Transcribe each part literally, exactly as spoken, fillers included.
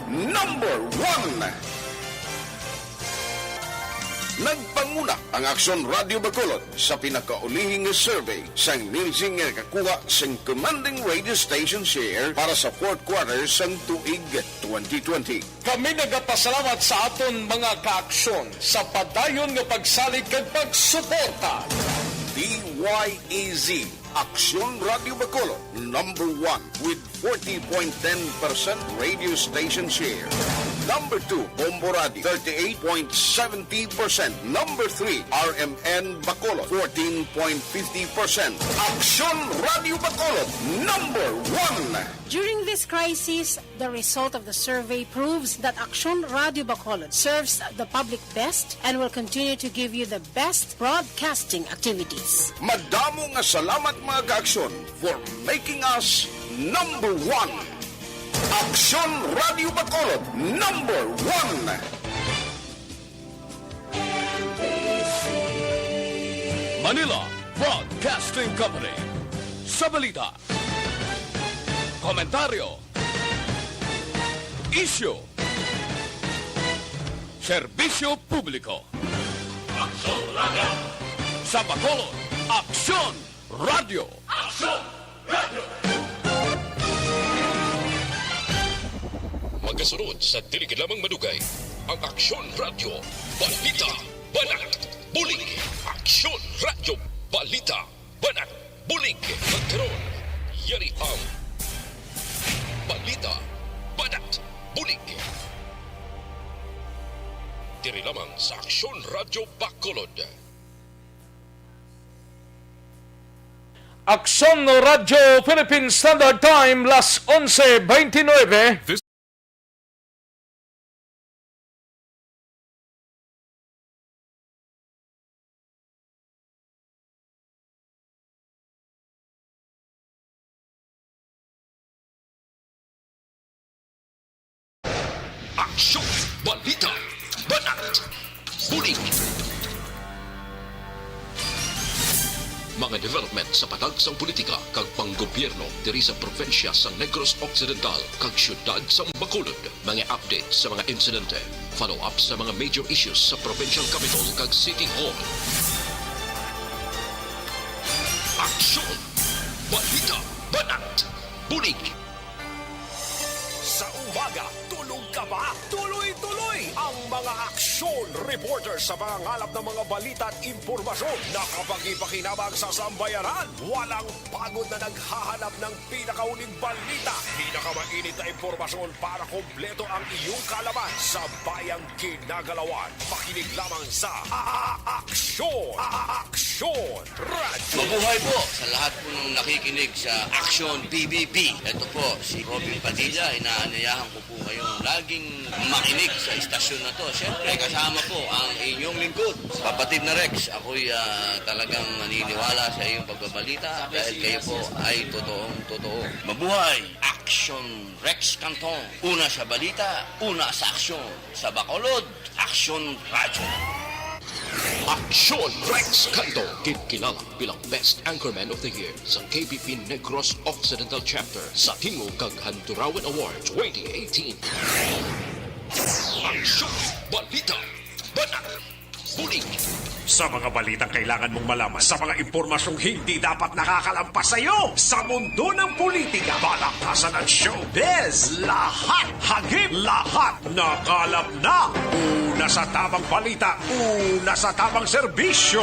Number one. Nagpanguna ang Aksyon Radyo Bacolod sa pinakaulihi nga survey sang Nielsen nga nakakuha sang commanding radio station share para sa fourth quarter sang tuig twenty twenty. Kami nagapasalamat sa aton mga kaaksyon sa padayon nga pagsalig kag pagsuporta. D Y E Z, Aksyon Radyo Bacolod, number one with forty point ten percent radio station share. Number two, Bombo Radio, thirty-eight point seventy percent. Number three, R M N Bacolod, fourteen point fifty percent. Aksyon Radyo Bacolod, number one. During this crisis, the result of the survey proves that Aksyon Radyo Bacolod serves the public best and will continue to give you the best broadcasting activities. Madamo nga salamat, mga kaaksyon, for making us number one. Aksyon Radyo Bacolod, number one. Manila Broadcasting Company. Sa balita, komentaryo, isyu, serbisyo publiko. Aksyon Radyo. Sa Bacolod, Aksyon Radyo. Aksyon Radyo. Magasunod sa dili gid lamang madugay ang Aksyon Radyo Balita Banat Bulig. Aksyon Radyo Balita Banat Bulig. Magkaron, yari ang Balita Banat Bulig. Diri lamang sa Aksyon Radyo Bacolod. Aksyon Radyo Philippine Standard Time, las onse beintinuebe. Aksyon, balita, banat, bulig. Mga development sa patag sang politika kag panggobyerno diri sa probinsya sang Negros Occidental kag siyudad sang Bacolod. Mga update sa mga insidente, follow-up sa mga major issues sa provincial capitol kag city hall. Aksyon! Balita! Banat! Bulig! Sa umaga, tulog ka ba? Tuloy-tuloy ang mga aksyon reporter sa pangangalap ng mga balita at impormasyon na kapagi-pakinabang sa sambayanan. Walang pagod na naghahanap ng pinakauling balita, pinakamainit na impormasyon para kompleto ang iyong kaalaman sa bayang kinagalawan. Makinig lamang sa A-, A-, Aksyon, A-, A-, Aksyon Radyo. Mabuhay po sa lahat po ng nakikinig sa Aksyon P B B. Ito po si Robin Padilla, inaanyayahan ko po kayong laging makinig sa istasyon na to. Siyempre, kasama po ang inyong lingkod. Kapatid na Rex, ako'y, ah, talagang naniniwala sa iyong pagbabalita dahil kayo po ay totoong totoo. Mabuhay! Action Rex Canton. Una sa balita, una sa aksyon. Sa Bacolod, Aksyon Radyo. Aksyon Rex Canto, gid kilala bilang Best Anchorman of the Year sa K B P Negros Occidental Chapter sa Tingog kag Handurawan Award twenty eighteen. Aksyon, balita, banat, bulig. Sa mga balitang kailangan mong malaman, sa mga impormasyong hindi dapat nakakalampas sa iyo, sa mundo ng politika, balaktasan at showbiz, lahat hagip, lahat nakalap na. Una sa tamang balita, una sa tamang serbisyo.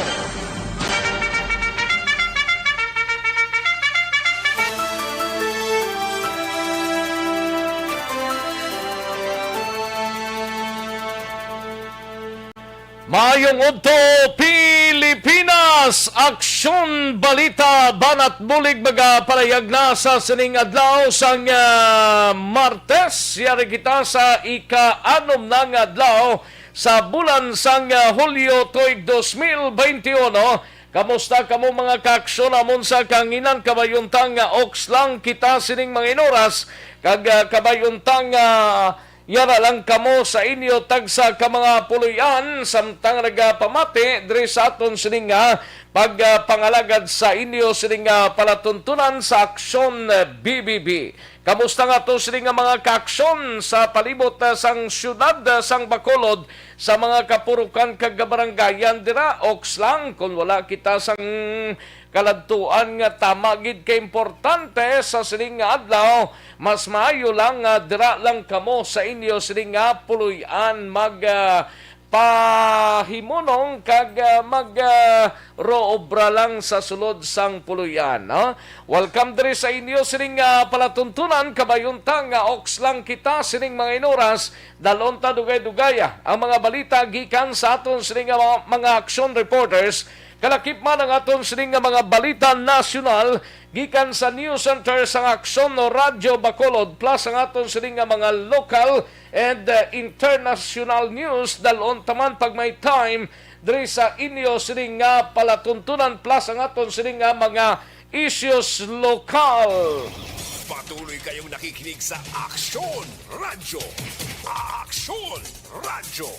Maayong udto, Pilipinas! Aksyon, balita, banat bulig magapalayag na sa sining adlaw sang, ah, Martes. Yari kita sa ika-anom na nga adlaw sa bulan sang, ah, Hulyo tuig dos mil beintiuno. Kamusta kamo, mga kaaksyon? Amon sa kanginan, kabayuntang nga oks lang kita sining mga inoras, kag, ah, kabayuntang, ah, yara lang kamo sa inyo tagsa ka mga puloy-an, samtang nagapamati diri sa aton sining nga pagpangalagad sa inyo sining nga palatuntunan sa Aksyon B B B. Kamusta nga to sini nga mga kaaksyon sa palibot, ah, sang siyudad, ah, sang Bacolod, sa mga kapurukan kag kabarangayan dira? Oks lang, kung wala kita sang kaladtuan nga tama gid ka importante sa sining nga adlaw, mas maayo lang nga dira lang kamo sa inyo sining nga puloy-an mag, ah, pahimunong kag, ah, mag, ah, roobra lang sa sulod sang puloy-an, no? Welcome diri sa inyo sining, ah, palatuntunan. Kabayunta nga oks lang kita sining mga inuras, dalon ta dugay-dugay, ah, ang mga balita gikan sa aton sining nga mga, mga action reporters. Kalakipman ang aton sining nga mga balita nasyonal gikan sa News Center sang Aksyon o Radyo Bacolod, plus ang aton sining nga mga local and, uh, international news. Dalon taman pag may time diri sa inyo sining nga palatuntunan, plus ang aton sining nga mga issues lokal. Patuloy kayong nakikinig sa Aksyon Radyo. Aksyon Radyo.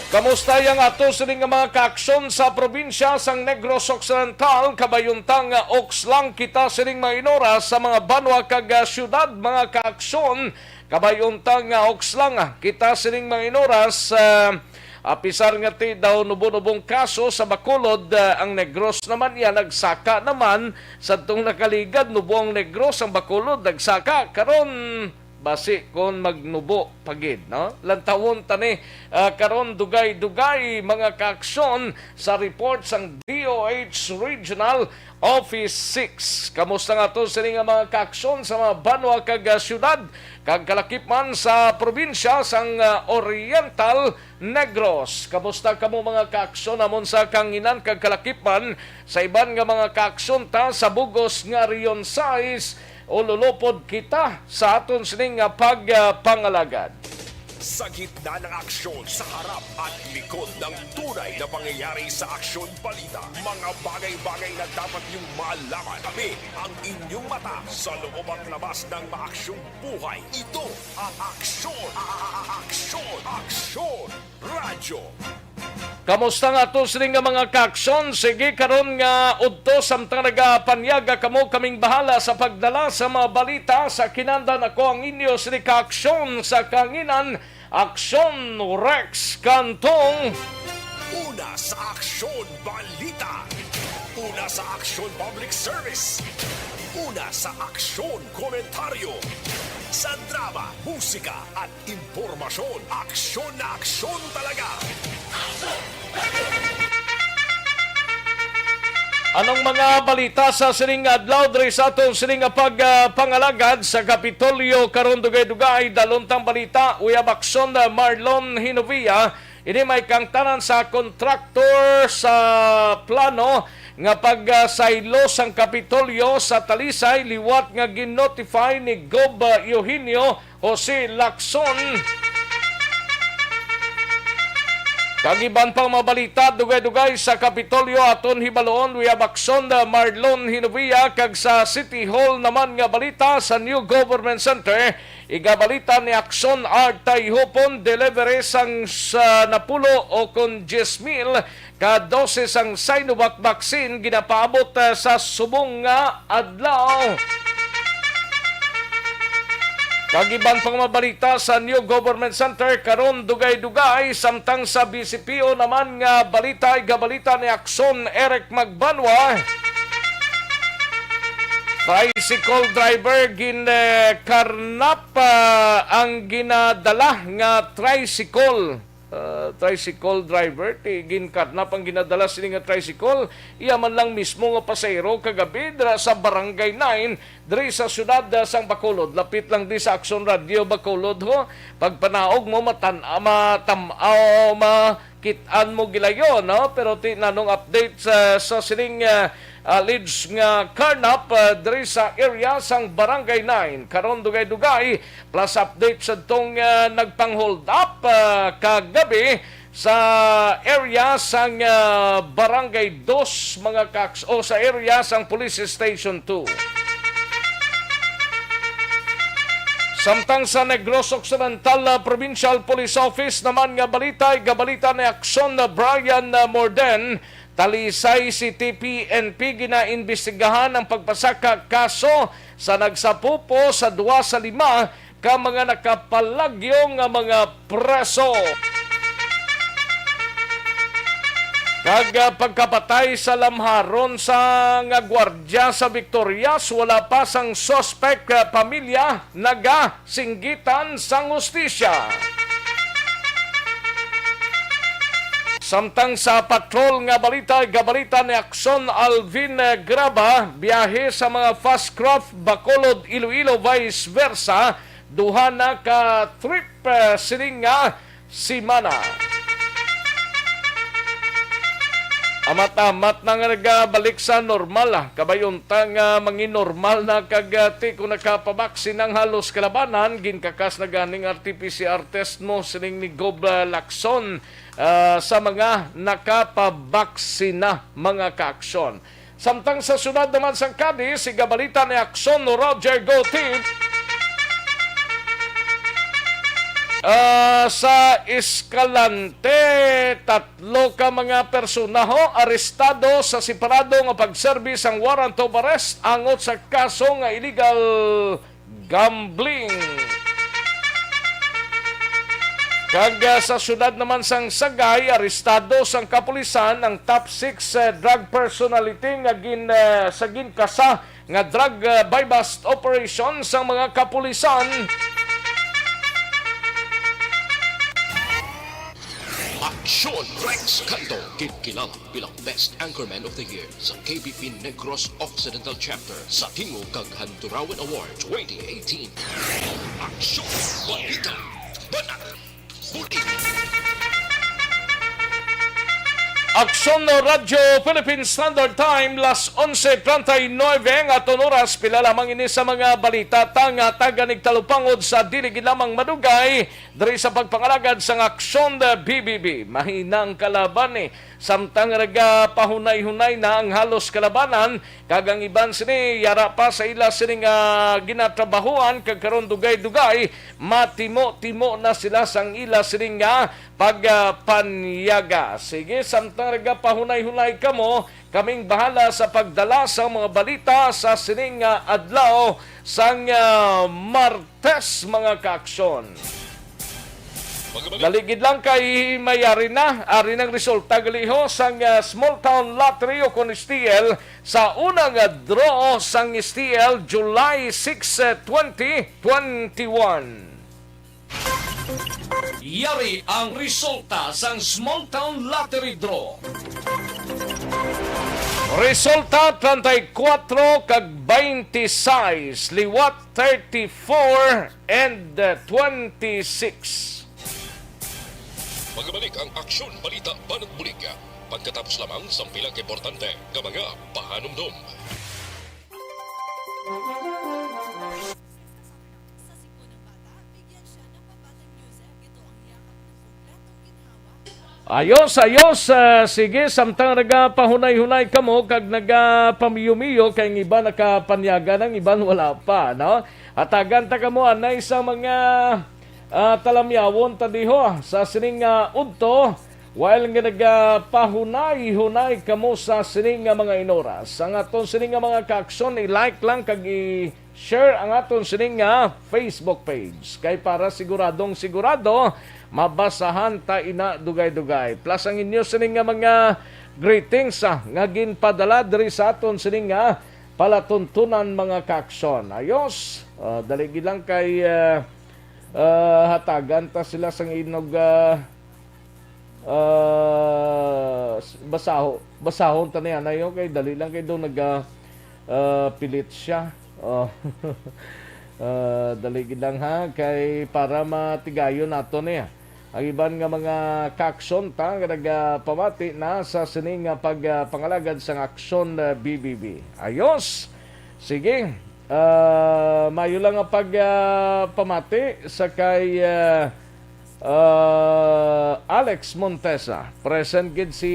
Kamusta ang ato sini nga mga kaaksyon sa probinsya sang Negros Occidental? Kabayuntang nga oks lang kita sining mga inuras sa mga banwa kag, ah, syudad, mga kaaksyon. Kabayuntang nga oks lang, ah, kita sining mga inuras, ah, apisar nga ti daw nubo-nubong kaso sa Bacolod, ah, ang Negros naman iya nagsaka naman sa tong nakaligad, nubo ang Negros, ang Bacolod nagsaka. Karon, basi kon magnubo pa gid, no? Lantawon ta ni, ah, karon dugay-dugay, mga kaaksyon, sa report sang D O H Regional Office six. Kamusta nga to sini nga mga kaaksyon sa mga banwa kag, ah, syudad kag kalakip man sa probinsya sang, ah, Oriental Negros? Kamusta kamo, mga kaaksyon, amon sa kanginan kag kalakip man sa iban nga mga kaaksyon ta sa bugos nga Region sais? Ululopod kita sa aton sining nga pagpangalagad. Sa gitna ng aksyon, sa harap at likod ng tunay na pangyayari sa Aksyon Balita, mga bagay-bagay na dapat niyong malaman. Kami ang inyong mata sa loob at labas ng maaksyong buhay. Ito ang Aksyon, a-, a-, a-, Aksyon, Aksyon Radyo. Kamusta nga to sini nga mga kaaksyon? Sige, karon nga udto samtang nagapanyaga kamo, kaming bahala sa pagdala sa mga balita. Sa kinandan, ako ang inyo sini kaaksyon sa kanginan, Aksyon Rex Cantong. Una sa Aksyon Balita. Una sa Aksyon Public Service. Una sa Aksyon Komentaryo. Sa drama, musika, at impormasyon, aksyon na aksyon talaga. Anong mga balita sa sining adlaw diri sa aton sining nga pag, ah, pangalagad sa Kapitolyo? Karon dugay-dugay, dalon tang balita. We have Aksyon, ah, Marlon Hinovia. Ini may kangtanan sa kontraktor sa plano nga pagsaylo sang Kapitolyo sa Talisay, liwat nga gin-notify ni Gob Eugenio Jose Lacson. Kag iban pang mga balita, dugay-dugay sa Kapitolyo, aton hibaluon, we have Aksyon, uh, Marlon Hinovia, kag sa City Hall naman nga balita sa New Government Center, igabalita ni Aksyon Art Tayhupon, delivery sang sa napulo o kon diyes mil ka dosis sang Sinovac vaccine ginapaabot, ah, sa subong nga adlaw. Kag iban pang mga balita sa New Government Center karon, dugay-dugay, samtang sa B C P O naman nga balita, igabalita ni Aksyon Eric Magbanwa. Tricycle driver gin, eh, karnap, ah, ang ginadala nga tricycle. Ah, tricycle driver, ti ginkarnap ang ginadala sini nga tricycle. Iya man lang mismo nga pasahero kagabi dira sa Barangay nine, diri sa siyudad, ah, sang Bacolod. Lapit lang di sa Aksyon Radio Bacolod, ho. Pagpanaog mo, matan-, ah, matam-, ah, makit-an mo gilayon, no? Pero ti nanong update sa, sa sining, ah, alleged nga karnap, ah, diri sa area sang Barangay nine. Karon dugay-dugay, plus update sa tong, ah, nagpang-hold up, ah, kagabi sa area sang, ah, Barangay Dos, mga kaks, o sa area sang Police Station two. Samtang sa Negros Occidental, ah, Provincial Police Office naman nga balita, igabalita ni Aksyon na Brian, ah, Morden, Talisay City P N P ginaimbestigahan ang pagpasaka kaso sa nagsapupo sa duwa sa lima ka mga nakapalagyo nga mga preso. Kag, ah, pagkapatay sa lamharon sa nga gwardya sa Victorias, wala pa sang suspek, ah, pamilya nagasinggitan sang hustisya. Samtang sa patrol nga balita, gabalita ni Akson Alvin, eh, Graba, biyahe sa mga fast craft Bacolod, Iloilo, vice versa, duha na ka trip, eh, sining nga simana. Amat-amat na nga nagabalik sa normal, ah. Kabay unta nga manginormal na kag, ah, ti ko nakapabaksin ang halos kalabanan, ginkakas na ganing R T P C R test mo sining ni Gob, ah, Lacson, ah, sa mga nakapabaksin na mga kaaksyon. Samtang sa syudad naman sang Cadiz, igabalita ni Akson Roger Gotib. Ah, sa Escalante, tatlo ka mga persona ho arestado sa separado nga pagserbi sang warrant of arrest angot sa kaso nga illegal gambling. Kag, ah, sa syudad naman sang Sagay, arestado sang kapulisan ang top six, eh, drug personality nga gin, eh, sa ginkasa nga drug, eh, buy-bust operation sang mga kapulisan. Aksyon Rex Cantong, kinkilala bilang Best Anchorman of the Year sa K B P Negros Occidental Chapter sa tingog kag Handurawan Award twenty eighteen. Aksyon, balita, banat, bulig. Aksyon Radyo Philippine Standard Time, las onse treinta y nueve ang aton oras. Pila lamang ini sa mga balita ta nga taga nigtalupangod sa dili gid lamang madugay diri sa pagpangalagad sang Aksyon B B B. Mahina ang kalaban ni samtang nagapahunay-hunay na ang halos kalabanan, kag ang iban sini yara pa sa ila sining, ah, ginatrabahuan, kag karon dugay-dugay matimo-timo na sila sang ila sining, ah, pagpanyaga. Sige, samtang nagapahunay-hunay kamo, kaming bahala sa pagdala sa mga balita sa sining, ah, adlaw sang, ah, Martes. Test, mga kaaksyon. Dali gid lang kay mayari na. Ari nang resulta gali ho sang, ah, Small Town Lottery o kon S T L sa una nga draw sang S T L, July six, ah, twenty twenty-one. Yari ang resulta sang Small Town Lottery Draw. Resulta, treinta y cuatro kag veintiséis, liwat thirty-four and, uh, twenty-six. Magbalik ang Aksyon Balita Banat Bulig pagkatapos lamang sang pila ka importante nga mga pahanumdom. Ayos, ayos. Ah, sige, samtang nagapahunay-hunay kamo kag nagapamiyo-miyo, kay ang iban nakapanyaga, ang iban wala pa, no? Hatagan ta kamo anay sa mga, ah, talamyawon ta diho sa sining, ah, udto, while nga nagapahunay-hunay kamo sa sining nga mga inoras. Ang aton sining nga mga kaaksyon, i-like lang kag i- share ang aton sining nga Facebook page. Kay para siguradong sigurado, mabasahan ta ina dugay-dugay. Plus ang inyo sining nga mga greetings, ah, nga ginpadala diri sa aton sining nga palatuntunan, mga kaaksyon. Ayos, ah, dali gid lang kay, ah, ah, hatagan ta sila sang inog, ah, Ah, s-, basaho-, basahon ta niya, nayo, kay dali lang kay daw naga, ah, pilit siya. Oh. Ah, dali gid lang, ha, kay para matigayon nato niya. Ang iban nga mga kaaksyon ta nga nagapamati na sa sining nga pag, ah, pangalagad sang Aksyon, ah, B B B. Ayos. Sige. Ah, mayo lang nga pag, ah, pamati sa kay, ah, Ah, Alex Montesa. Present gid si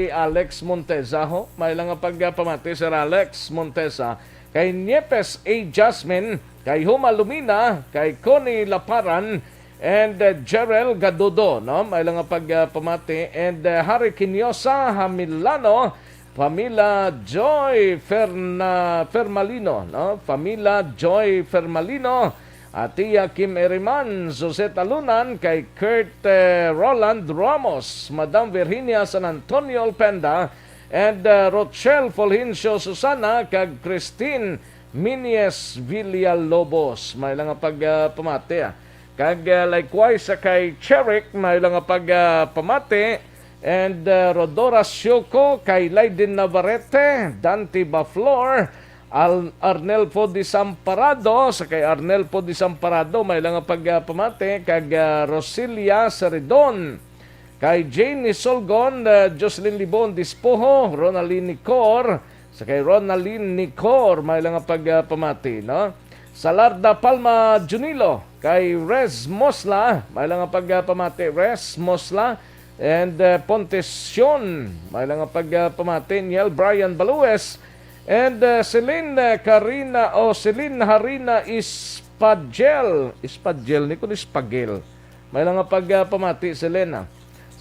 Alex Montesa, ho. May lang nga pagpamati, Sir Alex Montesa. Kay Niepes A Jasmine, kay Huma Lumina, kay Connie Laparan, And uh, Jerel Gadudo, no? May lang nga pagpamati. And uh, Harry Quinosa Hamilano, Pamila Joy Ferna, Fermalino, no? Pamila Joy Fermalino, Atia Kim Eriman, Jose Talunan, kay Kurt uh, Roland Ramos, Madam Virginia San Antonio Alpenda, and uh, Rochelle Fulgencio Susana, kag Christine Minies Villalobos. May lang nga pagpamati. Ah. Kag uh, likewise sa kay Cherik, may lang nga pagpamati. And uh, Rodora Sioko, kay Laiden Navarrete, Dante Baflor, Al Arnelfo Desamparado, sa kay Arnelfo Desamparado, may lang nga pagpamati. Kag uh, Rosilia Seridon, kay Jane Nisolgon, uh, Jocelyn Libon Dispoho, Ronaldin Nicor, sa kay Ronaldin Nicor, may lang nga pagpamati, no? Salarda Palma Junilo, kay Rez Mosla, may lang nga pagpamati, Rez Mosla, and uh, Pontesion, may lang nga pagpamati, Niel Brian Balues, and uh, Celine uh, Karina, o Celine Harina Ispadjel, Ispadjel, ni kun Ispagel, may lang nga pagpamati, Celine.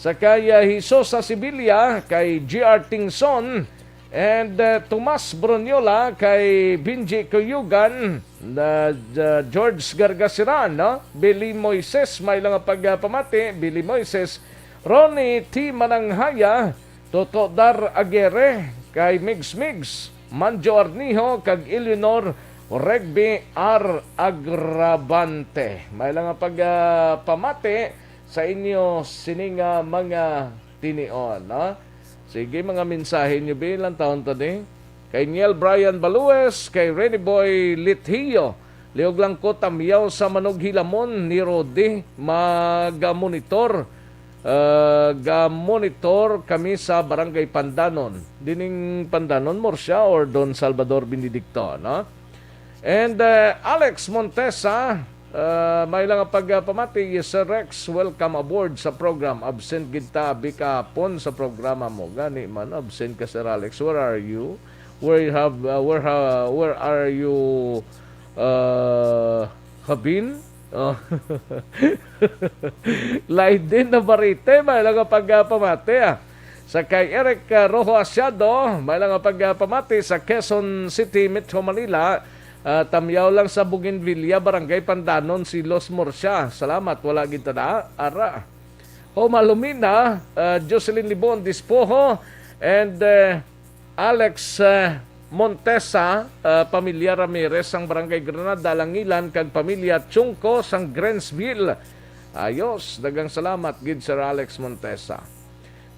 Sa kay uh, Jesus sa Sevilla, kay G R Tingson, and uh, Tomas Broniola, kay Benji Kuyugan, uh, uh, George Gargasiran, no? Billy Moises, may lang nga pagpamati, Billy Moises, Ronnie T Mananghaya, Toto Dar Aguirre, kay Migs Migs, Manjo Arnijo, kag Eleanor Regby R Agravante. May lang nga pagpamati sa inyo sini nga mga tinion, no? Sige, mga mensahe nyo, bi, ilang taon to ni? Kay Niel Brian Balues, kay Rene Boy Lithio, liog lang ko tamyaw sa manughilamon ni Rodi, magamonitor, uh, gamonitor kami sa Barangay Pandanon. Dining Pandanon, Murcia or Don Salvador Benedicto, no? And uh, Alex Montesa, uh, may lang pagpamati, "Yes, Sir Rex, welcome aboard sa program. Absent gid ta abi kahapon sa programa mo." Gani man, absent ka, Sir Alex. Where are you? Where you have uh, where ha, where are you uh, have been? Oh. Lain din na barite, may lang pagpamati, ah. Sa kay Eric uh, Rojo Asiado, may lang pagpamati sa Quezon City, Metro Manila. Uh, tamyaw lang sa Bougainvillea, Barangay Pandanon, Silos, Murcia. Salamat, wala gid ta na. Ara. Homa Lumina, uh, Jocelyn Libon Dispoho, and uh, Alex uh, Montesa, uh, pamilya Ramirez sang Barangay Granada, Langilan, kag pamilya Chungco sang Grensville. Ayos, daghang salamat gid, Sir Alex Montesa.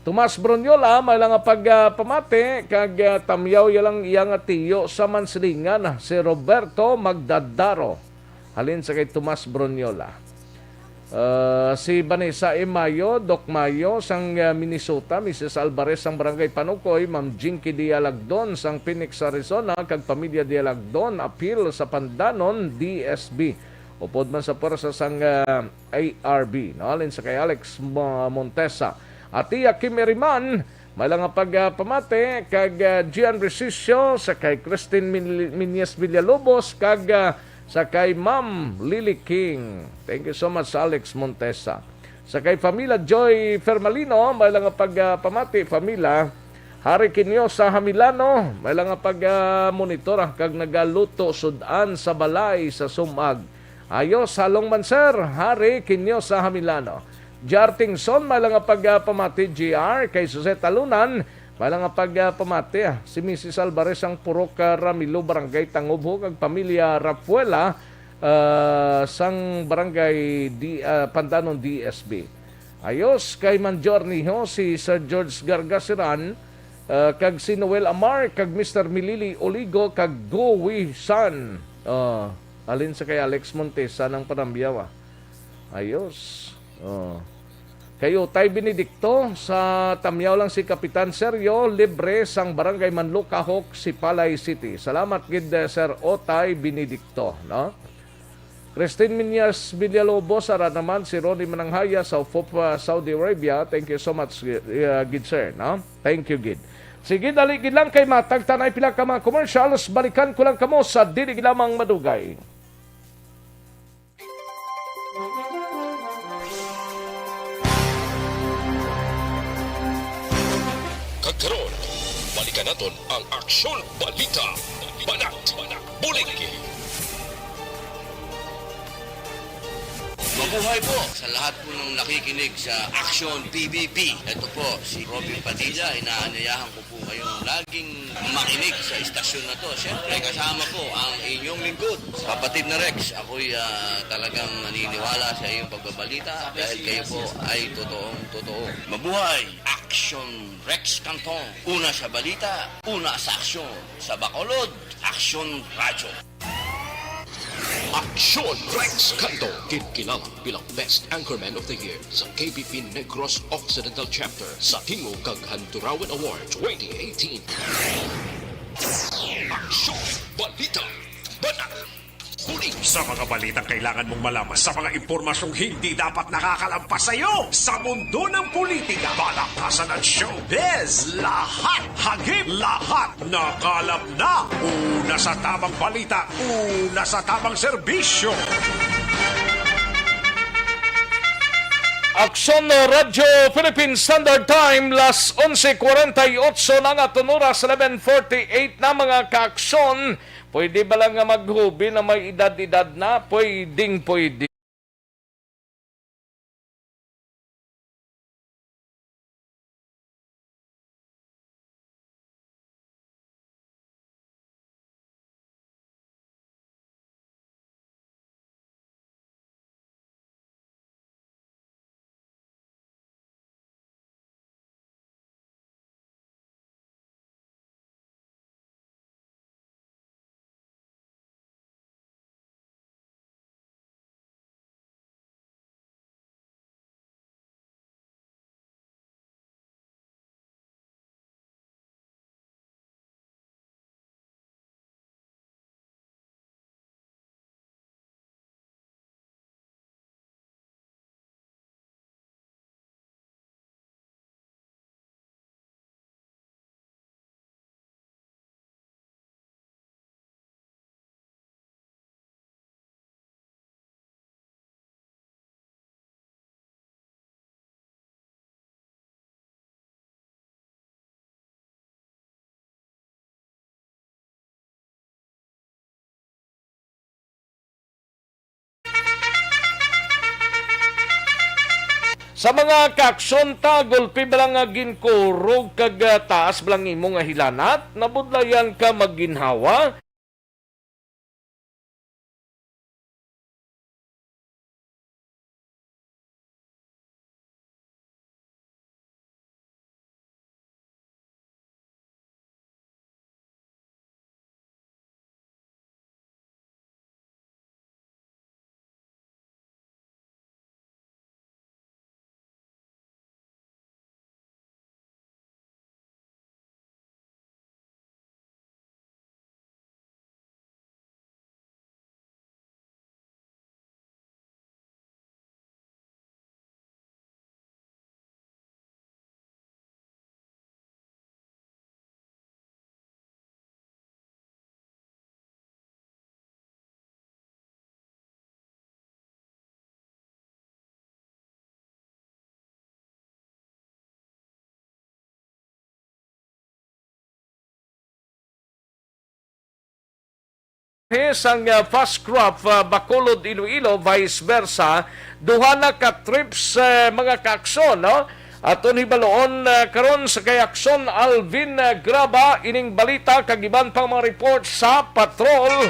Tomas Broniola, may lang nga pagpamati, kag uh, tamyaw ya lang iya nga tiyo sa Mansilingan, si Roberto Magdadaro. Halin sa kay Tomas Broniola. Uh, si Vanessa M. Mayo, Doc Mayo, sang uh, Minnesota, Missus Alvarez, sang Barangay Panukoy, Ma'am Jinky Dialagdon, sang Phoenix, Arizona, kag pamilya Dialagdon, apil sa Pandanon, D S B. Upod man sa pwersa sang uh, A R B, no? Halin sa kay Alex Mo- Montesa. Atia Kim Eriman, may lang nga pagpamati kag uh, Gian Resicio, sa kay Christine Min- Minyes Villalobos, kag uh, sa kay Ma'am Lily King. Thank you so much, Alex Montesa. Sa kay Famila Joy Fermalino, may lang nga pagpamati, Famila. Hari Kinyo sa Hamilano, may lang nga pag-monitor ah, kag nagaluto sudan sa balay sa sumag. Ayos, halong man, sir. Hari Kinyo sa Hamilano. Jar Tingson, may lang nga pagpamati, G R, kay Jose Talunan, may lang nga pagpamati, ah, si Missus Alvarez ang Purok, ah, Ramilo, Barangay Tangubho, kag pamilya Rapuela, ah, sang Barangay D-, ah, Pandanon D S B. Ayos, kay Manjor Niho, si Sir George Gargasiran, ah, kag si Noel Amar, kag Mister Milili Oligo, kag Gowi San. Ah, alin sa kay Alex Montesa ng panamyaw, ah. Ayos. Oh. Kay Utay Benedicto, sa tamyaw lang si Kapitan Sergio, libre sang Barangay Manlukahok, Sipalay City. Salamat gid, eh, Sir Otay Benedicto, no? Christine Minyas Villalobos, ara naman si Ronnie Mananghaya sa Fupa, Saudi Arabia. Thank you so much, uh, gid sir, no? Thank you gid. Sige, dali gid lang kay matag tanay pila ka mga commercials. Balikan ko lang kamo sa dili gid lamang madugay. Karon, balikan naton ang aksyon, balita, banat, bulig. Mabuhay po sa lahat po ng nakikinig sa Action P B B. Ito po si Robin Padilla. Inaanyayahan ko po kayong laging makinig sa istasyon na to. Siyempre, kasama po ang inyong lingkod, kapatid na Rex. Ako'y, ah, talagang naniniwala sa iyong pagbabalita dahil kayo po ay totoong totoo. Mabuhay! Action Rex Cantong. Una sa balita, una sa aksyon. Sa Bacolod, Action Radyo. Aksyon Rex Cantong, kinkilala bilang Best Anchorman of the Year sa K B P Negros Occidental Chapter sa Tingog kag Handurawan Award twenty eighteen. Aksyon, balita, banat, bulig. Sa mga balitang kailangan mong malaman, sa mga impormasyong hindi dapat nakakalampas sa iyo, sa mundo ng politika, palakasan at showbiz, lahat, hagip, lahat, nakalap na. Una sa tamang balita, una sa tamang serbisyo. Aksyon Radyo Philippine Standard Time, las onse cuarenta y ocho na nga, aton oras, eleven forty-eight na, mga kaaksyon. Pwede ba lang nga maghubi na may edad-edad na? Pwedeng pwede. Sa mga kaaksyon ta, gulpi ba lang nga ginkurog kag, ah, taas ba lang imo nga hilanat? Nabudlayan ka magginhawa? Sang, ah, Fast Craft, ah, Bacolod, Iloilo, vice versa, duha na ka trips, eh, mga kaaksyon, no? Aton hibaluon, ah, karon sa kay Aksyon Alvin, ah, Graba, ining balita kag iban pang mga report sa patrol.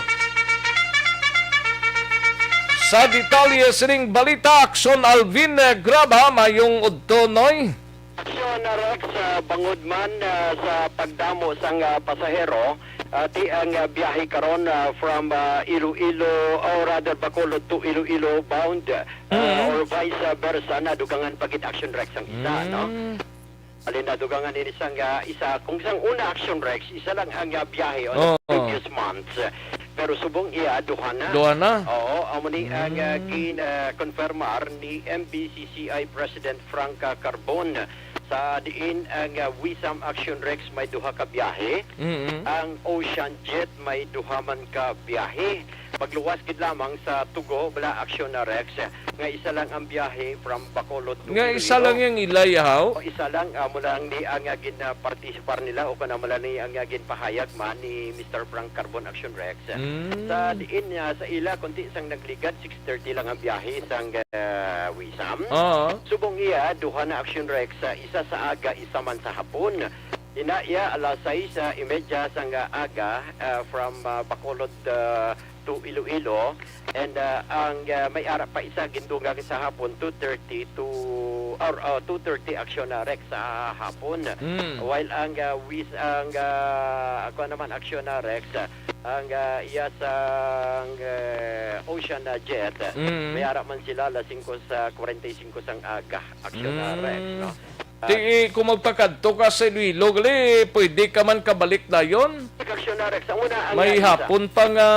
Sa detalye sining balita, Aksyon Alvin, ah, Graba, mayong udto, Noy. Aksyon, ah, Rex, ah, bangod man, ah, sa pagdamo sang, ah, pasahero, ah, ti ang, ah, biyahe karon, ah, from, ah, Iloilo, or rather, Bacolod to Iloilo bound, ah, Mm. or vice versa, nadugangan pa gid, Aksyon Rex, ang isa, no? Mm. Alin, nadugangan ini sang, ah, isa, kung sang una, Aksyon Rex, isa lang ang, ah, biyahe on the Oh. previous months. Pero subong iya, duha na. Duha na? Oo, amo ni ang, ah, Mm. gin-, ah, confirmar ni M B C C I President Frank, ah, Carbon. Sa diin ang, ah, Wisam Action Rex may duha ka biyahe, Mm-mm. ang Ocean Jet may duha man ka biyahe. Pagluwas gid lamang sa Tugo, bala, Action na Rex, nga isa lang ang biyahe from Bacolod to Nga isa Iloilo. Lang yung ilay, haw? O, isa lang, ah, mula ang ni ang, ah, gin, ah, partisipar nila o kung ano lang ni ang, ah, ginpahayag man ni Mister Frank Carbon, Action Rex. Mm. Sa diin, ah, sa ila, kunti sang nagligad, six thirty lang ang biyahe sang, ah, Wisam. Oo. Subong iya, duha na Action Rex, ah, isa sa aga, isa man sa hapon. Ina iya, alas sais, ah, imedya sang, ah, aga, ah, from, ah, Bacolod, ah, to Iloilo. And, ah, ang, ah, may ara pa isa, gindugang sa hapon, two thirty to, or, ah, two thirty Action na Rex sa hapon. Mm. While ang, ah, Wis-, ang, ah, ako naman, Action na Rex, ah, ang, ah, iya sang, ah, Ocean, ah, Jet, Mm. may ara man sila alas singko sa kwarenta y singko sang aga, Action na Rex, Mm. no? Ti, kung magpakadto ka sa Iloilo, gali, pwede ka man kabalik dayon. Action na Rex. Ang una, ang May isa. Hapon pa nga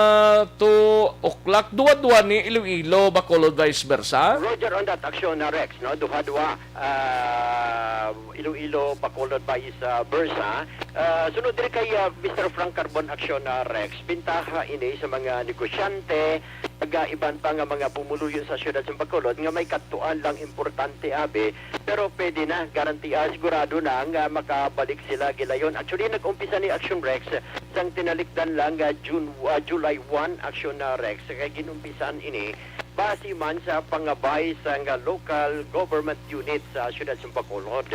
two o'clock, duwa-duwa ni Iloilo, Bacolod, vice versa. Roger on that, Action na Rex, no? Duha-duha, ah, Iloilo, Bacolod, vice, ah, versa. Ah, sunod diri kay, ah, Mister Frank Carbon, Action na Rex. Bintaha ini sa mga negosyante, ug, ah, iban pa nga mga pumuluyo sa siyudad sa Bacolod nga may kadtuan lang importante, abi, pero pwede na, garantiya, sigurado na nga makabalik sila gilayon. Actually, nag-umpisa ni Action Rex sang tinalikdan lang nga June, ah, July one, Action na Rex. Kay ginumpisan ini base man sa pangabay sang local government unit sa siyudad sa Bacolod.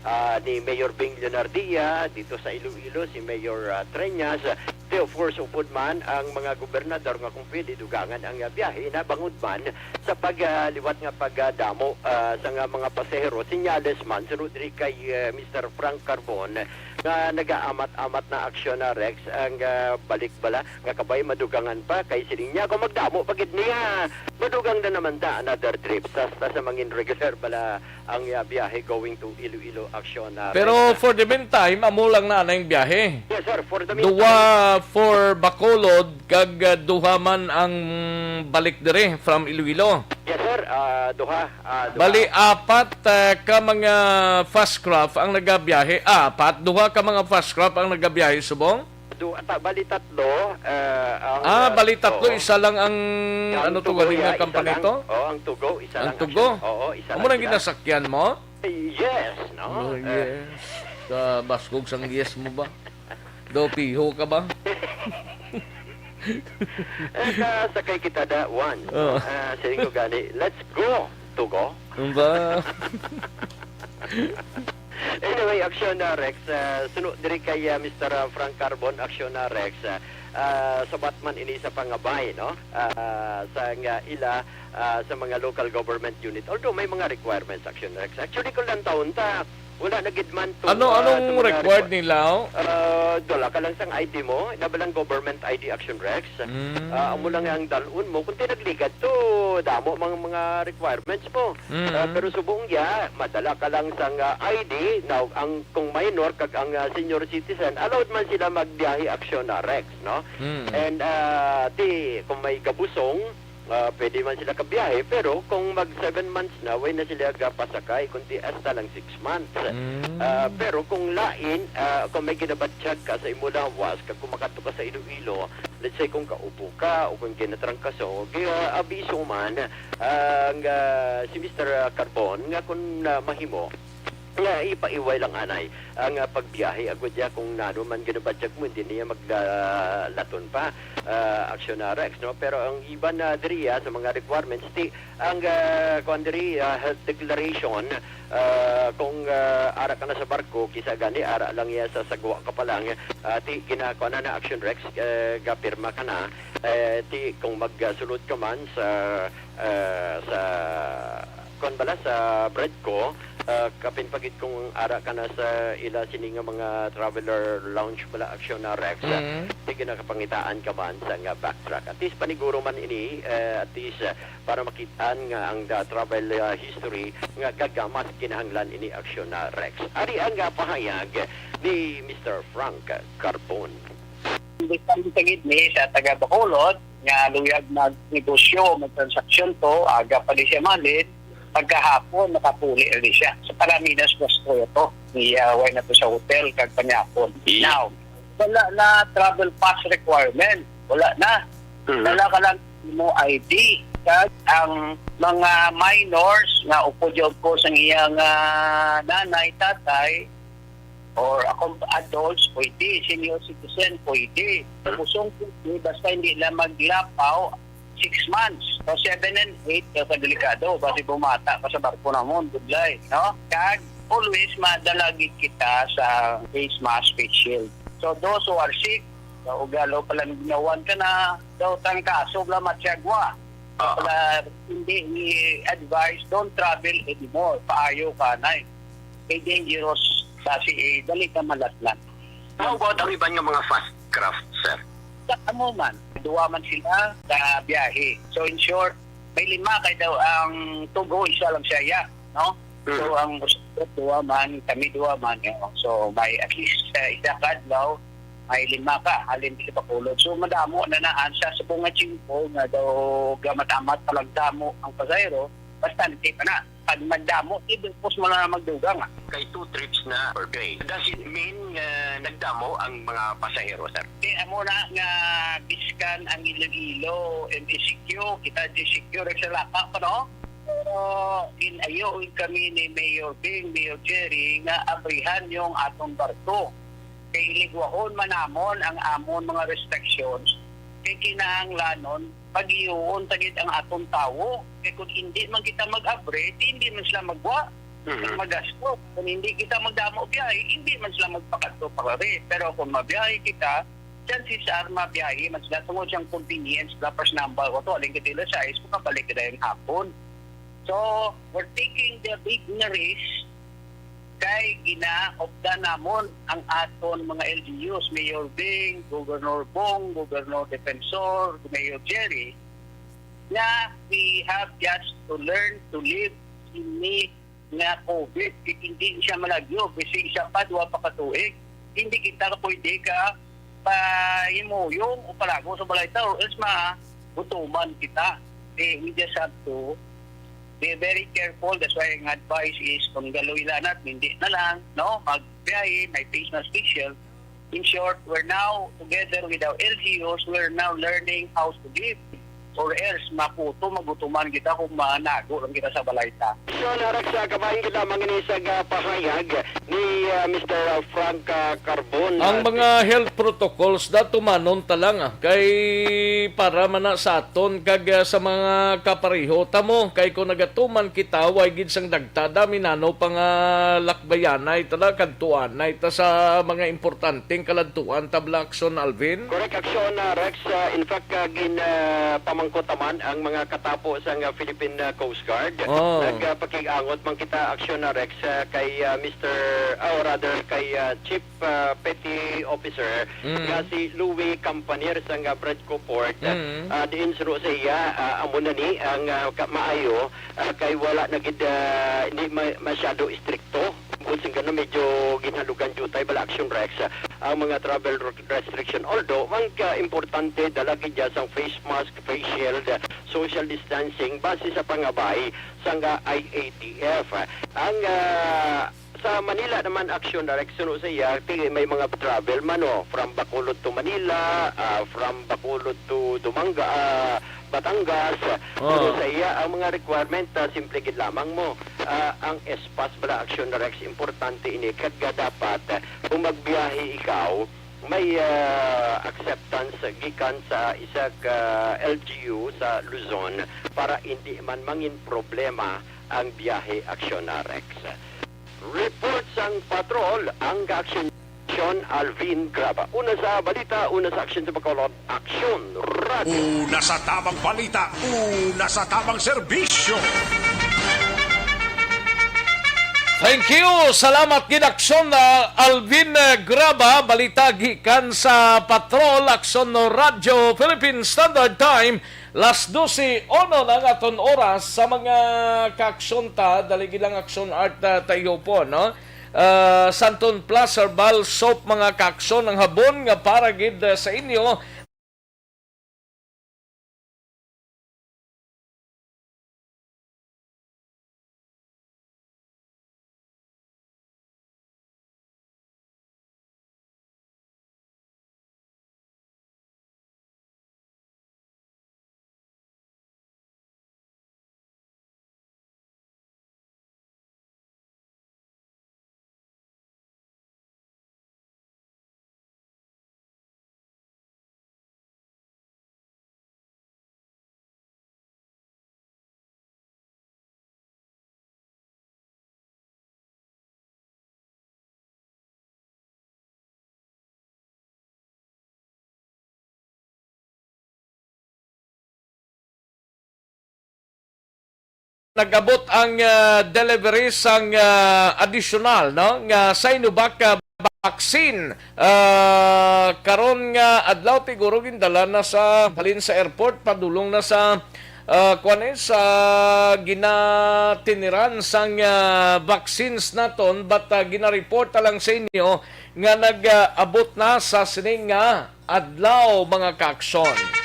Ah, ni Mayor Bing Leonardia, dito sa Iloilo, si Mayor, ah, Treñas, Ti, of course, upod man ang mga gobernador nga kung pwede dugangan ang, ah, biyahe, na bangod man sa pag, ah, liwat nga pagdamo, ah, sa nga mga pasahero. Sinyales man, sunod diri kay, ah, Mister Frank Carbon, nga nagaamat-amat na Action na Rex ang, ah, balik bala nga kabay madugangan pa kay siling niya kung magdamo pa gid niya, madugang na naman ta another trip sa, sa, sa mangin regular bala ang, ah, biyahe going to Iloilo, Action na Pero Rex. For the meantime, amo lang na na yung biyahe. Yes, sir. For the meantime. Duwa for Bacolod, kag, ah, duha man ang balik dire from Iloilo. Yes, sir. Ah, duha. Ah, duha. Bali, apat, ah, ka mga fast craft ang nagabiyahe. Ah, apat, duha ka mga fast craft ang nagabiyahe subong? Du-, ta-, bali tatlo, eh, ang, Ah, eh, bali tatlo, oo. Isa lang ang, Ang ano to, Tugo, galing nga, isa company lang. To? Oo, ang Tugo, isa Ang lang Tugo? Actually. Oo, isa Amo lang nang sila. Ginasakyan mo? Yes, no? Oh, Eh. Yes. Kabaskog sang yes mo ba? Do piho ka ba? Eh, sa-, sakay kita da once. Oh. Ah, siling ko gani, "Let's go, Tugo." Ang ba? Anyway, Action na Rex, ah, suno diri kay, ah, Mister, ah, Frank Carbon, Action na Rex, ah, ah, sabat man ini sa pangabay, no? Ah, sa nga ila, ah, sa mga local government unit. Although may mga requirements, Action Rex. Actually, kung lantawon ta, wala na gid man to, Ano, ah, anong sa mga required requir-, nila, oh? Ah, dala ka lang sang I D mo, nabalang government I D, Action Rex. Mm. Ah, amo lang ang dalon mo. Kung tinagligad to, damo mga, mga requirements mo. Mm. Ah, pero subong ya, madala ka lang sang, ah, I D, now, ang, kung minor kag ang, ah, senior citizen, allowed man sila magbiyahe, Action na Rex, no? Mm. And, ah, ti, kung may gabusong, ah, pwede man sila kabiyahe, pero kung mag seven months na, way na sila gapasakay, kundi hasta lang six months. Mm. Ah, pero kung lain, ah, kung may ginabatyag ka sa imo lawas, kag kung makadto ka sa Iloilo, let's say kung kaubo ka o kung ginatrangkaso, kaya abiso man ang, ah, si Mister Carbon nga kung, ah, mahimo, nga ipaiway lang anay ang, ah, pagbiyahe agud ya kung nano man ginabatyag mo, hindi niya mag, ah, laton pa, ah, Action na Rex, no? Pero ang iban na diriya sa mga requirements, ti ang, ah, kuwan diri, ah, health declaration, ah, kung, ah, ara ka na sa barko, kisa gani ara lang iya sa sagwa ka pa lang, ah, ti ginakuan na na Action Rex, eh, gapirma ka na, eh, ti kung magsulod ka man sa, ah, sa kuwan bala, sa Bredco, ah, kapin pa gid kung ara ka na sa ila sini nga mga traveler lounge bala, Action na Rex, ah, Mm. ti ginakapangitaan ka man sa nga backtrack. At least paniguro man ini, eh, at least, ah, para makit-an nga ang, ah, travel, ah, history nga gagamas kinahanglan ini Action na Rex. Ari ang, ah, pahayag ni Mister Frank Carbon. Understand sa gid ni sa taga Bacolod nga luyag magnegosyo, magtransaksyon to, aga pa di siya malin, Pagkahapon, nakapuli na ni siya. Sa Paraminas, gusto ko to. Iya, way na to sa hotel, kag panyapon. Iya. Now, wala na travel pass requirement. Wala na. Mhm. Dala ka lang mo I D. Kag ang mga minors nga upod ya, of course, ang iyang, ah, nanay, tatay, or akong adults, pwede. Senior citizen, pwede. Kusong pwede, basta hindi lang maglapaw six months. O seven and eight, kaya delikado. Basi bumata ka sa barko namon, budlay, no? Kag always madala gid kita sa face mask, face shield. So those who are sick, sa ugalo pa lang ginawan ka na, daw tangkaso, bla matyagwa. Ah. Wala, hindi i-advise, don't travel anymore. Paayo ka na eh. Kay dangerous, kasi eh, dali ka malatnan. How about ang iban nga mga fast craft, sir? Sa amo man, duwa man sila sa biyahe. So in short, may lima kay daw ang tugo, isa lang siya, ya, no? So Mm. ang usbot, duwa man, kami duwa man, you know. So may at least, uh, isa ka adlaw, may lima ka, halin sa Bacolod. So madamo na na, ang sa subong nga tiyempo nga daw gamat-amat pa lang damo ang pasahero, bastante pa na. Pag magdamo, ibig pus mo na magdugang, ah. Kay two trips na per day. Does it mean nga nagdamo ang mga pasahero, sir? Kay amo na nga biskan ang Iloilo, M E C Q, kita di secure sa laka pa, no? Pero in-ayo kami ni Mayor Bing, Mayor Jerry, nga abrihan yung atong barko. Kay iligwahon man namon ang amon mga restrictions, kay kinahanglanon pag-iyoon ta gid ang aton tawo. Kay kung hindi man kita mag-abri, di hindi man sila magwa, Mhm. magasto. Kung hindi kita magdamo biyahe, hindi man sila magpakadto pa kari. Pero kung mabiyahe kita, chances are mabiyahe man sila tungod siyang convenience, plus number ko to, aling katila sa is, makabalik kita yung hapon. So, we're taking the big na risk kay ginaupdan namon ang aton mga L G Us, Mayor Bing, Governor Bong, Governor Defensor, Mayor Jerry, nga we have just to learn to live in me nga COVID. Hindi siya malagyo, bisig isa pa, duwa pa ka tuig. Hindi kita pwede ka pahimuyong o palago sa balay ta, or else magutuman kita. Eh, we just have to be very careful. That's why ang advice is, kung galoy lang natin, hindi na lang, no? Magbiyahe, may face mask, face shield. In short, we're now, together with our L G Us, we're now learning how to live. Or else, makuto, magutuman kita kung manago lang kita sa balay ta. So, narag sa kabahin kita, manginisag, ah, pahayag ni, ah, Mister Frank, ah, Carbon, Ang ah, mga health protocols, datumanon ta lang, ah, kay para man na sa aton kag, ah, sa mga kapareho ta mo, kay kung nagatuman kita, way gid sang dagta, dami nano pa nga lakbayanay ta na, kadtuanay ta sa mga importanteng kaladtuan ta, bala, Aksyon, Alvin? Correct, Aksyon, ah, Rex. Ah, in fact, ah, gin, ah, pamangkot naman ang mga katapo sang, ah, Philippine, ah, Coast Guard. Oh. Nagpakig-angot man kita, Aksyon, ah, Rex, ah, kay, ah, Mister, ah, or rather, kay, ah, Chief, ah, Petty Officer Mm. nga si Louis Campanier sang, ah, Bradco Port. Mm. Ah, diin suno sa iya, ah, amo na ni ang, ah, ka-, maayo, ah, kay wala na gid, ah, hindi ma-, masyado istrikto. Bukod sing gana, medyo ginhalugan diutay, bala, Aksyon, Rex, ah, ang mga travel re-, restriction. Although, ang ka-, importante, dala gid niya sang face mask, face shield, social distancing, base sa pangabay sang, ah, I A T F. Ang, ah, sa Manila naman, Aksyon, Rex, suno sa iya, ti-, may mga travel man, oh, from Bacolod to Manila, ah, from Bacolod to Dumangas, ah, Batangas. Oo. Pero sa iya, ang mga requirement, ah, simple gid lamang mo. Ah, ang S-Pass, bala, Aksyon, Rex, importante ini. Kag dapat, ah, kung magbiyahe ikaw, may, ah, acceptance gikan sa isa ka L G U sa Luzon para hindi man mangin problema ang biyahe, Aksyon, Rex. Report sang patrol, ang ka-aksyon, Alvin Graba. Una sa balita, una sa aksyon sa Bacolod, Aksyon Radio. Una sa tabang balita, una sa tabang serbisyo. Thank you. Salamat gid, Aksyon, ah, Alvin, eh, Graba. Balita gikan sa Patrol, Aksyon Radyo Philippine Standard Time. Las dose uno na ang aton oras sa mga kaaksyon ta. Dali gid lang, Aksyon Art, ah, ta ihupon, no? Ah, Santon Plus Herbal Soap, mga kaaksyon, ang habon nga para gid, ah, sa inyo. nag-abot ang, ah, delivery sang, ah, additional, no, nga Sinovac, ah, vaccine. Ah, karon nga adlaw, siguro gindala na sa, halin sa airport, padulong na sa, ah, kuwan, eh, sa ginatiniran sang, ah, vaccines naton, but, ah, ginareport lang sa inyo nga nag-abot na sa sining nga adlaw, mga kaaksyon.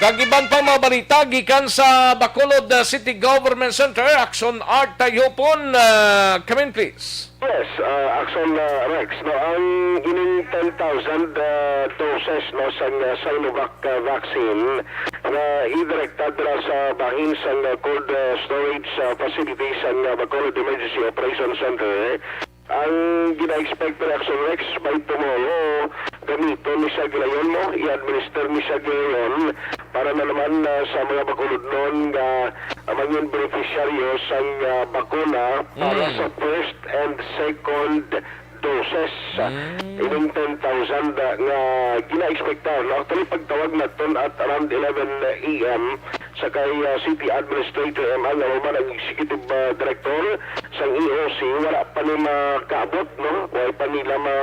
Kag iban pa mga balita gikan sa Bacolod, uh, City Government Center, Action Art Tayupon, uh, come in, please. Yes, uh, Action, uh, Rex. No, ang ining ten thousand, uh, doses, no, sang, uh, Sinovac, uh, vaccine nga idirekta dira sa bahin sang, uh, cold, uh, storage, uh, facility sang, uh, Bacolod Emergency Operation Center, ang gina-expect reaction, Rex, by tomorrow, gamiton ni siya gilayon mo, i-administer ni siya gilayon para na naman, ah, sa mga Bacolodnon nga, ah, mangin beneficiaryo sang, ah, bakuna para Mm. sa first and second doses. Mm. Ining ten thousand, ah, nga gina-expectar. No? Actually, pagtawag naton at around eleven a m, sa kay, ah, City Administrator M. Ang Aruman, ang Executive, ah, Director sang E O C, wala pa ni makaabot, no? Wala pa nila ma,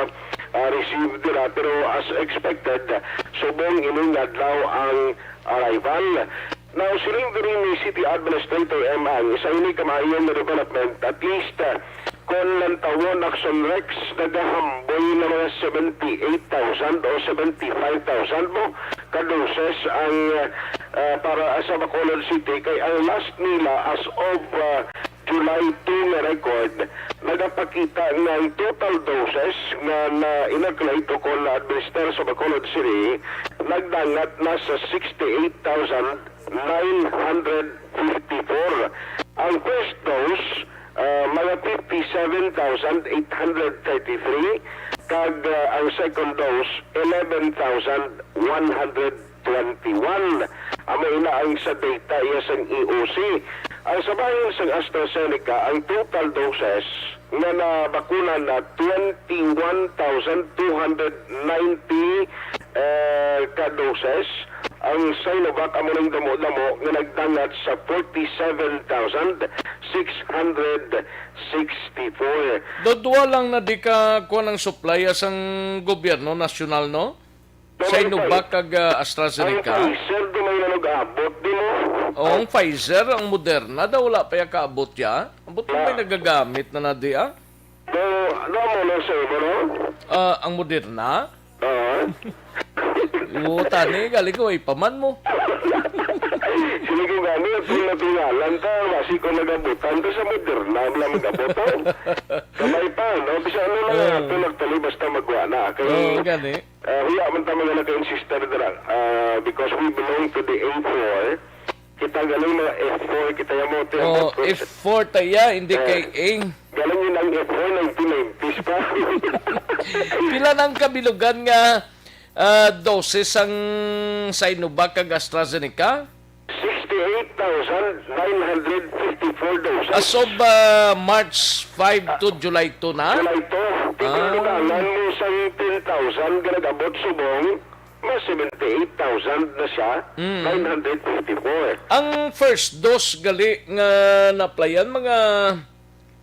ah, receive dira, pero as expected, subong ining adlaw ang arrival. Now, siling diri ni City Administrator M. Ang isa ini ka maayong development, at least, ah, Kon lantawon, Action Rex, nagahamboy na mga seventy-eight thousand o seventy-five thousand mo ka doses ang, ah, para sa Bacolod City, kay ang last nila as of, ah, July two nga record, nagapakita nga ang total doses nga na-inoculate o kon na-administer sa Bacolod City nagdangat na sa sixty-eight thousand nine hundred fifty-four. Ang first dose, ah, mga fifty-seven thousand eight hundred thirty-three, kag, ah, ang second dose, eleven thousand one hundred twenty-one. Amo ina ang sa data iya sang E O C. Ang sa bahin sang AstraZeneca, ang total doses nga nabakuna na twenty-one thousand two hundred ninety, eh, ka doses. Ang Sinovac amo ning damo-damo nga nagdangat sa forty-seven thousand six hundred sixty-four. Dudwa lang na di ka kuha ng supply sang gobyerno nasyonal, no? Sa Sinovac kag, ah, AstraZeneca? Ang Pfizer, di may na nag-abot, di mo? Oh, ang Pfizer, ang Moderna, daw wala pa ya kaabot ya. Ambot mo may nagagamit na na di, ah? Do, do mo na sa imo, no? Ah, ang Moderna? Oo. Oo, tani, galing ko, ay paman mo. Sino ko gani, at kung natingalan ta, wasi ko nagabutan ta sa Moderna, wala mag-abot, oh. Kamay pa, no? Bisa ano na nga, Ah. Ito nagtali, basta magwa na. Kay, Oo, gani. Ah, huya man ta mga naka-insistir dira, ah, because we belong to the A four. Kita galing mga F four, kita yung mo, Oh, F four taya, hindi kay A. Galing yun ang F four, nineteen nineties pa. Pila nang kabilugan nga, ah, doses ang Sinovac kag AstraZeneca? Sixty-eight thousand nine hundred fifty-four doses. As of, ah, March five to July two na? July two. Ah. Tingnan mo sa ten thousand nga nag-abot subong, mas seventy-eight thousand na siya, Mm. nine hundred fifty-four. Ang first dose gali nga na-applyan, mga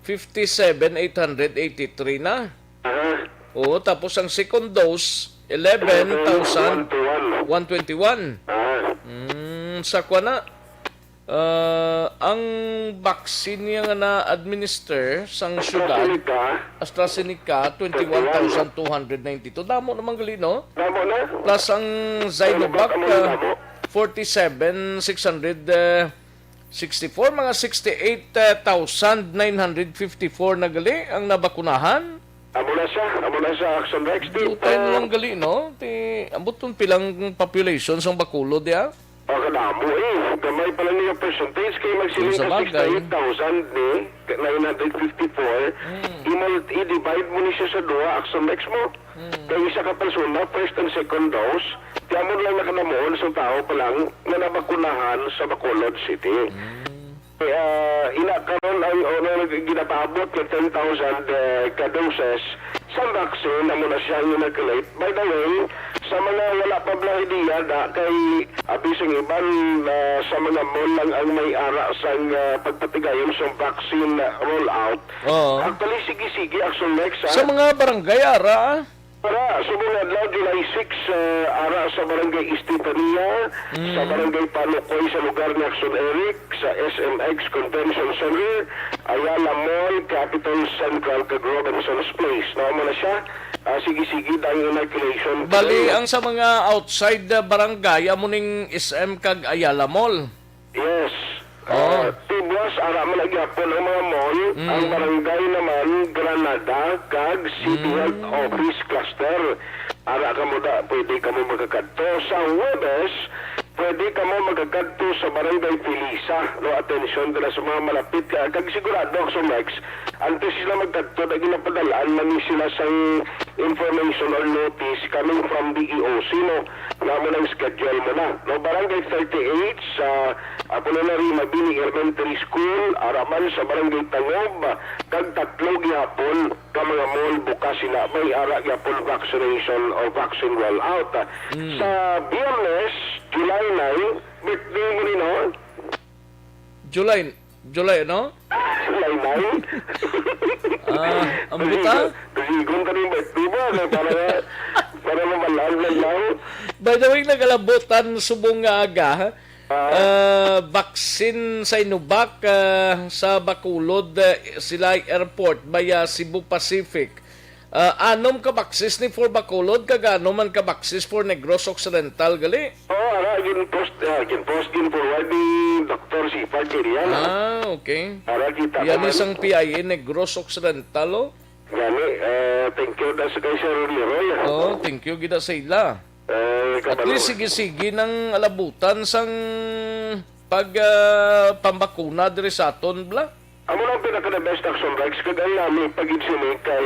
fifty-seven eight hundred eighty-three na. Aha. Oo, tapos ang second dose, eleven thousand one twenty-one. Eleven one twenty-one. Ah. Mm, sa kwa na, ah, ang vaccine niya nga na-administer sang syudad, AstraZeneca. AstraZeneca, twenty-one thousand two hundred ninety-two. Damo naman gali, no? Damo na. Plus ang Sinovac, Sinovac, amo na ah, damo. Forty-seven six hundred, ah, sixty-four, mga sixty-eight thousand nine hundred fifty-four na gali ang nabakunahan. Amo na siya, amo na siya, Action Rex. Di Dutay na pa lang gali, no? Ti, ambot kung pilang population sang Bacolod, ya? Ah, kadamo eh. Gamay pa lang niya percentage kay magsiling Kung sa ka bagay. Sixty-eight thousand ni, nine hundred fifty-four. Hmm. I-mul-, i-divide mo ni siya sa duha, Action Rex mo. Hmm. Kay isa ka persona, first and second dose, ti amo lang nakanamuon sa tao pa lang nga nabakunahan sa Bacolod City. Hmm. Kaya ina karon ang, ano, ginapaabot nga ten thousand, eh, ka doses sa vaccine, amo na siya ang inoculate. By the way, Sa mga wala pa bala idea, da, kay abi sang iban, ah, sa mga mall lang ang may ara sang, ah, pagpatigayon sa vaccine rollout. Oo. Actually, sige-sige, Action Rex, ha? Sa mga barangay, ara, ah. Para subong adlaw, July six, ah, ara sa Barangay Estefania, sa Mm. Barangay Panukoy, sa lugar ni Action Eric, sa S M X Convention Center, Ayala Mall, Capitol Central, kag Robinson's Place. No, mo na siya. Ah, sige-sige, dang inoculation. Bali, Pero ang sa mga outside, ah, barangay, amo ning S M kag Ayala Mall. Yes. Oh. Ah, tibwas, ara man na gyapon ang mga mall. Mm. Ang barangay naman, Granada, kag City Mm. Health Office Cluster. Ara kamo da, pwede kamo magakadto. Sa Huwebes, pwede kamo magakadto sa Barangay Felisa. No, atensyon dira sa mga malapit ka. Kag sigurado, Action Rex, antes sila magkadto, na ginapadalaan man ni sila sang information or notice coming from D E O C, no? Nga mo nang schedule mo na. No, Barangay thirty-eight sa Apollinario Mabini Elementary School, ara man sa Barangay Tangob, kag tatlo gihapon ka mga mall bukas sila may ara gihapon vaccination o vaccine rollout. Mm. Sa Biyernes, July nine, birthday mo ni, no? July, July, no? July nine. Ah, ang buta? Kasi, kasi kung kaning birthday mo, ano, para, para mamalaan lang lang. By the way, nagalabutan subong nga aga, ha? Ah. Ah, vaccine Sinovac, ah, sa Bacolod, ah, Silay Airport, via Cebu Pacific. Ah, anom ka boxes ni for Bacolod, kag anom man ka boxes for Negros Occidental, gali? Oo, ara, gin-post, ah, gin-post, gin-forward ni Doktor Sipag kini, ano? Ah, okay. Ara, kita Yan naman. Isang P I A Negros Occidental, oh. Gani, eh, thank you da sa kay Sir Leroy, ah. Oo, thank you gid sa ila. Eh, At kabalo. Least, sige-sige nang alabutan sang pag, ah, pambakuna diri sa aton, bla? Amo lang pinaka the best, Action Rex, kag ang nami pa gid sini kay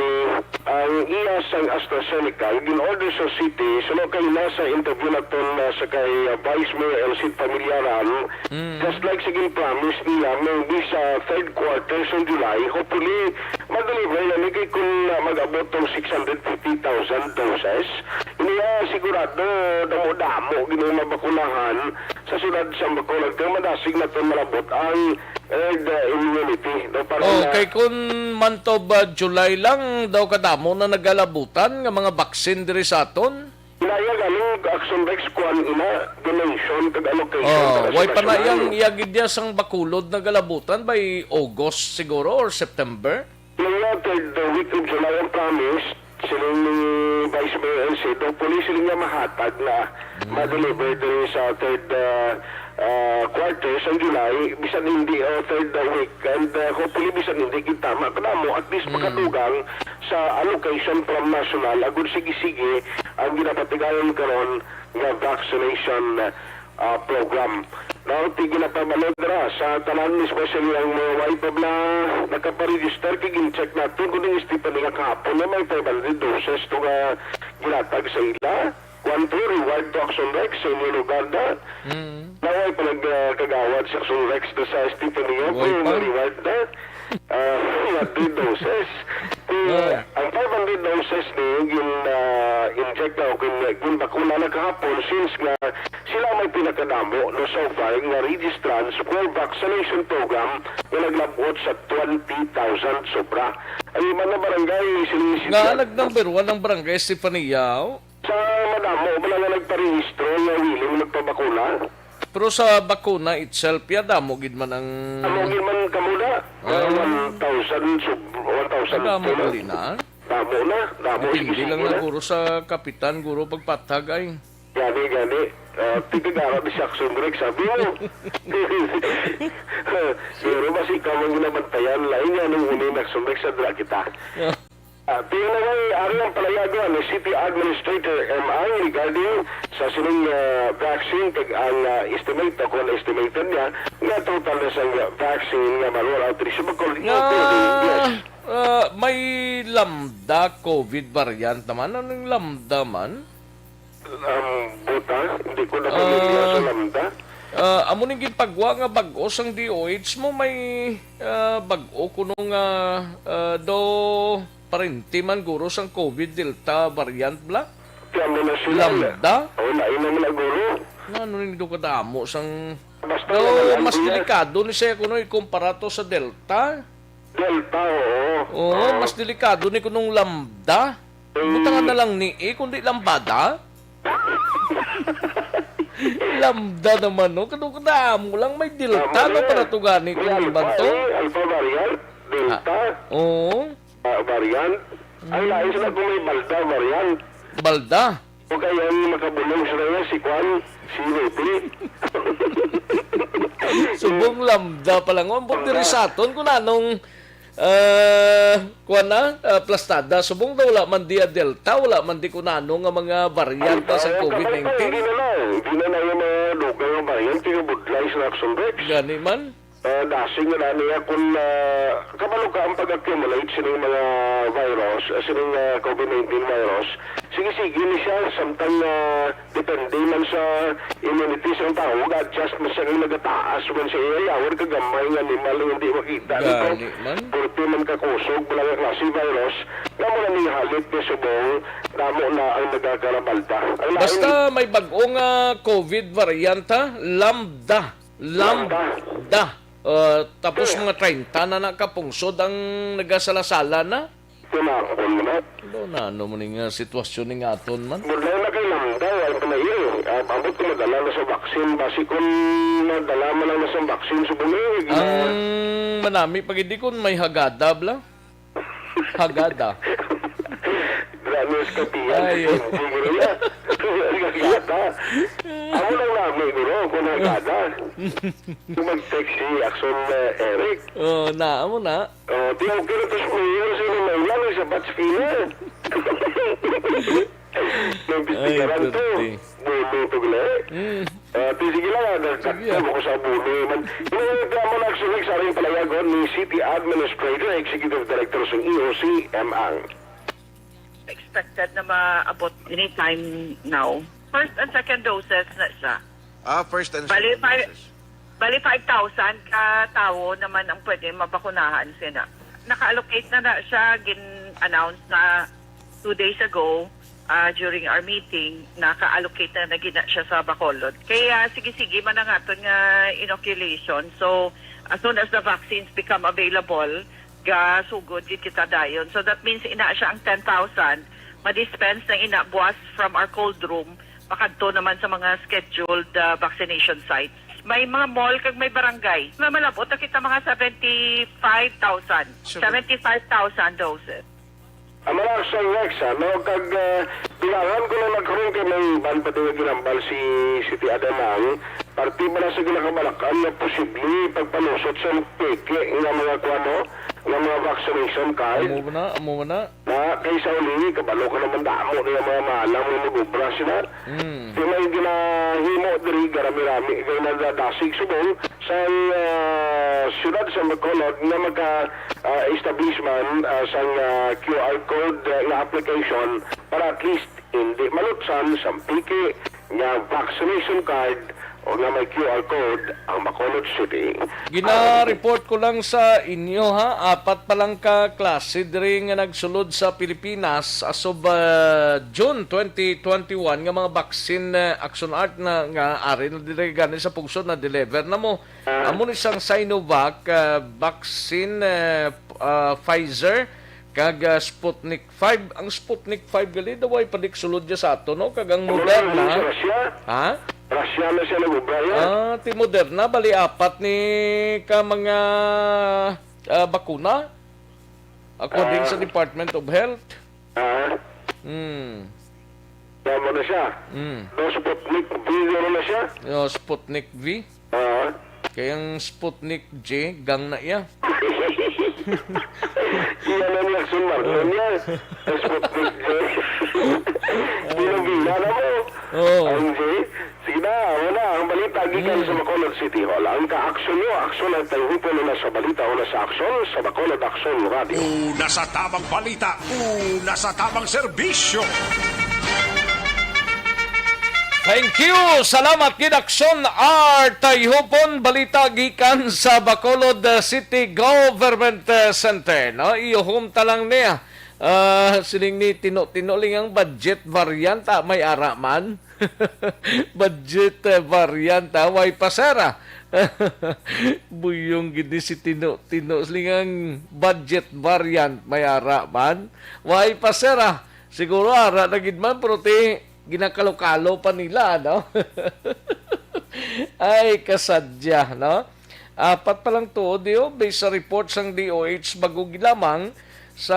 ang iya sang AstraZeneca, gin-order sa city, suno kay nasa interview naton na sa kay, ah, Vice Mayor Elcid Familiaran, Mm. just like sa gin-promise niya, maybe sa third quarter sa July, hopefully, ma-deliver na ni kay kung, ah, mag-abot tong six hundred fifty thousand doses. Ini, ah, sigurado, damo-damo gid ang mabakunahan sa siyudad sa Bacolod, kay madasig naton malabot ang herd, ah, immunity, no? Para Oh, na kay kun month of, ah, July lang daw kadamo na nagalabutan nga mga vaccine diri sa aton. Inaya galing Action Rex, kuan ina, donation kag allocation Oh, para sa way pa na nasyonal. Iyang iyagid niya sang Bacolod nagalabutan by August siguro or September. Mga third week of July ang promise, siling ni Vice Mayor Elcid, hopefully siling niya mahatag na Mm. ma-deliver diri sa third, ah, ah, quarter sa July, bisan hindi, oh, third, ah, week, and, ah, hopefully bisan hindi gid tama kadamo, at least Mm. makadugang sa allocation from national, agud sige-sige ang ginapatigayon karon nga vaccination, ah, program. Now, ti ginapabalo dira sa tanan, especially ang mga way pa bala nakaparegister, kay gin-check naton kung ding Stephanie nga kahapon na may five hundred doses to nga ginatag sa ila. One to reward to Action Rex sa inyong lugar na. Mm. Naway pa nag, ah, kagawad sa Action Rex na sa Stephanie nga Way kung pa. May reward na. Ah, one to doses. Ti, Oh. ang five hundred doses ni gin, ah, inject na o gin, gin bakuna na kahapon since nga sila may pinakadamo no so far nga registrants for vaccination program nga naglabot sa twenty thousand sobra. Ang iban na barangay, siling Nga siya. Nag-number one ang barangay Estefania, oh. Sa madamo, wala nga nagparehistro nga willing magpabakuna. Pero sa bakuna itself, ya, damo gid man ang Amo gid man kamo na. Ah. One thousand sub-, one thousand Damo pila. Gali na. Damo na. Damo, Depende sige, lang sige na na. Guro sa kapitan, guro pagpatag ay. Gani, gani. Ah, tigagara ni Jackson Greg, sabi mo. Pero mas ikaw ang ginabantayan. Lain nga nung uni, Jackson Greg, sa dra kita. Yeah. Ah, tingnan nga, ari ang palayagon ni City Administrator M I regarding sa sining, ah, vaccine, kag ang, ah, estimate, o kung estimated niya, nga total na sa vaccine nga ma-roll out diri sa Bacolod, Nga, including, yes. Ah, may Lambda COVID variant naman. Anong Lambda man? Ang buta, hindi ko na pamilya sa Ah, Lambda. Ah, amo ning ginpagwa nga bag-o sang D O H mo, may, ah, bag-o kuno nga, ah, do parente man guro sang COVID Delta variant bala? Kaya mo na sila. Lambda? O, lain naman na, guro. Nga, ano ning daw kadamo sang... Basta daw, naman, mas kuya, delikado ni siya kuno ikumpara to sa Delta. Delta, oo. Oo, oo, mas delikado ni kunong Lambda. Mm. Butangan na lang ni, eh, kundi Lambada. Lambda naman, no? Kanong kadamo lang may Delta, tama, no? Eh. Para to gani may kung Alpha, iban to. Eh, Alpha variant, Delta. Ah, oo. Ah, variant. Ang lain sila kung may Balda variant. Balda? O kaya ang makabulong sila yan, si Kwan, si Ruby. Subong Lambda pa lang. Ambot diri sa aton kung anong, ah, kuwan na, ah, plastada. Subong daw wala man di, ah, Delta, wala man di kung ano nga mga variant na sa Ay, COVID nineteen. Hindi na lang. Hindi na lang yung mga local nga variant, yung budlay sa Action Rex. Gani man. Ah, dasig nga na niya kung, ah, kabalo ka ang pag-accumulate sining mga virus, ah, sining, ah, COVID nineteen virus. Sige-sige ni siya, samtang, ah, depende man sa immunity sang tawo, ga-adjust man siya kung nagataas man siya iya yawan kagamay nga animal nga hindi makita nito. Gani man. Purti man kakusog, wala nga klase virus, nga mo na ning halit ni subong, damo na ang nagakarabalda. Ang lain Basta may bag-o nga COVID variant, ha? Lambda. Lambda. Lambda. Uh, tapos Hmm. mga treinta na na ka pungsod ang nagasala-sala na. Tinapon mo na. Ano na, ano mo ning, uh, sitwasyon ning aton man? Budlay na kay Lambda, ay panail. Ah, ambot ko madala na sa vaccine. Basi kung madala man lang na sa vaccine, sa bulig, Ang na manami pag hindi kun may Hagada, bla? Hagada. Grabe sa kapiyan. Ay. Hindi ko na. Hagada. Amo lang namin, guro, kung Hagada. Kung mag-text si Axon, uh, Eric. Oh, na, amo na. Oh, di okay na to sa mayor, sino may lang sa batch fee na. May Ay, imbestigaran to. Puti. Bono to gila eh. Mm. Ah, di sige lang, ah, Sige, nagdakta ah. mo ko sa bono eh, man. Yung reklamo na actually sa aring palayagon ni City Administrator, Executive Director sa E O C, M. Ang. Expected na maabot anytime now. First and second doses na siya. Ah, first and Bali, second five, doses. Bali, five thousand ka tawo naman ang pwede mabakunahan sina. Naka-allocate na na siya, gin-announce na two days ago, ah, during our meeting, naka-allocate na na gina siya sa Bacolod. Kaya sige-sige man ang aton nga inoculation. So, as soon as the vaccines become available, gasugod gid kita dayon. So, that means ina siya ang ten thousand, ma-dispense na ina buwas from our cold room, makadto naman sa mga scheduled, ah, vaccination sites. May mga mall kag may barangay. May malabot na kita mga seventy-five thousand. Sure. Seventy-five thousand doses. Ang mga sa Rex, ano, kag, ah, bilangan ko na nagkaroon kay may iban pa din nga ginambal si City Adamang, parte pa na sa ginakabalakan nga posible pagpalusot sa peke nga mga kuwano, nga mga vaccination card. Amo na, amo na. Na, kay sa uli, kabalo ka naman damo na yung mga malam nga mag-ubra sila. Mm. Di may ginahimo diri, garami-rami, kay nagdadasig subong sa, ah, siyudad sa Bacolod nga maka, ah, establishment, ah, sang, ah, Q R code, ah, nga application para at least hindi malutsan sa piki nga vaccination card o nga may Q R code ang Bacolod City. Gina-report ko lang sa inyo, ha, apat pa lang ka klase diri nga nagsulod sa Pilipinas as of, ah, June twenty twenty-one nga mga vaccine, eh, Action Art na nga ari na diri gani sa pungsod na deliver na mo. Ah. Amo ni sang Sinovac, ah, vaccine, eh, ah, Pfizer, kag, ah, Sputnik five. Ang Sputnik five gali, daw ay paniksulod dya sa ato, no? Kag ang Ano Moderna, na, sa Russia? Ha? Russia na siya nag-ubra, ya? Ah, ti Moderna, bali apat ni ka mga, ah, bakuna. According Ah. sa Department of Health. Ah. Hmm. Tama na siya. Hmm. Daw Sputnik V, ano na siya? Yo, Sputnik V. Ah. Kay ang Sputnik J, gang na iya. Iya na niya, Sun Martin niya. Ang Sputnik J. Pinabila na mo. Oo. Ang J. Sige na, wala. Ang balita gikan Hmm. sa Bacolod City Hall. Ang kaaksyon nyo, aksyon ang tayhupon na sa balita o na sa aksyon sa Bacolod Aksyon Radio. Una sa tamang balita, una sa tamang serbisyo. Thank you. Salamat gid, Aksyon R. Tayhupon, balita gikan sa Bacolod, uh, City Government, uh, Center. No, iyo humta lang niya. Ah, siling ni Tino-Tino, lingang budget variant, ah, may ara man. Budget, eh, variant, ah, way pasera. Buyong gid ni si Tino-Tino, lingang budget variant, may ara man. Way pasera. Siguro ara na gid man, pero ti, ginakalo-kalo pa nila, no? Ay, kasadya, no? Apat pa lang tuod, yo, based sa report sang D O H, bago gilamang sa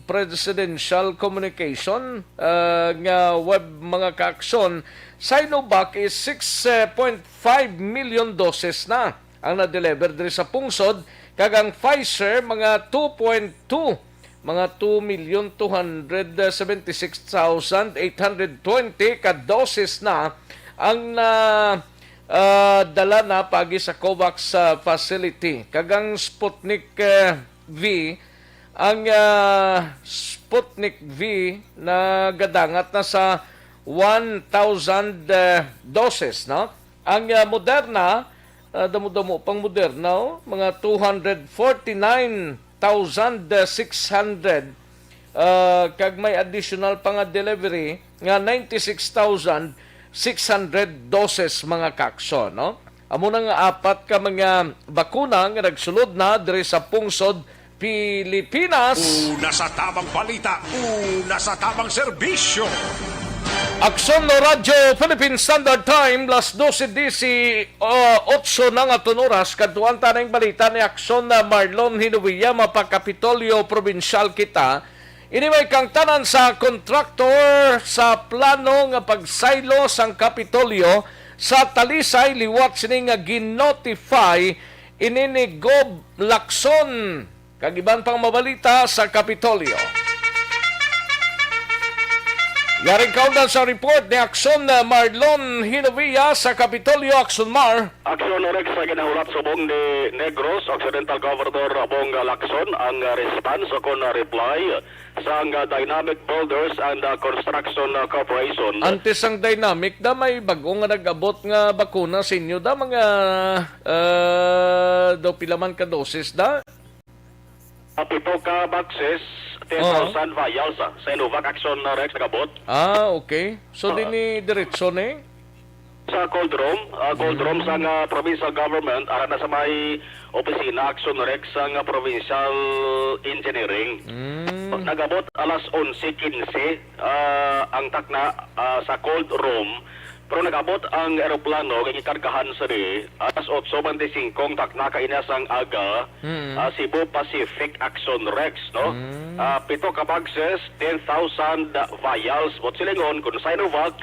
presidential communication, ah, nga web, mga kaaksyon, Sinovac is six point five million doses na ang na-deliver diri sa pungsod, kag ang Pfizer, mga two point two, mga two million two hundred seventy-six thousand eight hundred twenty ka doses na ang na, ah, dala na paagi sa COVAX, ah, facility. Kag ang Sputnik, eh, V, ang, ah, Sputnik V nagadangat na sa one thousand, eh, doses, no? Ang, ah, Moderna, ah, damo-damo pang Moderna, oh, mga two hundred forty-nine thousand six hundred, ah, kag may additional pa nga delivery nga ninety-six thousand six hundred doses, mga kaaksyon, no? Amo na nga apat ka mga bakuna nga nagsulod na diri sa pungsod Pilipinas. Una sa tamang balita, una sa tamang serbisyo. Aksyon no Radyo Philippine Standard Time, las dose disi, uh, otso na nga tunuras, kadtuan ta ning balita ni Aksyon na Marlon Hinovia, mapa Kapitolyo Probinsyal kita. Ini may kangtanan sa kontraktor sa plano nga pagsaylo sang Kapitolyo sa Talisay liwat sini nga ginotify ini ni Gob Lacson. Kag iban pang mabalita sa Kapitolyo. Yaring kaundan sa report ni Aksyon, uh, Marlon Hinovia sa Kapitolyo, Aksyon Mar. Aksyon Rex sa ginahulat subong ni Negros Occidental Governor Bong Lacson ang, uh, response o kon, uh, reply sang, uh, Dynamic Builders and, uh, Construction, uh, Corporation. Antes ang Dynamic, da may bag-o nga nag-abot nga bakuna sa inyo, da mga, uh, daw pila man ka doses, da? Ah, pito ka boxes, ten thousand vials, ah, sa Sinovac Aksyon, ah, Rex, nagabot. Ah, okay. So, ah, dini diretso ni? Sa cold room, ah, cold room sa, mm, nga provincial government, ara na sa may opisina, Aksyon Rex, sa nga provincial engineering. Mm. Nagabot alas onse quince, ah, ang takna, ah, sa cold room. Pero nag-abot ang eroplano nga gikargahan sa di, alas otso bente singko ang takna kaina sang aga, mm, ah, Cebu Pacific Aksyon Rex, no? Mm. Ah, pito ka boxes, ten thousand vials. Buot silingon, kung Sinovac,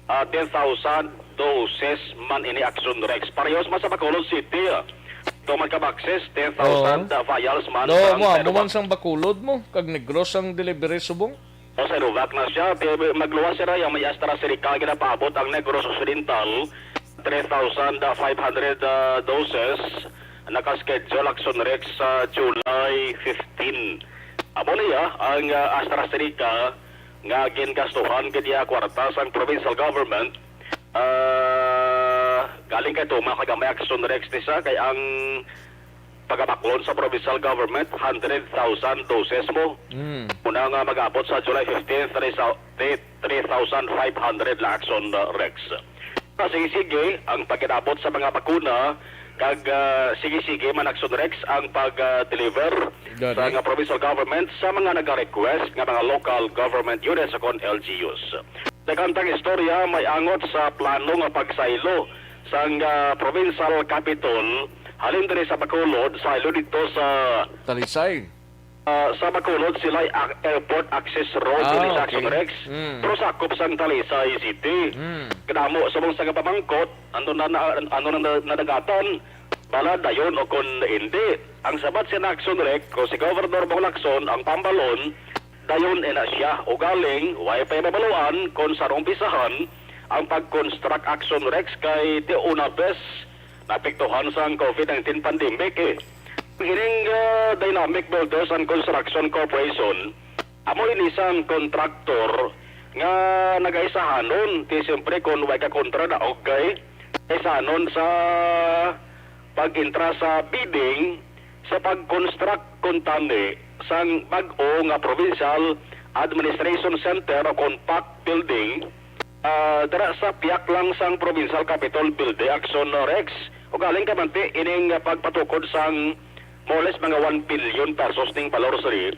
ah, ten thousand doses man ini Aksyon Rex. Parehas man sa Bacolod City, ah. Pito man ka boxes, ten thousand, oo, ah, vials man. No, sang mo, amo Sinovac man sang Bacolod mo, kag Negros ang delivery subong? O, Sinovac na siya. Ti-, magluwas sila, yung may AstraZeneca, ginapaabot ang Negros Occidental, three thousand five hundred, ah, doses. Naka-schedule, Aksyon Rex, sa July fifteen. Amo niya ang, ah, AstraZeneca nga gingastuhan gid niya kwarta sang provincial government. Ah, galing kay tuma kay gamay, Aksyon Rex, ni siya, kay ang pagabaklon sa provincial government, hundred thousand doses mo. Mm. Muna nga mag-abot sa July fifteen, three thou-, three, three thousand five hundred la, Aksyon, uh, Rex. Sa sige-sige ang pag-inabot sa mga bakuna, kag, uh, sige-sige man, Aksyon Rex, ang pag, uh, deliver, gani, sa nga provincial government sa mga naga-request nga mga local government units o kon L G Us. Daghan tang istorya may angot sa plano nga pagsaylo sang, ah, provincial capitol halin diri sa Bacolod, saylo didto sa, Talisay, ah, sa Bacolod, sila ac-, airport access road, ah, diri sa, okay, Aksyon Rex, mm, pero sakop sang Talisay City. Mm. Kadamo sa mga nga pamangkot, ano na, na, ano na, na nadagatan, bala dayon o kon hindi. Ang sabat sa Aksyon Rex, kung si Governor Bong Lacson ang pambalon, dayon ina siya. Ugaling, way pa'y mabaluan kon sa umpisahan ang pag-construct, Aksyon Rex, kay ti una bes naapektuhan sang COVID nineteen pandemic, eh. Ining, ah, Dynamic Builders and Construction Corporation, amo ini sang kontraktor nga nagaisahanon, ti siyempre kon way ka kontra na, okay, nagaisahanon sa pag-intra sa bidding sa pag-construct kuntani sang bag-o nga Provincial Administration Center o kon PAC building, ah, dira sa pihak lang sang Provincial Capitol Building, Action Rex. Ug halin kamanti ining pagpatukod sang more or less mga one billion pesos ning balor sini,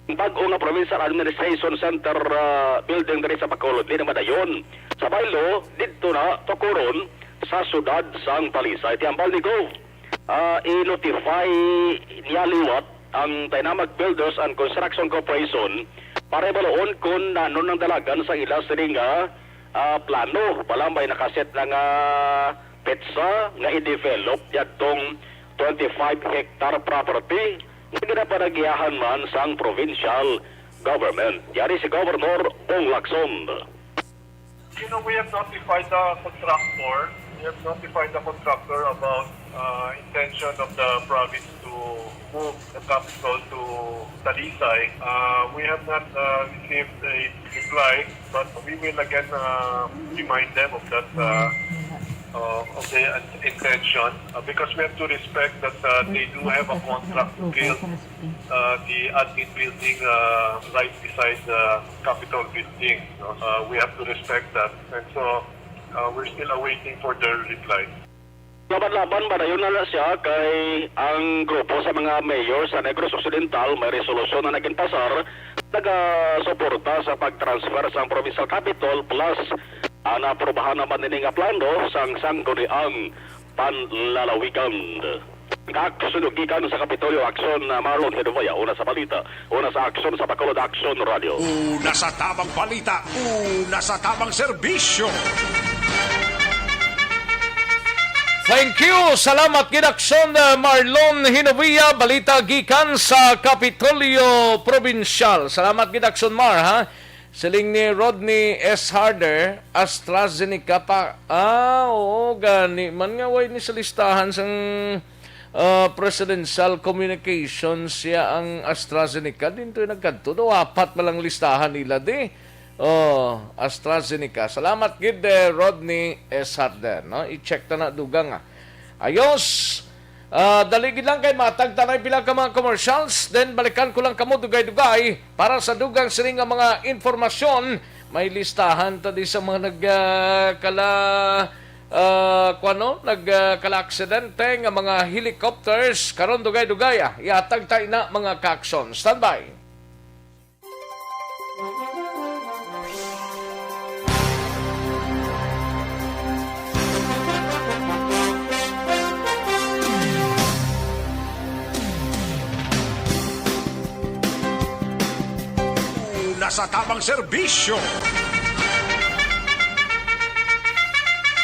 ang bag-o nga Provincial Administration Center, ah, building diri sa Bacolod, di na madayon. Sa baylo, didto na tukuron sa siyudad sang Talisay. Ti hambal ni Gov, ah, i-notify niya liwat ang Dynamic Builders and Construction Corporation para ibaluon kon ano nang dalagan sa ila sini nga, ah, plano. Bala may nakaset na nga petsa nga i-develop yadtong twenty-five hectare property nga ginapanagiahan man sang provincial government. Yari si Governor Bong Lacson. You know, we have notified the contractor. We have notified the contractor about, uh, intention of the province to move the capital to Talisay. Uh, we have not, uh, received a reply, but we will again, uh, remind them of that, uh, uh, of the intention, uh, because we have to respect that, uh, they do have a contract to build, uh, the admin building, uh, right beside the Capitol building, no? Uh, we have to respect that. And so, uh, we're still awaiting for their reply. Laban-laban ba dayon na na siya kay ang grupo sa mga mayor sa Negros Occidental may resolusyon na naging pasar nagasuporta sa pag-transfer sang provincial capital plus ang naaprubahan naman nini nga plano sang Sangguniang Panlalawigan. Kag sunog gikan sa Kapitolyo Aksyon, Marlon Hedovaya, una sa balita, una sa aksyon sa Bacolod Aksyon Radio. Una sa tamang balita, una sa tamang serbisyo. Thank you. Salamat gid, Aksyon, uh, Marlon Hinovia. Balita gikan sa Kapitolyo Probinsyal. Salamat gid, Aksyon Mar, ha? Siling ni Rodney S. Harder, AstraZeneca pa. Ah, oo, gani man nga way ni sa listahan sang, ah, presidential communications siya ang AstraZeneca. Dinto yung nagkadto, do, apat man lang listahan nila, di. Oh, AstraZeneca. Salamat gid, eh, Rodney S. Harder, no? I-check ta na, dugang, ah. Ayos. Ah, dali gid lang kay matag tanay pila ka mga commercials. Then balikan ko lang kamo dugay-dugay para sa dugang sini nga mga informasyon. May listahan ta di sa mga nag, ah, kala, ah, kuwano, nag, ah, kala aksidente nga mga helicopters. Karon dugay-dugay, ah, ihatag ta ina mga kaaksyon. Standby. Una sa tamang serbisyo.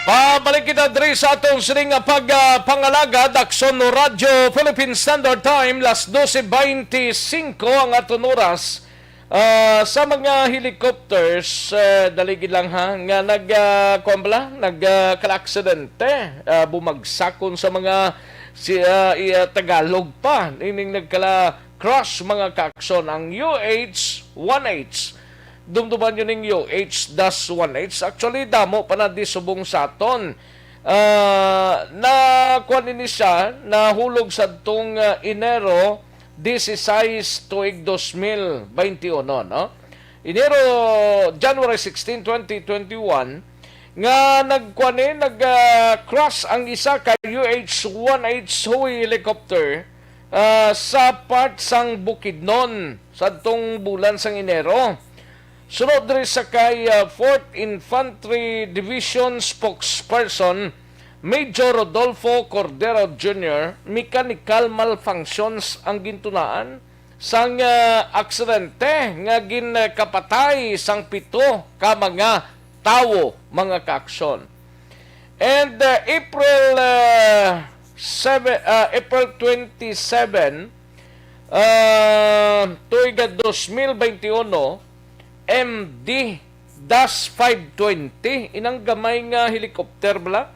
Pabalik kita diri sa atong sining nga pag, ah, pangalagad, Aksyon Radyo Philippine Standard Time, las doce veinticinco ang aton oras. Ah, sa mga helicopters, ah, dali gid lang ha, nga nag, ah, kuwan bala, nag, ah, kala-aksidente, ah, bumagsakon sa mga si, ah, i-, ah, Tagalog pa, ining nagkala-crash, mga kaaksyon, ang U H one H. Dumduman nyo ning U H dash one H. Actually, damo pa na di subong sa aton. Ah, na kuwan ini siya, nahulog sa tong, ah, Enero dieciséis tuig dos mil veintiuno, no? Enero, January sixteen, twenty twenty-one, nga nagkuan ni, nag, ah, crash ang isa ka U H one H Huey helicopter, ah, sa part sang Bukidnon sadtong bulan sang Enero. Sunod diri sa kay, ah, Fourth Infantry Division spokesperson, Major Rodolfo Cordero Junior, mechanical malfunctions ang gintunaan sang, ah, aksidente nga ginkapatay sang pito ka mga tawo, mga kaaksyon. And, ah, April, ah, seven, ah, April twenty-seven, ah, tuig nga dos mil veintiuno, M D dash five twenty, inang gamay nga helicopter bala.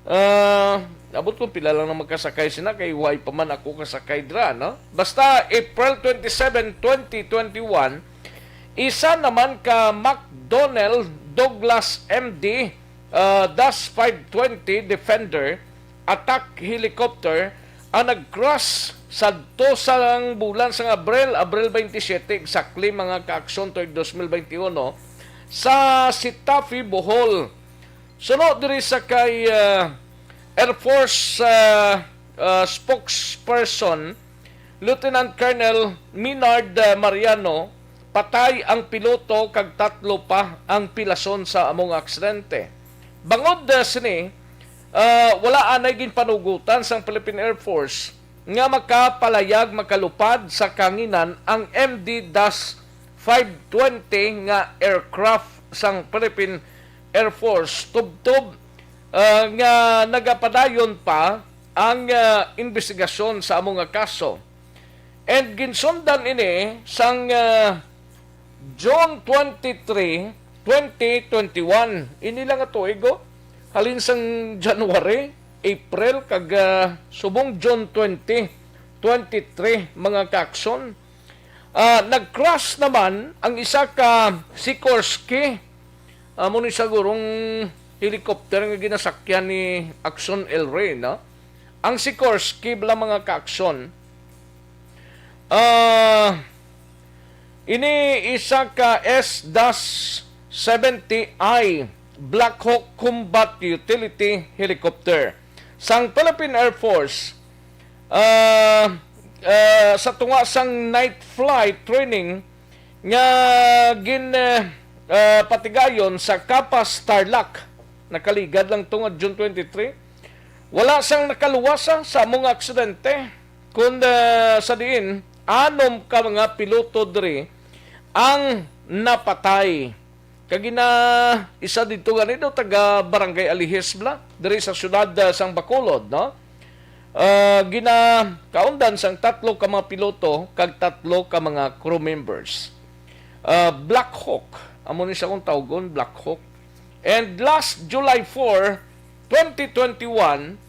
Ah, abot ko pila lang na magkasakay sina, kay way pa man ako kasakay dira, no? Basta, April twenty-seven, twenty twenty-one, isa naman ka McDonnell Douglas M D, ah, dash five twenty Defender attack helicopter ang nag-crash sadto sang bulan sang Abril, Abril twenty-seven, exactly, mga ka-aksyon, tuig dos mil benti uno, sa Sitafe, Bohol. Suno diri sa kay, ah, Air Force, ah, ah, spokesperson, Lieutenant Colonel Minard, ah, Mariano, patay ang piloto kag tatlo pa ang pilason sa among aksidente. Bangod, ah, sini, ah, wala anay ginpanugutan sang Philippine Air Force nga makapalayag makalupad sa kahanginan ang M D dash five twenty nga aircraft sang Philippine Air Force, tubtob, ah, nga nagapadayon pa ang, ah, imbestigasyon sa amo nga kaso. And ginsundan ini sang, ah, June twenty-three, twenty twenty-one. Ini lang nga tuig, oh. Halin sang January, April, kag, ah, subong June twenty twenty-three, mga ka-aksyon. Ah, nag-crash naman ang isa ka Sikorsky. Amo ni sigurong helicopter nga ginasakyan ni Aksyon El Rey, no? Ang Sikorsky bala, mga ka-aksyon, ah, ini isa ka S dash seventy I Black Hawk Combat Utility Helicopter sang Philippine Air Force. Ah, ah, sa tunga sang night flight training nga gin, ah, ah, patigayon sa Capas, Tarlac, nakaligad lang to nga June twenty-three. Wala sang nakaluwas, ah, sa among aksidente, kun, ah, sa diin anom ka mga piloto diri ang napatay. Kag gina-, isa didto gani daw taga Barangay Alihis bala, diri sa siyudad, ah, sang Bacolod, no? Ah, ginakaundan sang tatlo ka mga piloto kag tatlo ka mga crew members. Ah, Black Hawk, amo ni sa kung tawgon, Black Hawk. And last July four, twenty twenty-one,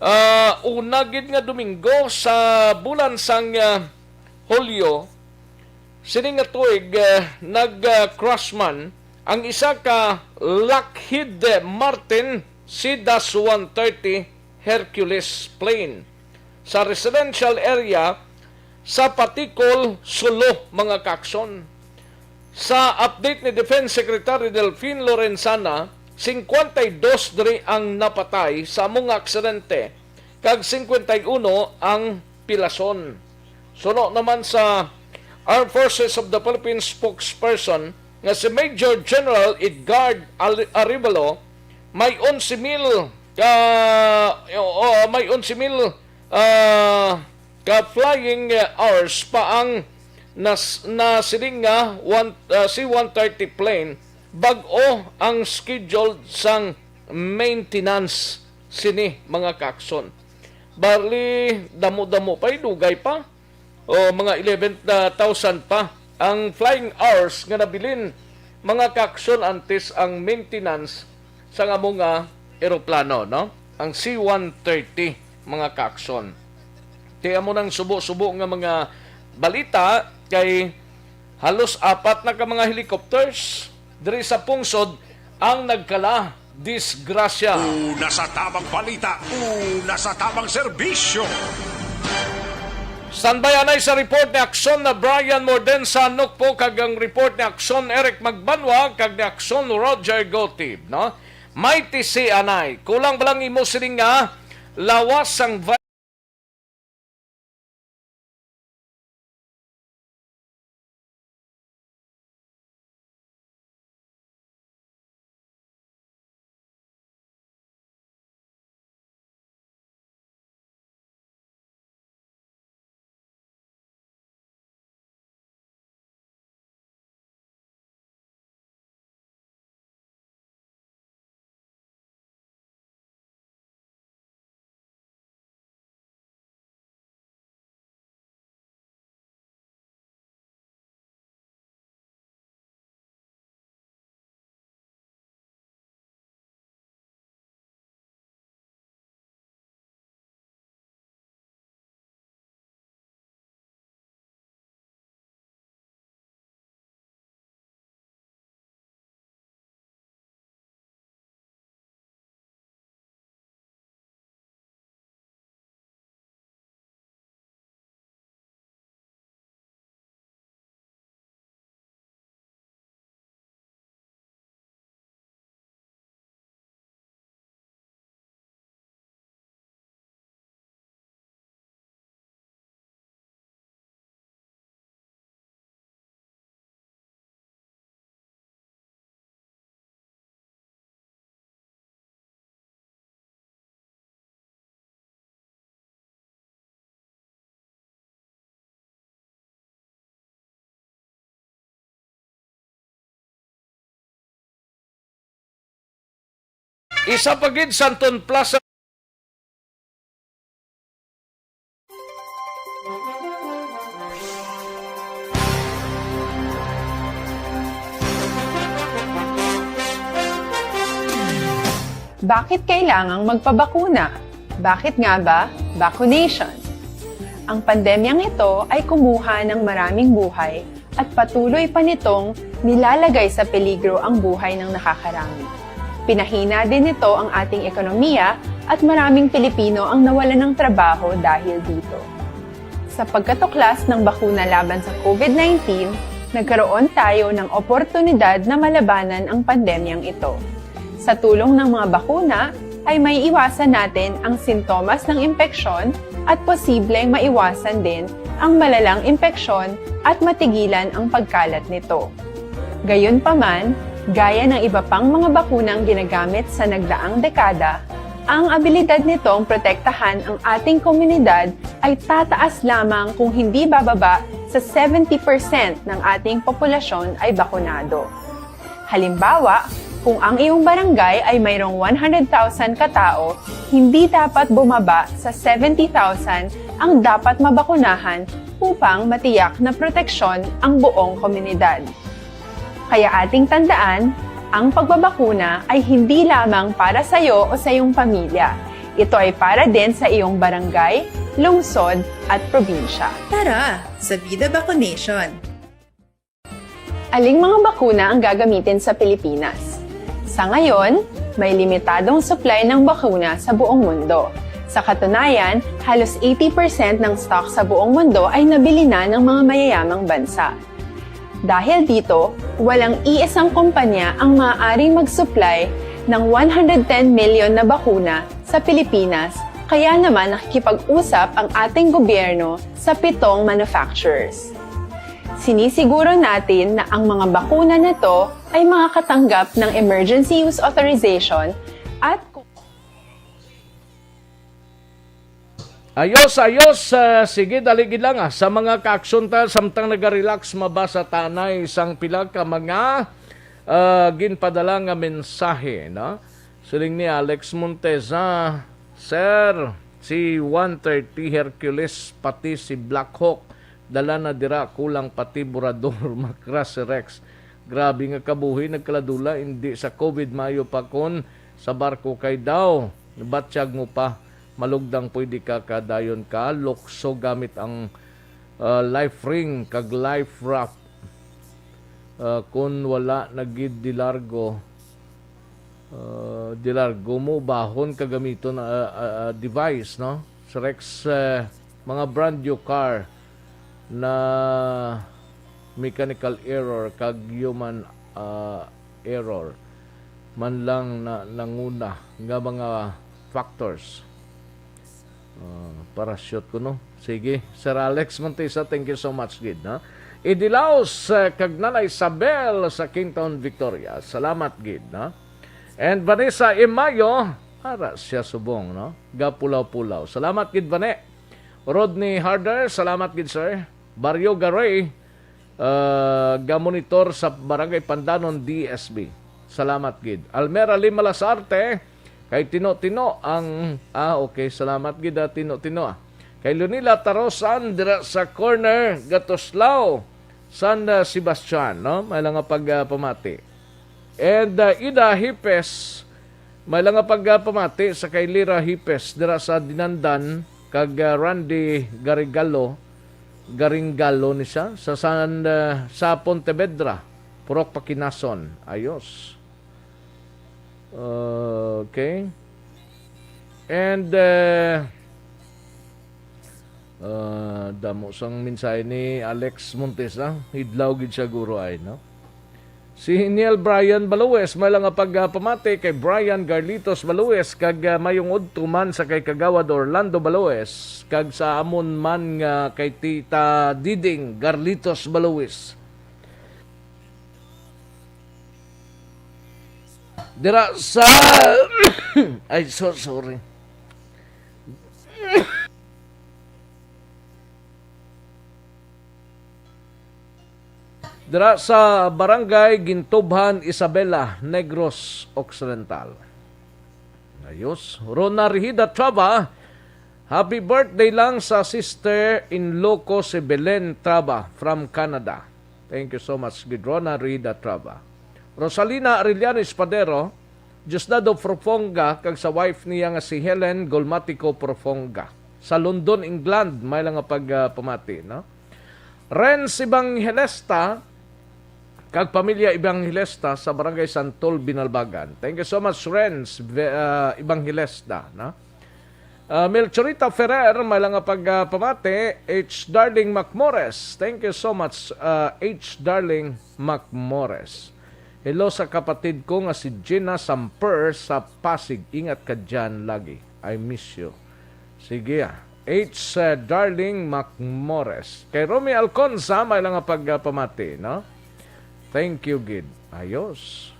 ah, una gid nga Domingo sa bulan sang, ah, Hulyo, sini nga tuig, ah, nag, ah, crash man ang isa ka Lockheed Martin C dash one thirty Hercules plane sa residential area sa Paticol, Sulu, mga ka-aksyon. Sa update ni Defense Secretary Delfin Lorenzana, singkwenta y dos diri ang napatay sa amo nga aksidente, kag singkwenta y uno ang pilason. Suno naman sa Armed Forces of the Philippines spokesperson nga si Major General Edgard Al-, Arevalo, may onse mil ka, o, o, may onse mil, ah, ka flying, ah, hours pa ang nas-, nasiling nga one, ah, C one thirty plane, bag-o ang scheduled sang maintenance sini, mga ka-aksyon. Bali, damo-damo pa, eh, dugay pa. O, mga eleven thousand pa ang flying hours nga nabilin, mga ka-aksyon, antes ang maintenance sang amo nga eroplano, no? Ang C one thirty, mga ka-aksyon. Kay amo nang subo-subo nga mga balita, kay halos apat na ka mga helicopters diri sa pungsod ang nagkala disgrasya. Una sa tamang balita, una sa tamang serbisyo. Standby anay sa report ni Aksyon na Brian Mordensa Nokpo kag ang report ni Aksyon Eric Magbanwa kag ni Aksyon Roger Gotib, no? May T C anay. Kulang ba lang imo siling nga lawas sang Isa pa gid sa Anton Plaza. Bakit kailangang magpabakuna? Bakit nga ba vaccination? Ang pandemyang ito ay kumuha ng maraming buhay at patuloy pa nitong nilalagay sa peligro ang buhay ng nakakarami. Pinahina din nito ang ating ekonomiya at maraming Pilipino ang nawalan ng trabaho dahil dito. Sa pagkatuklas ng bakuna laban sa COVID nineteen, nagkaroon tayo ng oportunidad na malabanan ang pandemyang ito. Sa tulong ng mga bakuna, ay may iwasan natin ang sintomas ng impeksyon at posibleng maiwasan din ang malalang impeksyon at matigilan ang pagkalat nito. Gayunpaman, gaya ng iba pang mga bakunang ginagamit sa nagdaang dekada, ang abilidad nitong protektahan ang ating komunidad ay tataas lamang kung hindi bababa sa seventy percent ng ating populasyon ay bakunado. Halimbawa, kung ang iyong barangay ay mayroong one hundred thousand katao, hindi dapat bumaba sa seventy thousand ang dapat mabakunahan upang matiyak na proteksyon ang buong komunidad. Kaya ating tandaan, ang pagbabakuna ay hindi lamang para sa iyo o sa iyong pamilya. Ito ay para din sa iyong barangay, lungsod, at probinsya. Tara sa Vida Vaccination! Aling mga bakuna ang gagamitin sa Pilipinas? Sa ngayon, may limitadong supply ng bakuna sa buong mundo. Sa katunayan, halos eighty percent ng stock sa buong mundo ay nabili na ng mga mayayamang bansa. Dahil dito, walang iisang kumpanya ang maaaring mag-supply ng one hundred ten million na bakuna sa Pilipinas, kaya naman nakikipag-usap ang ating gobyerno sa pitong manufacturers. Sinisiguro natin na ang mga bakuna na to ay makakatanggap ng emergency use authorization at Ayos, ayos. Ah, sige, dali gid lang, ah. Sa mga kaaksyon ta, samtang naga-relax, mabasa ta anay sang pila ka mga, ah, ginpadala nga mensahe, no? Siling ni Alex Monteza, "Sir, si one thirty Hercules, pati si Black Hawk, dala na dira, kulang pati Burador, makras si Rex." Grabe nga kabuhi, nagkaladula, indi sa COVID, maayo pa kon sa barko kay daw, batyag mo pa, malugdang pwede ka kadayon ka, lukso gamit ang, ah, life ring kag life raft. Ah, kun wala na gid di largo, ah, di largo mo bahon ka gamiton, ah, ah, ah, device, no? Si Rex, eh, mga brand new car na mechanical error kag human, ah, error man lang na nanguna nga mga factors. Ah, parachute ko, no? Sige, Sir Alex Montesa, thank you so much gid, no? Idilaos, eh, kag Nanay Isabel sa Kingtown, Victoria. Salamat gid, no? And Vanessa Imayo, ara siya subong, no? Gapulaw-pulaw. Salamat gid, Vane. Rodney Harder, salamat gid, sir. Barrio Garay, ah, gamonitor sa Barangay Pandanon, D S B. Salamat gid. Almera Lima Lasarte, kay Tino-Tino ang, ah, okay, salamat gid, ah, Tino-Tino, ah. Kay Lunila Tarosan, dira sa corner, Gatuslao, San, ah, Sebastian, no? May lang nga pag, ah, pamati. And, ah, Ida Hipes, may lang nga pag, ah, pamati sa kay Lira Hipes, dira sa Dinandan, kag, ah, Randy Garigalo, Garingalo ni siya, sa San, ah, sa Pontevedra, Purok Pakinason. Ayos. Okay. And, eh, ah, damo sang mensahe ni Alex Montes, ah. Idlaw gid siya, guro, ay, no? Si Neil Brian Balues, may lang nga pagpamati kay Brian Garlitos Balues, kag, ah, mayong udto man sa kay Kagawad Orlando Balues, kag sa amon man nga kay Tita Diding Garlitos Balues. Dira sa, ay, so sorry. Dira sa Barangay Gintubhan, Isabela, Negros Occidental. Ayos. Rona Rihida Traba, happy birthday lang sa sister-in-law ko si Belen Traba from Canada. Thank you so much, good Rona Rihida Traba. Rosalina Arellano Espadero, Diosdado Profonga, kag sa wife niya nga si Helen Golmatico Profonga. Sa London, England, may lang nga pagpamati, no? Renz Evangelista, kag pamilya Evangelista sa Barangay Santol, Binalbagan. Thank you so much, Renz Ve-, ah, Evangelista, no? Ah, Melchorita Ferrer, may lang nga pagpamati, H. Darling Macmores. Thank you so much, ah, H. Darling Macmores. Hello sa kapatid ko nga si Gina Samper sa Pasig. Ingat ka dyan lagi. I miss you. Sige, ah. H, uh, Darling Macmores. Kay Romy Alconza, may lang nga pagpamati, no? Thank you, gid. Ayos.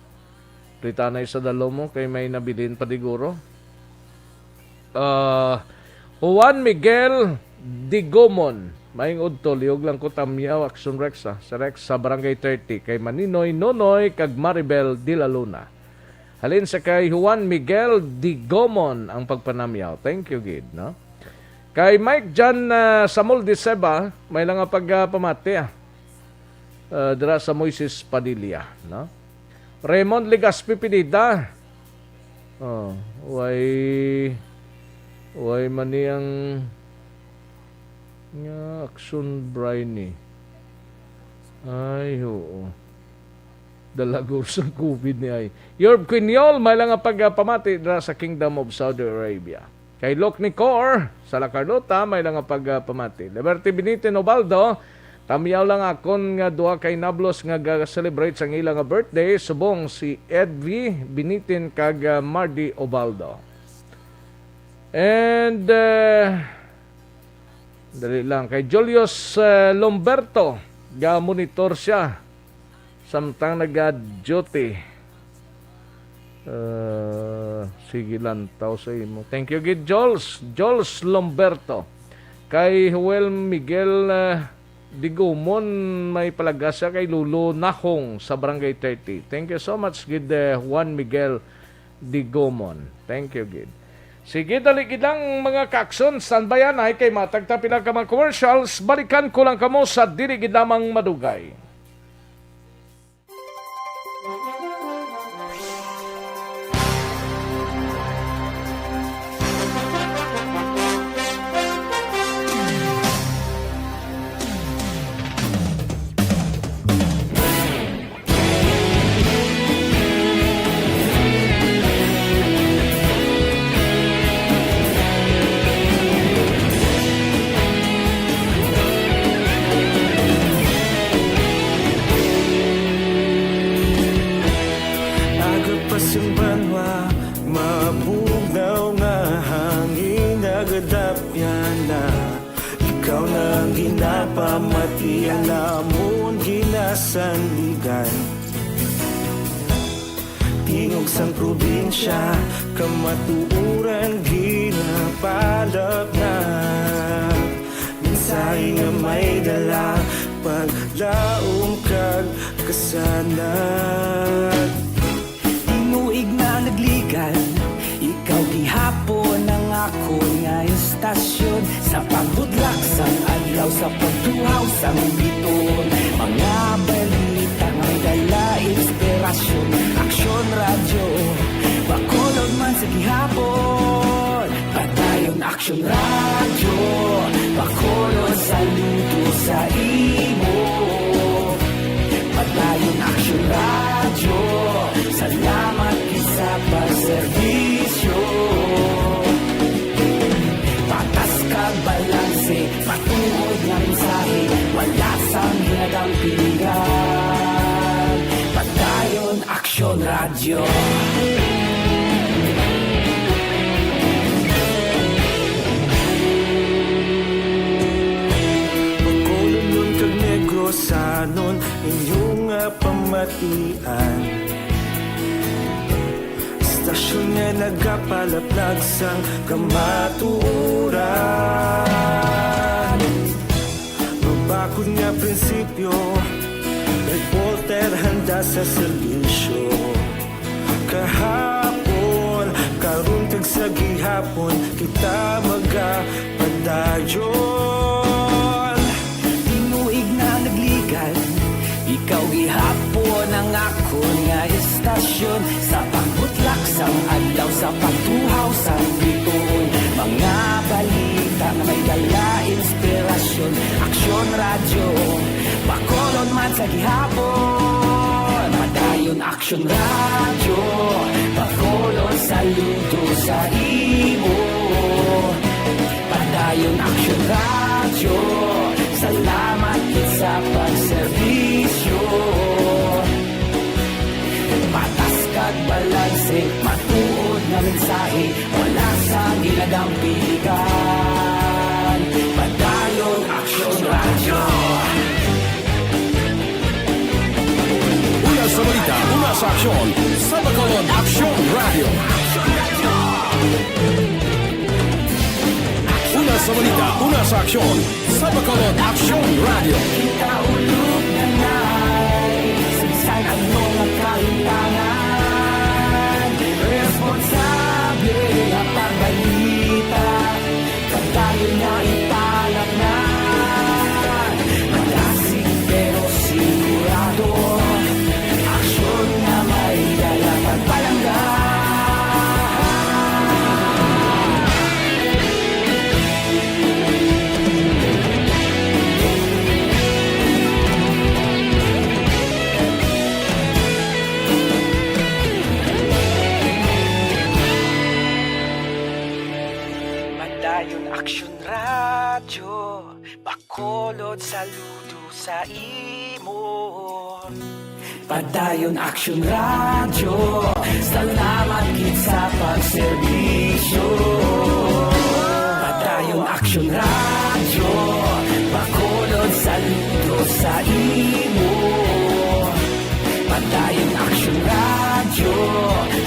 Plitanay sa dalo mo, kay may nabilin pa diguro. Uh, Juan Miguel Digomon. Maayong udto, liog lang ko tamyaw, Action Rex, ah. Sa Rex, sa Barangay thirty, kay Maninoy Nonoy, kag Maribel de la Luna. Halin sa kay Juan Miguel Digomon ang pagpanamyaw. Thank you, gid, no? Kay Mike John, ah, Samol de Seba, may lang nga pagpamati, ah. Ah, dira sa Moises Padilla, no? Raymond Legaspi Pineda. Oh, way, way man ni ang nga action, Briny. Ay, oo. Dalagor sa covid ni ay. Yorb Quiñol, may lang nga pagpamati dira sa Kingdom of Saudi Arabia. Kay Lok Nicor, sa La Carlota, may lang nga pagpamati. Liberty Binitin Obaldo, tamyaw lang akon nga duha ka inablos nga ga-celebrate sang ila nga birthday, subong si Edvi Binitin kag, ah, Mardy Obaldo. And, uh, dali lang. Kay Julius, uh, Lomberto, ga-monitor siya samtang naga-duty. Uh, sige, lantaw sa imo. Thank you, gid, Jules. Jules Lomberto. Kay Joel Miguel, uh, Digumon, may palagas siya kay Lolo Nahong sa Barangay thirty. Thank you so much, gid, uh, Juan Miguel Digomon. Thank you, gid. Sige, dali gid lang, mga kakson. Standby anay kay matag ta pila ka mga commercials. Balikan ko lang kamo sa dili gid lamang madugay. Aga pa sing banwa, mabugnaw nga hangin, nagadapyan na. Ikaw na ang ginapamati, ang amon ginasandigan. Tingog sang probinsya, kamatuoran ginapalapnag. Mensahe nga may dala, paglaom kag kasanag. Tinuig na nagligan, ikaw gihapon ang akon nga istasyon. Sa pagbudlak sang adlaw, sa pagtuhaw sang biton, mga balita may dala inspirasyon. Aksyon Radyo, Bacolod man sa gihapon. Padayon Aksyon Radyo, Bacolod, saludo sa imo. Padayon Aksyon Radyo, salamat gid sa pagserbisyo. Patas kag balanse, matuod nga mensahe, wala sang hinadampingan. Padayon Aksyon Radyo. Bacolodnon kag Negrosanon, inyo nga pamatian. Istasyon nga nagapalaplag sang kamatuoran. Mabakod nga prinsipyo, reporter handa sa serbisyo. Kahapon, Karon kag sa gihapon kita magapadayon. Tinuig na nagligan, ikaw gihapon ang akon nga estasyon. Sa pagbutlak sang adlaw, sa pagtuhaw sang bituon, mga balita nga may dala inspirasyon. Aksyon Radyo, Bacolod man sa gihapon. Padayon Aksyon Radyo, Bacolod, saludo sa imo. Padayon Aksyon Radyo, salamat gid sa pagserbisyo. Patas kag balanse, matuod nga mensahe, wala sang ginadampigan. Padayon Aksyon Radyo. Una sa balita, una sa aksyon, sa Bacolod Aksyon Radyo. Una sa balita, una sa aksyon, sa Bacolod Aksyon Radyo. Kita ulog na na'y sagsag ang mga kahitangan. Responsable ang pagbalita. Padayon nga ipalatnan. Madasig pero sigurado. Aksyon nga may dala pagpalangga. Padayon Aksyon Radyo, Bacolod, saludo sa imo. Padayon Aksyon Radyo, salamat gid sa pagserbisyo. Padayon Aksyon Radyo, Bacolod, saludo sa imo. Padayon Aksyon Radyo,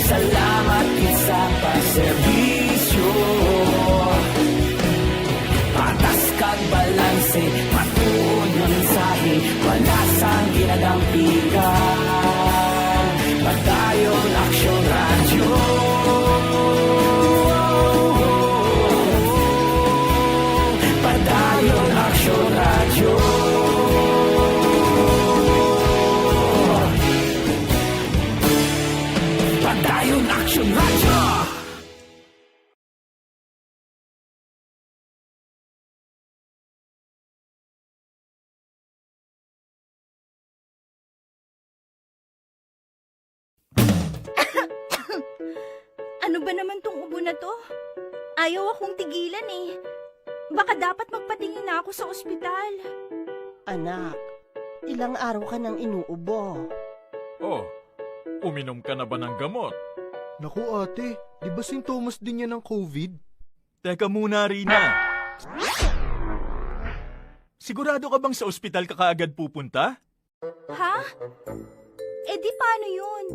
salamat gid sa pagserbisyo. Patas kag balanse, matuod nga mensahe, wala sang ginadampigan. Padayon Aksyon Radyo. Padayon Aksyon Radyo. Padayon Aksyon Radyo. Ano ba naman tong ubo na to? Ayaw akong tigilan eh. Baka dapat magpatingin na ako sa ospital. Anak, ilang araw ka nang inuubo. Oh, uminom ka na ba ng gamot? Naku, ate, di ba sintomas din yan ng covid? Teka muna, Rina. Sigurado ka bang sa ospital ka kaagad pupunta? Ha? Eh di paano yun?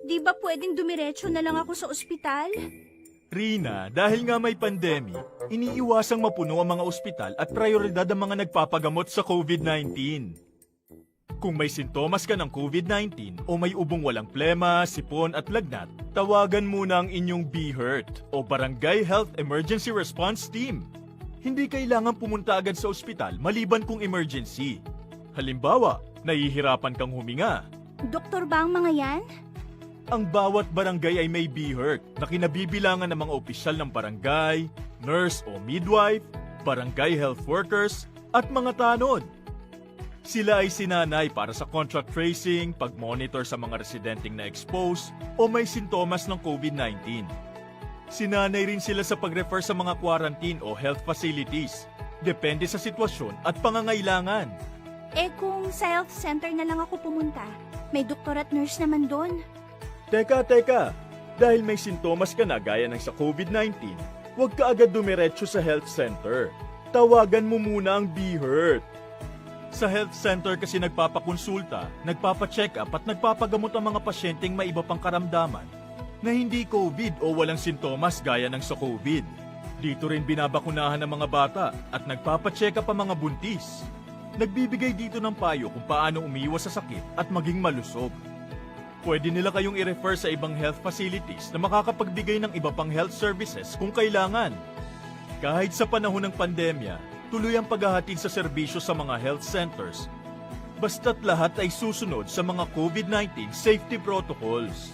Di ba pwedeng dumiretso na lang ako sa ospital? Rina, dahil nga may pandemic, iniiwasang mapuno ang mga ospital at prioridad ang mga nagpapagamot sa covid nineteen. Kung may sintomas ka ng covid nineteen o may ubong walang plema, sipon at lagnat, tawagan muna ang inyong BHERT o Barangay Health Emergency Response Team. Hindi kailangan pumunta agad sa ospital maliban kung emergency. Halimbawa, nahihirapan kang huminga. Doktor ba ang mga yan? Ang bawat barangay ay may BHERT na kinabibilangan ng mga opisyal ng barangay, nurse o midwife, barangay health workers, at mga tanod. Sila ay sinanay para sa contact tracing, pag-monitor sa mga residenteng na-expose o may sintomas ng covid nineteen. Sinanay rin sila sa pag-refer sa mga quarantine o health facilities, depende sa sitwasyon at pangangailangan. Eh, kung sa health center na lang ako pumunta, may doktor at nurse naman doon. Teka, teka! Dahil may sintomas ka na gaya ng sa covid nineteen, huwag ka agad dumiretso sa health center. Tawagan mo muna ang BHERT. Sa health center kasi nagpapakonsulta, nagpapacheck-up at nagpapagamot ang mga pasyenteng may iba pang karamdaman na hindi covid o walang sintomas gaya ng sa covid. Dito rin binabakunahan ang mga bata at nagpapacheck-up ang mga buntis. Nagbibigay dito ng payo kung paano umiwas sa sakit at maging malusog. Pwede nila kayong i-refer sa ibang health facilities na makakapagbigay ng iba pang health services kung kailangan. Kahit sa panahon ng pandemya, tuloy ang paghahatid sa serbisyo sa mga health centers, basta't lahat ay susunod sa mga COVID nineteen safety protocols.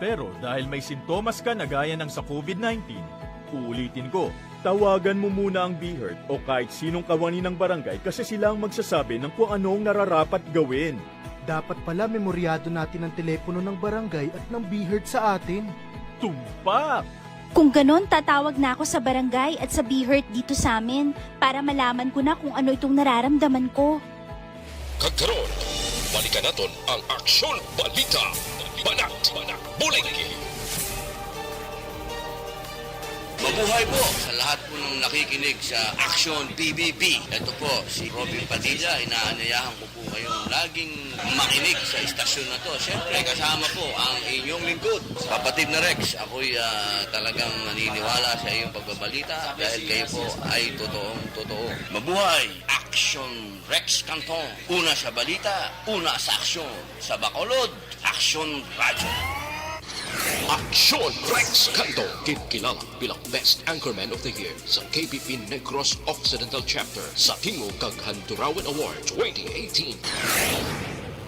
Pero dahil may sintomas ka na gaya ng sa COVID nineteen, uulitin ko, tawagan mo muna ang BHERT o kahit sinong kawani ng barangay kasi sila ang magsasabi ng kung ano ang nararapat gawin. Dapat pala memoryado natin ang telepono ng barangay at ng BHERT sa atin. Tumpak! Kung ganon, tatawag na ako sa barangay at sa BHERT dito sa amin para malaman ko na kung ano itong nararamdaman ko. Kag karon, balikan naton ang Aksyon Balita, Banat, Bulig. Mabuhay po sa lahat po ng nakikinig sa Aksyon B B B. Ito po si Robin Padilla. Inaanyayahan ko po kayong laging makinig sa istasyon na to. Siyempre, kasama po ang inyong lingkod, Kapatid na Rex. Ako'y, ah, talagang naniniwala sa iyong pagbabalita dahil kayo po ay totoong totoo. Mabuhay! Aksyon Rex Canton. Una sa balita, una sa aksyon. Sa Bacolod, Aksyon Radyo. Aksyon Rex Canton, ginkilala bilang Best Anchorman of the Year sa K B P Negros Occidental Chapter sa Tingog kag Handurawan Award twenty eighteen.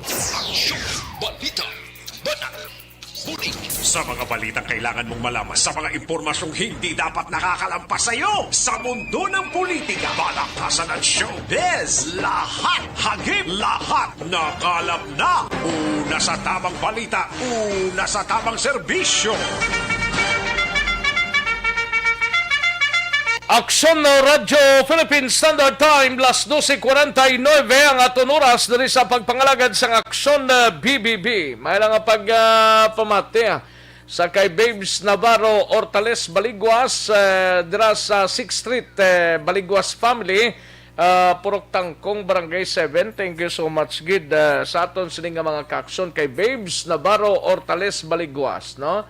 Aksyon Balita. Banat. Bulig. Sa mga balitang kailangan mong malaman, sa mga impormasyong hindi dapat nakakalampas sa iyo, sa mundo ng politika, balakasan at showbiz, lahat hagip, lahat nakalap na. Una sa tamang balita, una sa tamang serbisyo. Aksyon na Radyo Philippine Standard Time, las doce cuarenta y nueve ang aton oras diri sa pagpangalagad sang Aksyon na B B B. May lang nga pag, ah, pamati, ah, sa kay Babes Navarro Hortales Baliguas, eh, dira sa Sixth Street, eh, Baliguas family, ah, Purok Tangkong, Barangay seven. Thank you so much gid, ah, sa aton sini nga mga kaaksyon kay Babes Navarro Hortales Baliguas, no?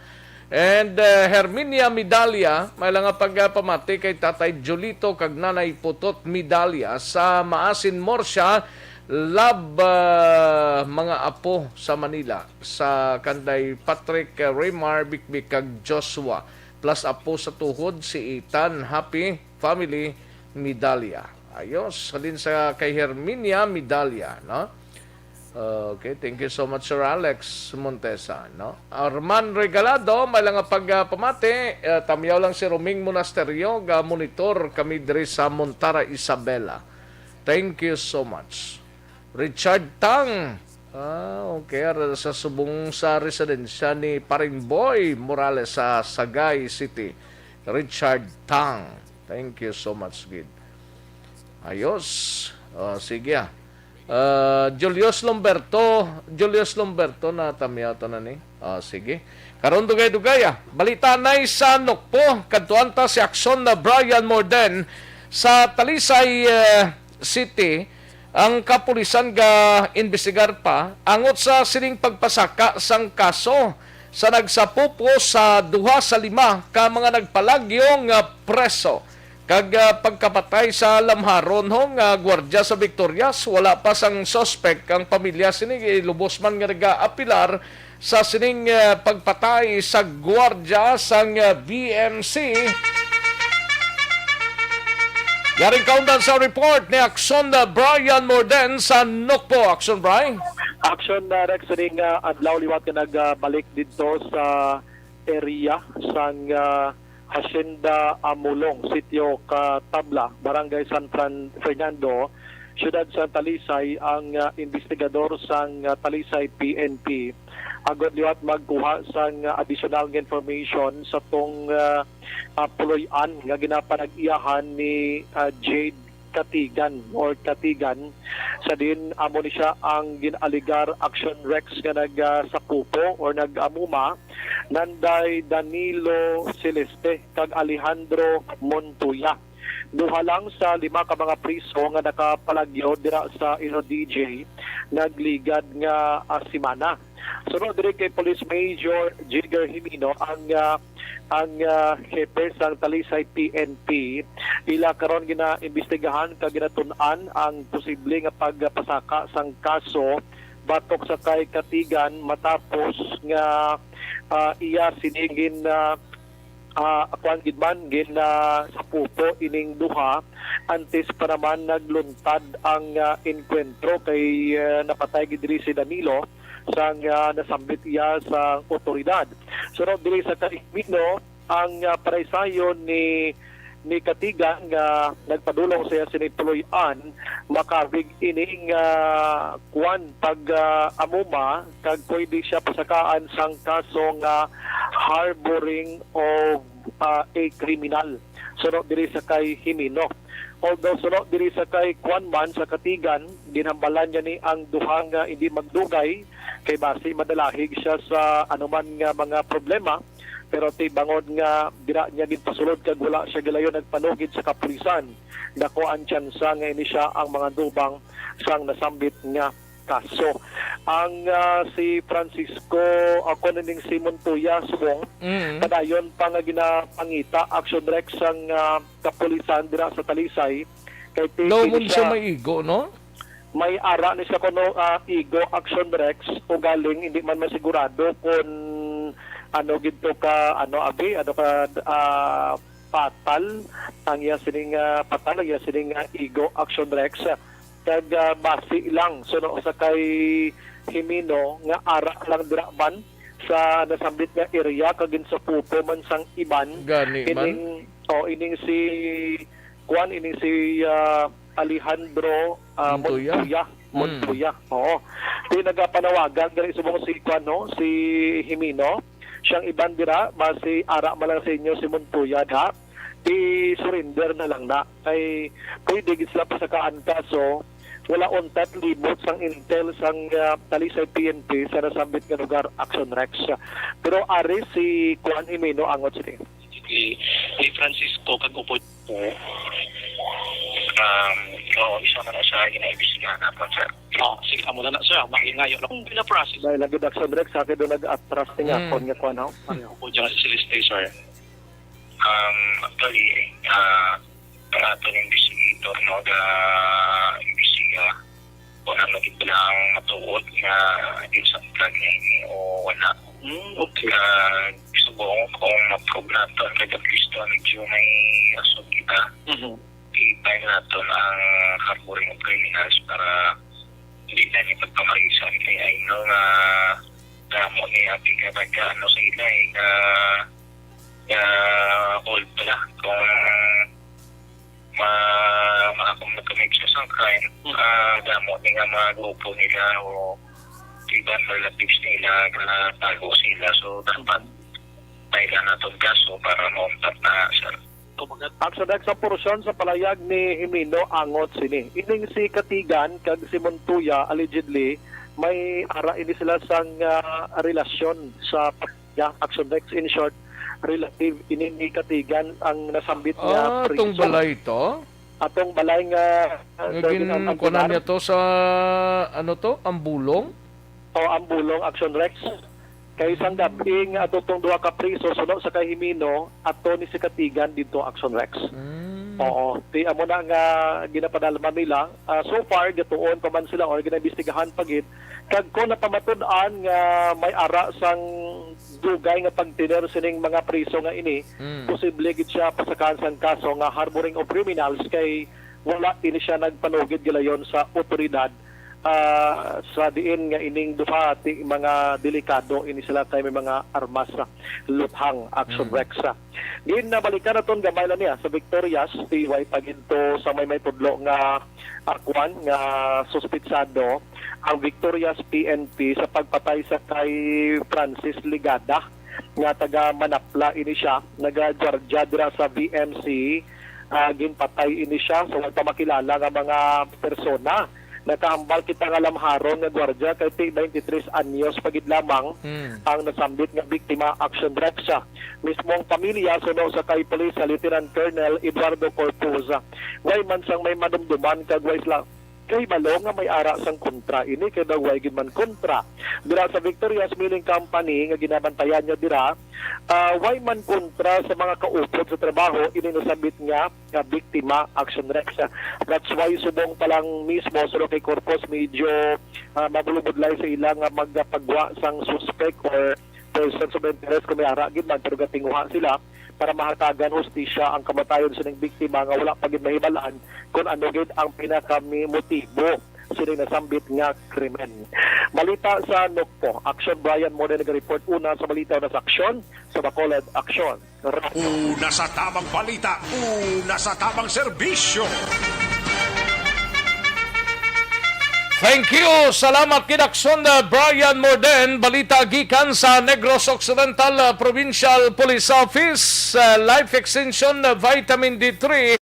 And, uh, Herminia Midalia, may lang nga pagpamati kay Tatay Julito kag Nanay Putot Midalia sa Maasin Murcia, lab, uh, mga apo sa Manila, sa kanday Patrick, uh, Raymar, Bikbik kag Joshua, plus apo sa tuhod si Ethan, Happy Family Midalia. Ayos, halin sa kay Herminia Midalia, no? Okay, thank you so much, Sir Alex Montesa, no? Arman Regalado, may lang nga pagpamati, eh, tamyaw lang si Roming Monasterio, ga monitor kami diri sa Montara, Isabela. Thank you so much. Richard Tang, ah, okay, ara sa subong sa residensya ni Paring Boy Morales sa Sagay City. Richard Tang, thank you so much gid. Ayos. Oh, sige, ah. Ah, Julius Lomberto, Julius Lomberto, na tamyaw to na ni. Ah, sige. Karon, dugay-dugay, ah. Balita na sa Nokpo, kadtuan ta si Aksyon na Brian Morden sa Talisay, eh, City. Ang kapulisan ga-imbestigar pa angot sa sining pagpasaka sang kaso sa nagsapupo sa duha sa lima ka mga nagpalagyo nga preso kag, ah, pagkapatay sa lamharon ho nga gwardiya sa Victorias. Wala pa sang suspek ang pamilya sini, lubos man nga nagaapilar sa sining, ah, pagpatay sa gwardiya sang, ah, B M C. Yaring kaundan sa report ni Aksyon, ah, Brian Morden sa Nokpo. Aksyon, Brian. Aksyon, ah, Rex, sining, ah, adlaw liwat nga nagbalik didto sa area sang, ah, Hacienda Amulong, Sitio Katabla, Barangay San Fran-, Fernando, Siyudad sa Talisay, ang, ah, investigador sang, ah, Talisay P N P agod liwat magkuha sang, ah, additional nga information sa tong, ah, ah, puloy-an nga ginapanag-iyahan ni, ah, Jade Katigan or Katigan, sa din amo ni siya ang gin-alegar action Rex nga nag, ah, sapupo or nag-amuma nanday Danilo Celeste kag Alejandro Montoya. Duha lang sa lima ka mga priso nga nakapalagyo dira sa Ino D J nagligad nga, ah, semana. Suno diri kay Police Major Jigger Himino, ang, ah, ang, ah, hepe sang Talisay P N P, ila karon ginaimbestigahan kag ginatun-an ang posible nga pagpasaka sang kaso batok sa kay Katigan matapos nga, ah, iya sini gin, ah, ah, kuwan gid man, gin, ah, sapupo ining duha antes pa naman nagluntad ang, ah, enkwentro kay, ah, napatay gid diri si Danilo sang, ah, nasambit iya sa otoridad. Sunod diri sa kay Mino, ang, ah, paraysayon ni, ni Katigan nga nagpadulong siya sini puloy-an, makabig ining, ah, kuwan pag, ah, amuma kag pwede siya pasakaan sang kaso nga harboring of, ah, a criminal. Sunod diri sa kay Jimeno. Although sunod diri sa kay kuwan man sa Katigan, ginhambalan niya ni ang duha nga hindi magdugay kay basi madalahig siya sa anuman nga mga problema. Pero ti bangod nga dira niya ginpasulod kag wala siya gilayon nagpanugid sa kapulisan, dako ang tsansa nga ini siya ang mga dubang sang nasambit nga kaso. Ang, ah, si Francisco, ako nining si Montoya, subong, Mm. padayon pa nga ginapangita, Action Rex, sang, ah, kapulisan dira sa Talisay. Kay ti-, Daw ti-, mun siya siya may igo, no? May ara ni siya kuno, ah, igo, Action Rex, ugaling hindi man masigurado kung ano gid to ka, ano, abi, ano ka, ah, patal, ang iya sining, ah, patal, ang iya sining, ah, igo, Action Rex. Kag, ah, basi lang, suno sa kay Jimeno nga ara lang dira man sa nasambit nga area, kag ginsapupo man sang iban. Gani man. Ining, oh, ining si, kuan, ining si, ah, Alejandro, ah, Montoya. Montoya. Mm. Montoya. Oo. Ti nagapanawagan gani subong si, kuan, no, si Jimeno. Siyang iban dira, basi ara man lang sa inyo si Montoya, da. Ti surrender na lang na. Kay pwede gid sila pasakaan kaso, wala untat libot sang intel sang, ah, Talisay P N P sa nasambit nga lugar, Action Rex. Pero ari si Kuan Jimeno angot sini. Ni, ni Francisco kag Upo. Um, oo, isa man na siya, ginaimbestigahan naton, sir. Oh, sige, amo na na, sir. Mahingayo na kung pinaprocess. Dahil lagi Action Rex, sa akin doon nag-atras ni nga, Mm. kon nga kuan, ho? Ano? Upo dyan, Celeste, sir. Um, actually, ah, ang aton investigator, no, ga-imbestiga kung ano gid lang matuod nga di sa plug niya ini o wala. Mm, okay. Ah, subong kung ma-prove naton, kay at least, no, medyo may rason kita. Mhm. I-file naton ang harboring of criminals para hindi na ni pagpamarisan kay I know nga damo ni abi ka nag-ano sa ila eh, na, na hold pala kung ma, ma, kung nag-commit siya sa crime, Mm. ah, damo ni nga mga grupo nila o iban relatives nila nga tago sila. So, dapat file naton kaso para mauntat na, sir. Action Rex, sa porsyon sa palayag ni Jimeno angot sini. Ining si Katigan kag si Montoya, allegedly, may ara ini sila sang, ah, relasyon sa pamilya. Action Rex, in short, relative ini ni Katigan ang nasambit nga Ah, atong priso. Balay to? Atong balay nga, ah, Nga sa gin-, ginang-, kuanan niya to sa, ano to? Ambulong? O, Ambulong, Action Rex. Kay sang gab-i nga ato tong duha ka priso, suno sa kay Jimeno, ato ni si Katigan didto, Action Rex. Mm. Oo. Ti amo na nga ginapadalman nila. Ah, so far, gatuon pa man sila or ginaimbestigahan pa gid. Kag kung napamatud-an nga may ara sang dugay nga pagtener sining mga priso nga ini, Mm. posible gid siya pasakaan sang kaso nga harboring of criminals kay wala ini siya nagpanugid gilayon sa otoridad, ah, sa diin nga ining duha ti mga delikado ini sila kay may mga armas sa luthang, Action Mm. Rex. Ginabalikan naton gamay lang niya sa Victorias, T Y pagidto sa may, may tudlo nga, ah, kuwan, nga suspitsado ang Victorias P N P sa pagpatay sa kay Francis Ligada nga taga Manapla ini siya, nagagwardya dira sa V M C. Ah, ginpatay ini siya sa wala pa makilala nga mga persona. Nakahambal kita nga lamharon nga gwardya kay ti twenty-three anyos pa gid lamang Hmm. ang nasambit nga biktima, Action Rex. Mismo ang pamilya, suno sa kay Police Lieutenant Colonel Eduardo Corpuz, way man sang may madumduman kag way sila Kay balo nga may ara sang kontra ini, kay daw way gid man kontra. Dira sa Victorious Milling Company nga ginabantayan niya dira, ah, way man kontra sa mga kaupod sa trabaho ini nasambit nga, nga biktima, Action Rex. That's why subong pa lang mismo sa Roque Corpus, medyo, ah, mabulubudlay sa ila nga magpagwa sang suspect or persons of interest kung may ara gid man, pero gatinguha sila para mahatagan hustisya ang kamatayon sining biktima nga wala pa gid mahibal-an kung ano gid ang pinakami motibo sining nasambit nga krimen. Balita sa Nokpo, Aksyon Brian Mode naga-report una sa balita na sa aksyon sa Bacolod Aksyon. Una sa tamang balita, una sa tamang serbisyo. Thank you. Salamat gid, Aksyon, uh, Brian Morden. Balita gikan sa Negros Occidental, uh, Provincial Police Office, uh, Life Extension, uh, Vitamin D three.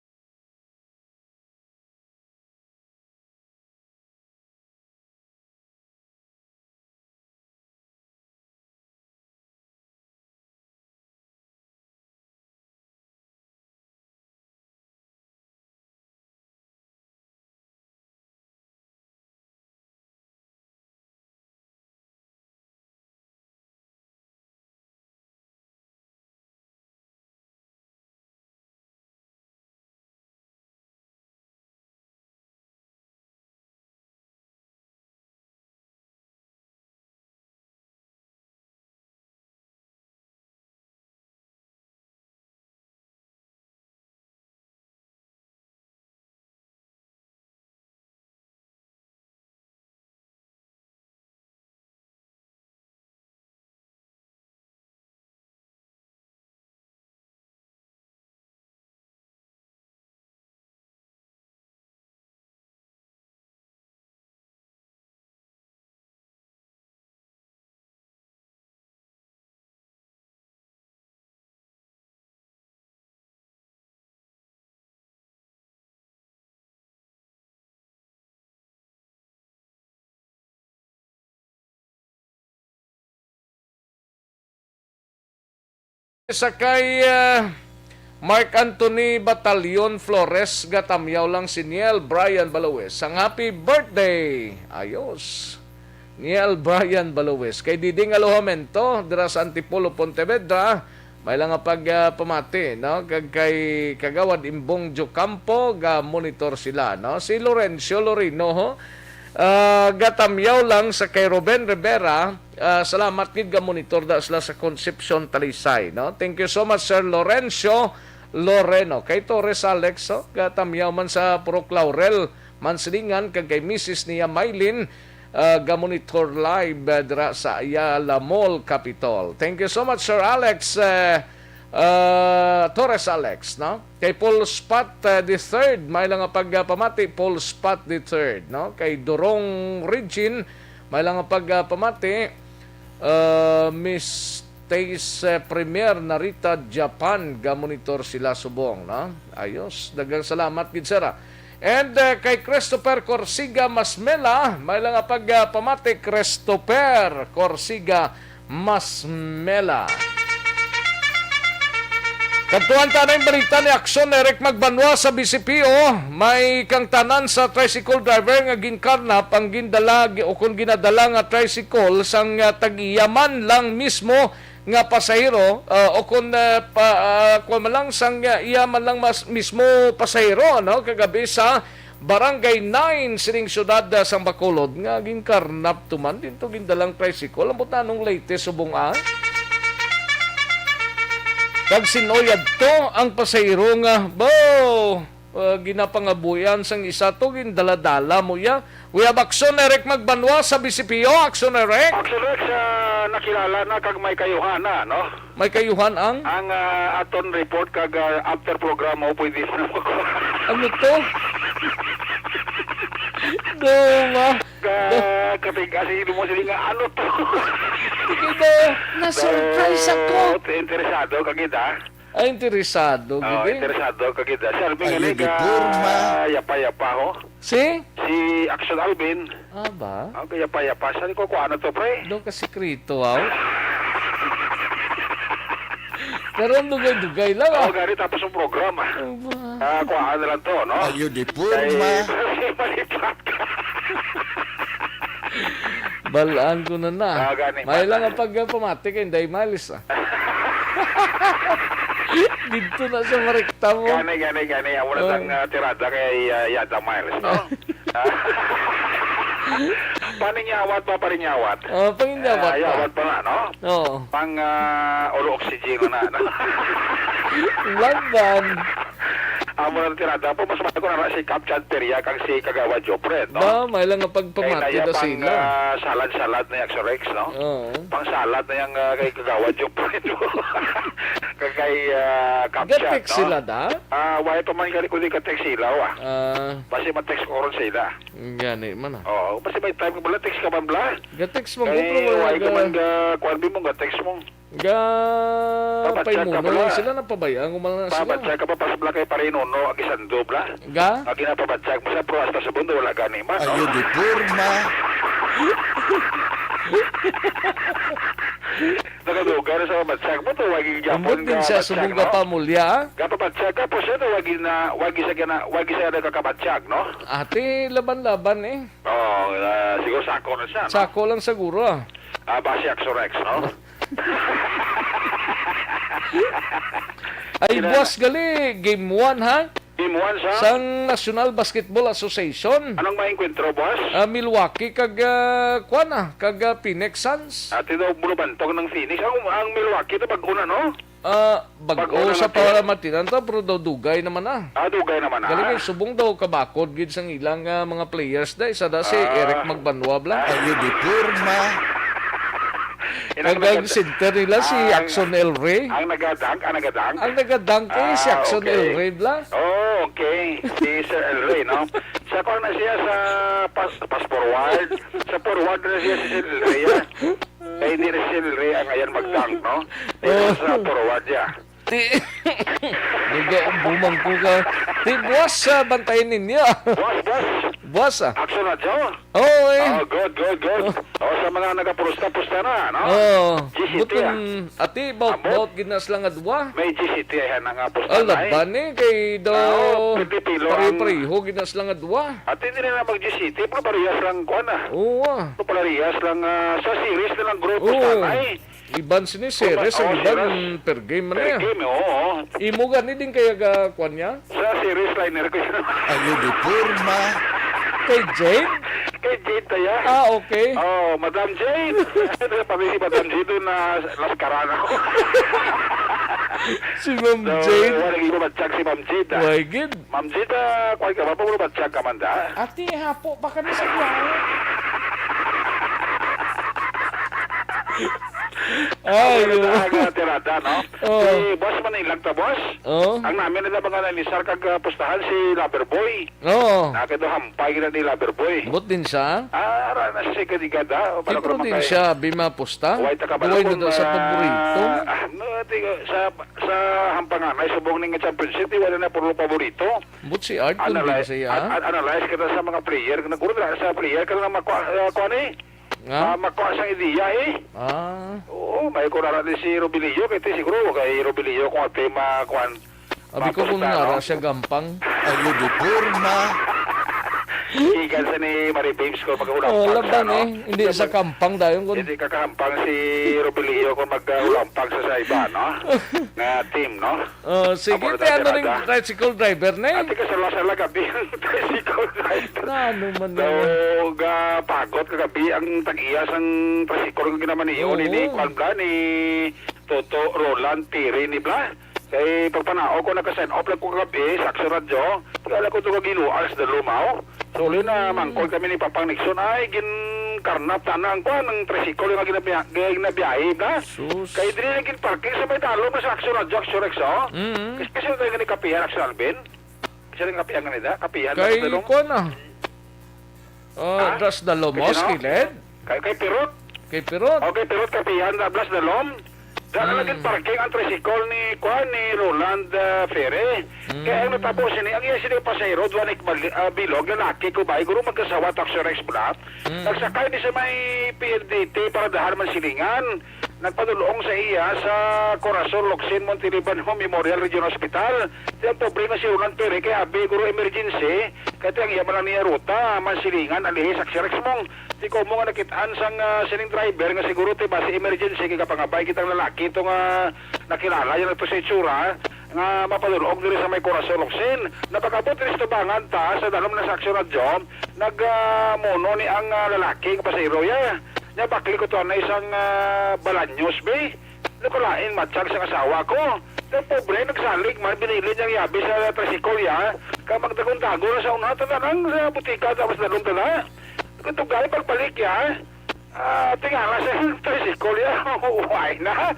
Sa kay, ah, Mark Anthony Batalyon Flores, gatamyaw lang si Niel Brian Baluwes. Ang happy birthday! Ayos. Niel Brian Baluwes. Kay Diding Alojamento, dira sa Antipolo, Pontevedra, may lang nga pag, ah, pamati, no? Kag kay Kagawad Imbong Jocampo, ga monitor sila, no? Si Lorenzo Lorino, ho? Ah, gatamyaw lang sa kay Ruben Rivera. Ah, salamat gid, ga monitor da sila sa Concepcion, Talisay, no? Thank you so much, Sir Lorenzo Loreno. Kay Torres Alex, oh, gatamyaw man sa Purok Laurel, Manslingan, kag kay misis niya Mylene, ah, ga monitor live, ah, dira sa Ayala Mall, Capitol. Thank you so much, Sir Alex. Eh, ah, Torres Alex, no? Kay Paul Spot, ah, the third, may lang nga pagpamati, Paul Spot the third, no? Kay Durong Regine, may lang nga pagpamati, ah, Miss Tays, eh, Premier Narita, Japan, ga monitor sila subong, no? Ayos, daghang salamat gid, sir, ah. And, eh, kay Christopher Corsiga Masmela, may lang nga pagpamati, Christopher Corsiga Masmela. Kadtuan ta na yung balita ni Aksyon Eric Magbanwa sa B C P O. May kangtanan sa tricycle driver nga ginkarnap ang gindala gi-, o kung ginadala nga tricycle sang, ah, tag-iya man lang mismo nga pasahero, ah, o kung, ah, pa, ah, kung man lang sang, ah, iya man lang mas, mismo pasahero, no? Kagabi sa Barangay nine sining siyudad, ah, sang Bacolod nga ginkarnap tuman dinto gindalang tricycle. Ambot na anong latest subong, ah? Kag sin-o yadto ang pasahero nga, bo, ah, ginapangabuyan sang isa to, gindaladala mo ya. We have Action Eric Magbanwa sa B C P O. Action Eric. Action Eric, ah, nakilala na kag may kayuhan na, no? May kayuhan ang? Ang, ah, aton report kag, ah, after programa, pwede na mo. Ano to? Duma. Ka-, katig-, ah, sige, mo, sige nga, ano to? Sige daw, na-surprise ako. So, interesado ka kita? Ay, interesado, oh, gid eh. Interesado ka kita. Si Alvin, ay, gani ka, yapa-yapa, ho? Si? Si Action Alvin. Ah, ba? Ah, kaya pa, yapa. Saan ko, kuha na to, pre? Daw ka sikreto, aw. Pero ang dugay-dugay lang, ah. Oh, gani, tapos ang programa. Oh, ba? Ah, kuhaan na lang to, no? Ayo, di porma. Kay, Palipat ka. Balaan ko na na. Ah, gani, May lang balaan. Ang pagpamati kay Inday Miles, ah. Dito na sa marekta mo. Gani, gani, gani. Amo na Oh. sang, ah, tirada kay, ah, Yada Miles, no? Paninyawat pa, paninyawat. Oh, paninyawat Eh, pa. Yawat pa na, no? Oo. Pang, ah, ulo oxygen na, no? Laban. Amo na tirada po, mas mahal ko na si Cap Chad Peria kag si Kagawa Jopred, no? Ba, may lang nga Kay pagpamati naya na pang, sila. ah, salad-salad na yung Rex, no? Oo. Pang salad na yung, ah, kay Kagawa Jopred. Kag kay, ah, Cap Chad, Ga-text no? sila da? Ah, why pa man gali ko di ka-text sila, ah? Ah. Basi ma-text ko ron sila. Gani man, ah. Oo, basi may time ko bala, text ka man bala. Ga-text man ko, Kay pero why ka wala man ga-, kuwan mo, ga-text mo. Ga Pabatsyag ka paimuno pala. lang sila, napabayaan ko man lang sila. Pabatsyag ka pa, pas bala kay Pare Nono, ang isando bala. Ga? Ang ginapabatsyag mo sa pruwas pa sa mundo, wala gani man, no? Ayo, di porma. Nakaduga na sa pabatsyag mo, to, wagi Ambot gyapon din nga siya batsyag, subong no? Kapamulya, ah? Kapabatsyag ka, po siya, to, wagi na, wagi sa gana, wagi sa nagkakabatsyag, no? Ate, laban-laban, eh. Oo, ah, siguro sako na siya, no? Sako lang siguro, ah. Ah, basi Axorex, no? Ay, Sila buwas gali, game one, ha? Game one sa? Sang National Basketball Association. Anong maengkwentro, boss? Ah, Milwaukee kag, ah, kuwan, ah, kag, ah, Phoenix Suns. Ati daw, bulubantong ng Phoenix. Ang, ang Milwaukee, ito bag-o na, no? Ah, bag-o Bag-o na sa na, pero para matinan to, pero daw dugay naman, ah. Ah, dugay naman, ah. Galing kay subong daw kabakod gid sang ilang, ah, mga players da. Isa da si Ah. Eric Magbanwa, bla. Ah. Ayo di porma. Inang Kag ang nagad-, center nila, si ang, Axon El Rey. Ang nagadunk, ang nagadunk? Ang nagadunk, eh, si Ah, Axon okay. El Rey, bla. Oh, okay. Si Sir El Rey, no? Sa kuwan na siya sa pas-, pas forward. Sa forward na siya si Sir El Rey, ah. Kay hindi na si Sir El Rey ang ayan mag-dunk, no? Hindi na Oh. sa forward siya. Ti-, nag-, bumangko ka. Ti, buwas sa bantayan ninyo. Buwas, buwas. Buwas, ah. Action na, Joe. Oo, eh. Oh, good, good, good. Oh. Oh, sa mga nagapusta-pusta na, no? Oh. G C T, Butang ah. ati, baut-baut Ambot? gid na sila nga duwa. May G C T, ayan, ang, ah, pusta Ah, na, eh. laban, eh, kay daw Ah, oh, pipipilo ang pareho-pareho gid na sila nga duwa. At hindi na mag-G C T, pero parehas lang, kuwan, ah. Oo, ah. Pero parehas lang, ah, sa series na lang group, Oo. pusta na, eh. Iban sini Kung series, ma-, ang oh, iban series. per game man Per niya. game, oo. Imo gani din kaya ga, kwan niya? Sa series liner ko yun. Ayo di porma. Kay Jade? Kay Jade kaya. Ah, okay. Oh, Madam Jade. Ano yung pamilya si Madam Jade doon na laskaran ako? Si Ma'am So, Jade. wala nang iba matchag si Ma'am Jade, ah. Why gid? Ma'am Jade, ah, kwan ka ba? Puro matchag ka man, da? Ati, hapo pa kami sa biyahe. Ay, Ang oh. mga tirada, no? Oh. Si Boss Manilag ta, boss. Oh. Ang namin nila mga nalisar kag, ah, pustahan si Loverboy. Oo. Nakita hampay gina ni Loverboy. Ambot din siya? Ah, ara na siya kadigada. Wala Sipro ko din naman kay siya, Bima Pusta. Why ta ka Buhay bala na daw sa ma-, paborito. ah, no, di ko, sa, sa hampanganay, subong ning championship, di wala na puro paborito. Ambot si Art, kung din Analyze, siya. an-, an-, analyze kita sa mga player. Naguro na sa player, ka na makuha, ah, kuha ni. Nga? Ah, makuha sa ideya, eh. Ah. Oo, may kurara din si Robilio. Kaya siguro, kay Robilio, kung ate, ma-, kuan, Abi ko kung Mapusta, nara no? siya gampang. Ayo di porma. Ikan sa ni Mari Babes ko, maghulam Oh, pa siya, laban no? eh. Hindi Hindi sa mag-, kampang dayon kun hindi kakahampang si Robilio kung mag-, uh, hulampang sa, sa iba, no? Nga team, no? Oh, sige, Amo na te, ano tayo, ning nada. tricycle driver na eh? Ate, kasala-sala gabi ang tricycle driver. Na, ano man So, na. ga-, pagot kagabi ang tag-iya sang tricycle nga ginamaniho ni, ni Oo. Kwan Bla, ni Toto Roland Piri ni Bla. Kay pagpanao ko, naka-sign off lang ko kagabi sa Action Radyo. Kaya lang ko ito kaginual sa Dalumaw. So, uli na, Mm. mangkol kami ni Papang Nixon, ay, ginkarnap na ang kwan, ang tricycle nga ginabiya-, nga ginabiyahe na. Sus. Kay dili na ginparking sa may dalom na sa Action Radyo, Action Rex, oh. Mm. Kasi, kasi tayo gani kapihan, Action Alvin. Kasi rin kapihan nga nila, kapihan na Kay sa dalom. kwan ah. Oh, Ha? das dalom, Kasi oh, no? skillet. Kay, kay Pirot. Kay Pirot. Okay, Pirot, kapihan na, blas dalom. Diyan na Hmm. naging parking ang tricycle ni, kuan, ni Roland, ah, Ferre. Hmm. Kaya ang natabo sini, ang iya sini pasahero, duwa ni Bal-, ah, Bilog, lalaki ko ba, siguro magkasawa, Taxi Rex Bula. Hmm. Nagsakay ni sa may P L D T para dahan man silingan. nagpadulong sa iya sa Corazon Locsin Montiliban Memorial Regional Hospital. Ti ang pobre nga si Roland Pere kay abi guro emergency, kay ti ang iya man lang niya ruta, Mansilingan, alihi sa Xerex mong. Ti komo nga nakit-an sang, ah, sining driver nga siguro ti basi emergency kay kapangabay kitang lalaki to nga nakilala niya na to sa itsura, nga mapadulong diri sa may Corazon Locsin. Napag-abot diri sa tubangan ta sa dalom na sa Aksyon Radyo, nag, ah, muno ni ang, ah, lalaki nga pasahero ya. Nya bakli ko to anay sang, ah, Balaños, be. Nagkalain matsyag sang asawa ko. Ang pobre, nagsalig man, binili niya ang yabi sa tricycle ya. Kag magdagon-dagon na sa una, tanan sa butika, tapos dalom tana. Kung tugay, pagbalik ya, ah, tingala sa tricycle ya, uway na.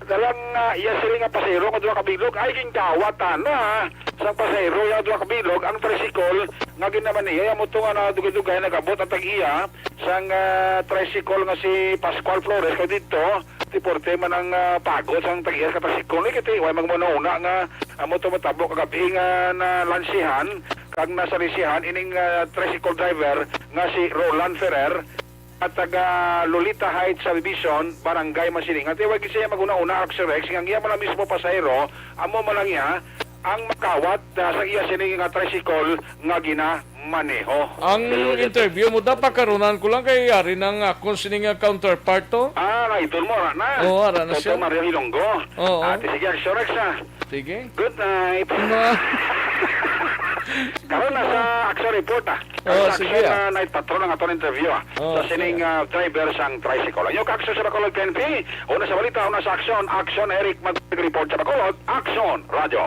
Dalang, ah, iya sila nga pasero nga duha ka bilog, ay, gingkawat tana. Sang pasero ya duha ka bilog, ang tricycle, nga ginaman niya, mo to nga na dugay-dugay nag-abot ang tag-iya, sang, ah, tricycle nga si Pascual Flores, kay dito, deporte man ang, ah, pagod sang tag-iya ka tricycle. Ni kiti, way magmuna-una nga, amo to matabo kagabi nga nalansihan, kag nasalisihan, ining, ah, tricycle driver nga si Roland Ferrer, at taga Lolita Heights Subdivision, Barangay Masilingan. Tiwag siya maguna-una, Axel Rex, nga iya man ang mismo pasahero, amo man lang iya, ang makawat, ah, sa iya sini nga tricycle nga ginamaneho. Ang interview mo, dapat karunan ko lang kay yari ng akon sini nga counterpart to. Ah, naidol mo, ara na. Oo, ara na Toto siya. Mario Hilonggo. Oo. Ah, ti sige, Axel Rex, ah. Sige. Good night. Ma- Karon na sa Action Report, ah. Karon Oh, sa sige, Action, ah. ah, Night Patrol ang aton interview, ah. Oh, Sa sining, sige. ah, driver sang tricycle. Ang inyong ka-action sa Bacolod, K N P. Una sa balita, una sa aksyon. Action, Eric Mag-report sa Bacolod. Action, Radyo.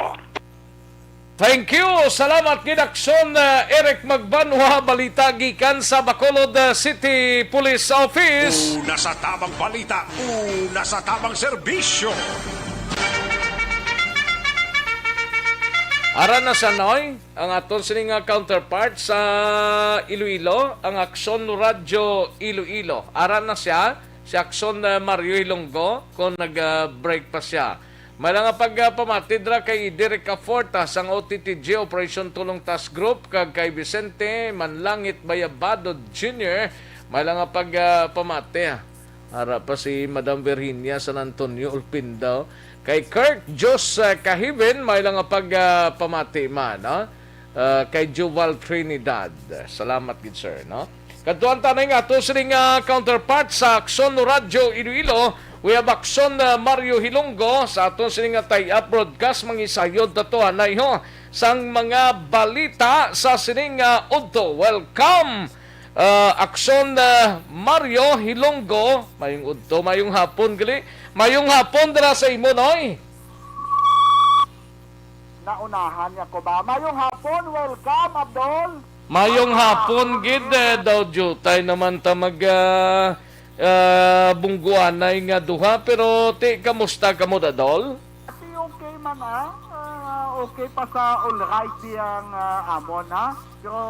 Thank you. Salamat gid, Action, ah, Eric Magbanwa. Balita gikan sa Bacolod, ah, City Police Office. Una sa tamang balita, una sa tamang serbisyo. Ara na sa Noy, ang aton sini nga counterpart sa Iloilo, ang Action Radyo Iloilo. Ara na siya, si Action, eh, Mario Hilonggo, kung nag-break pa siya. May lang nga pagpamati dira kay Derek Aforta sang O T T G Operation Tulong Task Group, kag kay Vicente Manlangit Bayabado Junior, may lang nga pagpamati, ah. Ara pa si Madam Virginia San Antonio Ulpindaw. Kay Kirk Jos, ah, Kahiben, may lang nga pag, ah, pamati man, no? Ah, kay Juval Trinidad. Salamat gid, sir, no? Kadtuan ta na nga ato sining, ah, counterpart sa Action Radyo Iloilo. We have Action, ah, Mario Hilonggo sa aton sining nga tie-up broadcast. Mangisayod ta to, anay, ho, sang mga balita sa sining, ah, udto. Welcome! Ah, Action, ah, Mario Hilonggo, mayong udto, mayong hapon, gali. Mayong hapon dira sa imo, Noy. Naunahan niya ko ba? Mayong hapon, welcome, Abdol. Mayong Ah, hapon gid, eh, daw jutay naman ta mag, ah, ah, bungguanay nga duha, pero ti, kamusta kamo, Dadol? Ati okay man, ah. Ah, okay pa sa all right diyang, ah, amon, ha? Pero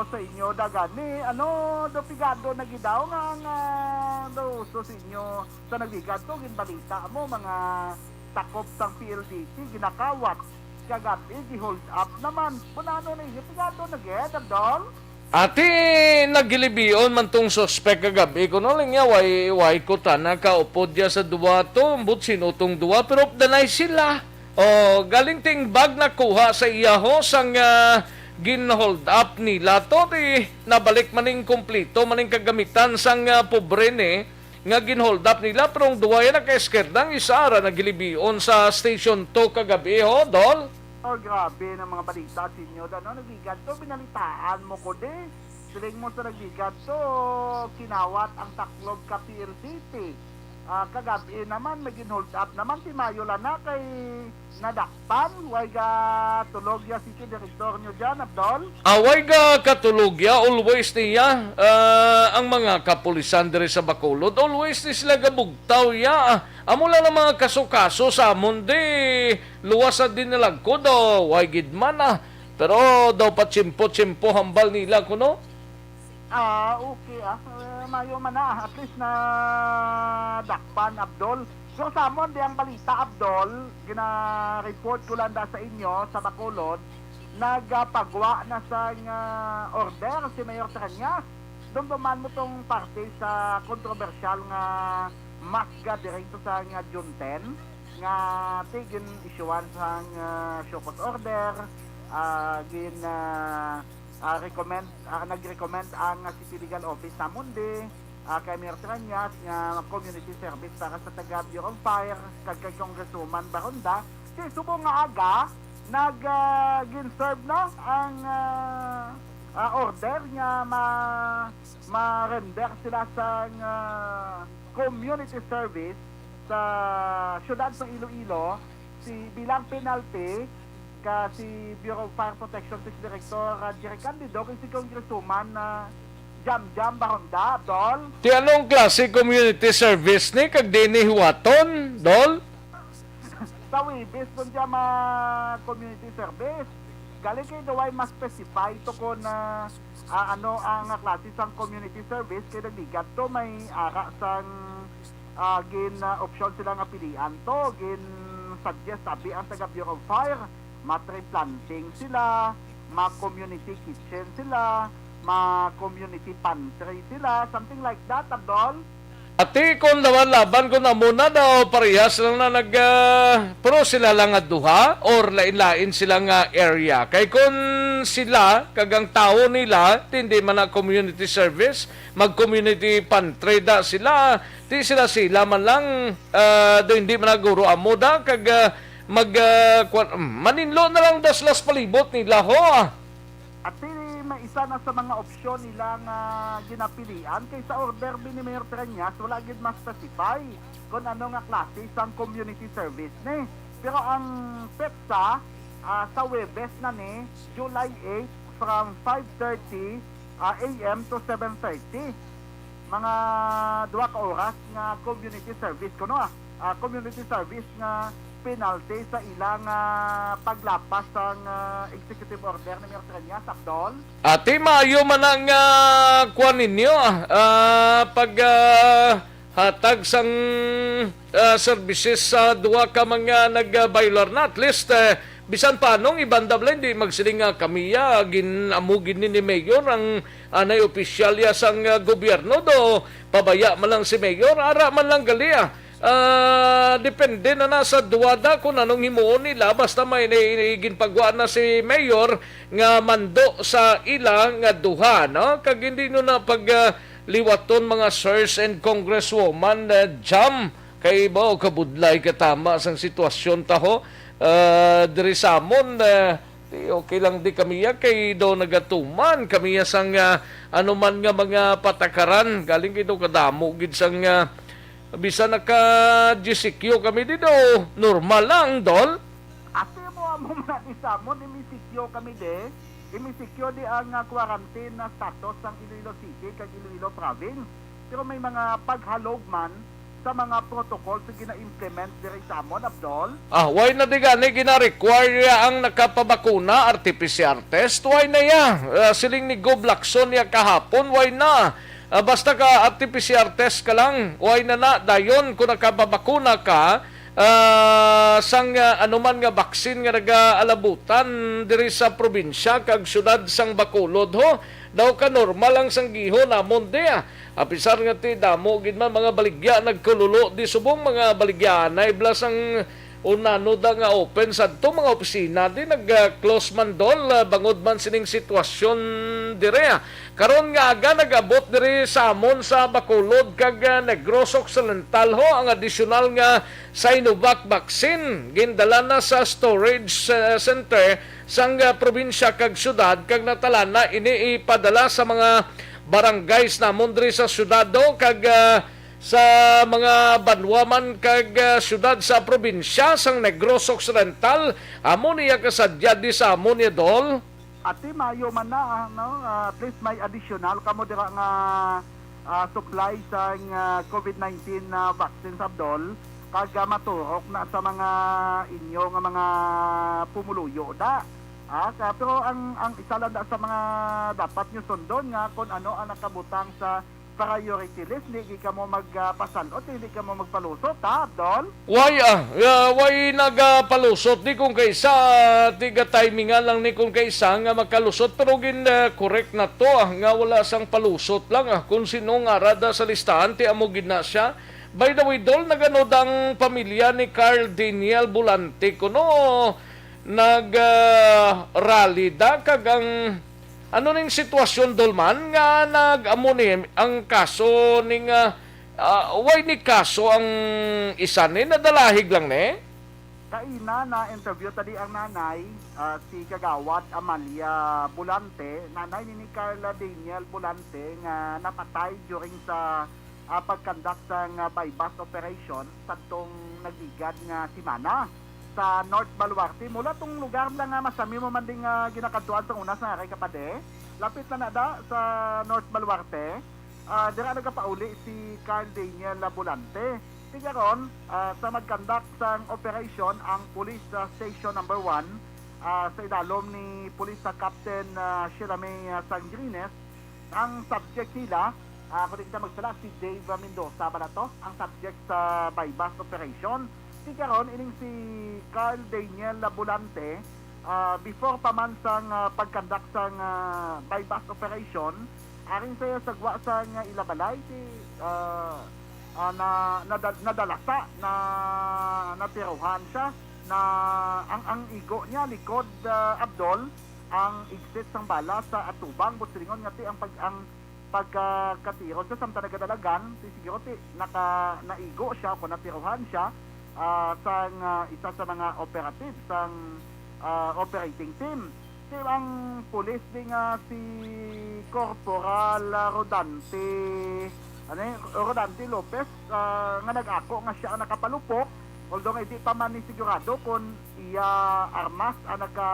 sa inyo, dagani, ano, do pigado na gidaw nga ang, ah, do uso sa inyo sa nagligad to, ginbalita mo, mga takop sang P L D T, ginakawat. Kagabi, gi-hold up naman. Bunano na inyo, pigado na gid, Abdol? Ati, nagilibion man tong suspek kagabi. Kuno lang niya, way, way ko tana kaupod diya sa duwa to. Ambot sino tong duwa, pero danay sila. Oh, galing ting bag nakuha sa iya ho, sang, ah, gin-hold up nila to. Di, nabalik maning kumplito, maning kagamitan sang, ah, pobre ni, nga gin-hold up nila. Pero ang duwa yan naka-eskerda, ang isa ara nagilibion sa Station two kagabi ho, Dol. Oh, grabe ng mga balita, Senyor. Ano, nagligad to, binalitaan mo ko, di. Siling mo sa nagligad to, kinawat ang taklob ka P L D T. Ah, kagabi naman, may gin-hold up naman, si Mayo lang na kay nadakpan, way ga tulog ya si Director nyo dyan, Abdol? Away ga katulog ya, always niya, ah, ang mga kapulisan diri sa Bacolod, always ni sila gabugtaw ya. Amo lang ang mga kaso-kaso sa amon di luwas sa dinalagkod, oh, way gid man, ah. Pero daw pa tiyempo-tiyempo hambal nila kuno. Ah, okay, ah. Eh, mayo man na, at least na dakpan, Abdol. So, sa amon di ang balita, Abdol, gina-report ko lang da sa inyo sa Bacolod, nagapagwa na sang, ah, order si Mayor Treñas. Dumduman mo tong parte sa kontrobersyal nga Masga diri to sa nga June ten nga ti gin-issuean sang, ah, show cause order, ah, gin, ah, ah, recommend, ah, nag-recommend ang, ah, City Legal Office sa Mundi, ah, kay Mayor Treñas nga community service para sa taga Bureau of Fire kag kay Congresswoman Baronda. Ti subong nga aga nag, ah, gin-serve na ang, ah, ah, order nga ma-, ma-render sila sang, ah, community service sa siyudad sa Iloilo, si, bilang penalty ka si Bureau of Fire Protection Chief Director, ah, Jerry Candido, kag si Congresswoman, ah, Jam Jam Baronda, Dol. Ti anong klase community service ni kag di ni hiwaton, Dol? Sa Webes, kun siya ma-, community service. Galing kay daw ay mas specify to kun, ah, ah, ano ang klase sang community service kay nagligat to may ara sang, ah, gin, ah, option sila nga pilian to. Gin suggest abi ang taga Bureau of Fire, ma-tree planting sila, ma-community kitchen sila, ma-community pantry sila, something like that, Abdol. Ati, kung laban-laban, kung amo na daw, parehas lang na nag, ah, pero sila lang nga duha or lain-lain sila nga area. Kay kung sila, kag ang tawo nila, ti hindi man na community service, mag-community pantry da sila, ti sila-sila man lang, ah, do hindi man na guro amo da, kag, ah, mag, ah, kwan-, maninlo na lang da sila sa palibot nila, ho, ah. Ati, may isa na sa mga opsyon nila nga ginapilian, kay sa order bi ni Mayor Treñas, wala gid ma-specify kung ano nga klase sang community service ni. Pero ang petsa, ah, sa Webes na ni, July eight, from five thirty, ah, A M to seven thirty. Mga duha ka oras nga community service kuno, ah, ah, community service nga penalty sa ilang, ah, paglapas sang, ah, executive order ni Mayor Treñas, Abdol. Ati, maayo man ang, ah, kuwan ninyo, ah, pag, ah, hatag sang, ah, services sa duha ka mga nag-violar na. At least, eh, bisan pa anong ibanda bala, hindi magsiling nga kami, ah, gin-, amo gid ni, ni Mayor ang anay opisyal ya sang, ah, gobyerno do. Pabaya man lang si Mayor, ara man lang gali, ah. Ah, depende na na sa duha da kung anong himuon nila, basta may ni, ni, ginpagwa na si Mayor nga mando sa ila nga duha, no? Kag hindi no na pag, ah, liwaton mga sirs and Congresswoman, ah, Jam, kay ba o kabudlay katama sang sitwasyon taho, ah, diri sa amon, ah, di okay lang di kami ya, kay daw nagatuman kami ya sang, ah, anuman nga mga patakaran, galing kay daw kadamo gid sang, ah, bisan naka G C Q kami di daw, normal lang, Dol. Ate mo, amo man ni sa amon, M C Q kami di. M C Q di ang, ah, quarantine na status sang Iloilo City kag Iloilo Province. Pero may mga paghalog man sa mga protocol sa gina-implement diri sa amon, Abdol. Ah, why na di gani gina-require ya ang nakapabakuna, R T P C R test? Why na ya? Ah, siling ni Gob Lacson ya kahapon, why na? Ah, basta ka R T P C R test ka lang, why na na dayon kung nakapabakuna ka, ah, sang, ah, anuman nga baksin nga nagaalabutan diri sa probinsya kag syudad sang Bacolod, ho? Daw ka normal ang sanggiho namon di, ah. Apisar nga ti damo gid man mga baligya nagkululo di subong mga baligya anay blas ang unano da nga open sadto mga opisina di nag-close man, Dol, ah, bangod man sining sitwasyon dire, ah. Karon nga aga nag-abot diri sa amon sa Bacolod kag, ah, Negros Occidental ho ang adisyonal nga Sinovac vaccine. Gindala na sa storage, ah, center sang, ah, probinsya kag syudad kag natalana ini ipadala sa mga barangays namon diri sa syudad, do, kag, ah, sa mga banwa man kag, ah, syudad sa probinsya sang Negros Occidental. Amo niya kasadya di sa amon ya, Dol. Ati, maayo man na, ah, no? Ah, at least may additional kamo dira nga, ah, supply sang, ah, COVID nineteen na vaccine, Abdol, kag, ah, maturok na sa mga inyo nga mga pumuluyo da. Ah, ka-, pero ang, ang isa lang da sa mga dapat nyo sundon nga kung ano ang nakabutang sa priority list, di gid kamo mag, ah, pasalot, di kamo magpalusot, ha, Abdol? Why, ah, ah, why nagapalusot? Di kung kaisa, ah, tiga-timingan lang ni kung kaisa nga makalusot. Pero gin, ah, correct na to, ah, nga wala sang palusot lang, ah. Kung sino nga ara da sa listahan, ti amo gid na siya. By the way, Dol, nagano ang pamilya ni Carl Daniel Bolante kuno nag, ah, rally da kag ang ano ning sitwasyon, Dol, man nga nag-amo ni ang kaso ning, ah, ah, why ni kaso ang isa ni nadalahig lang ni? Kaina na-interview tadi ang nanay, ah, si Kagawad Amalia Bolante, nanay ni, ni Carla Daniel Bolante nga napatay during sa, ah, pagkandak sang, ah, buy-bust operation sadtong nagligad nga semana sa North Baluarte. Mula tong lugar lang nga masami mo man ding, ah, ginakadtuan sa una sa Ngaray Kapade, lapit na na da sa North Baluarte. Ah, dira nagapauli si Carl Daniel Bolante. Tigaron, ah, sa magkandak sang operasyon ang Police, ah, Station Number One, ah, sa idalom ni Police, ah, Captain, ah, Sheila May, ah, Sangrines. Ang subject nila, ah, kung di kita magsala, si Dave Mendoza ba na to? Ang subject sa buy-bust operation. Tigaron, ining si Carl Daniel Bolante, ah, before pa man sang, ah, pagkandak sang, ah, buy-bust operation, aring sa iya sagwa sang ila balay, ti, ah, ah, na, nadal-, nadalasa, na, natiruhan siya, na ang, ang igo niya, likod, ah, Abdol, ang igsit sang bala sa atubang, buot silingon nga ti ang pag-, ang pagkakatiro sa samtang nagadalagan, ti siguro ti naka-, naigo siya o natiruhan siya, ah, sang, ah, isa sa mga operative sang, ah, operating team. Ti ang pulis di nga si Corporal, ah, Rodante, ano yun? Rodante Lopez, ah, nga nag-ako nga siya ang nakapalupok, although nga hindi pa man ni sigurado kung iya armas ang naka,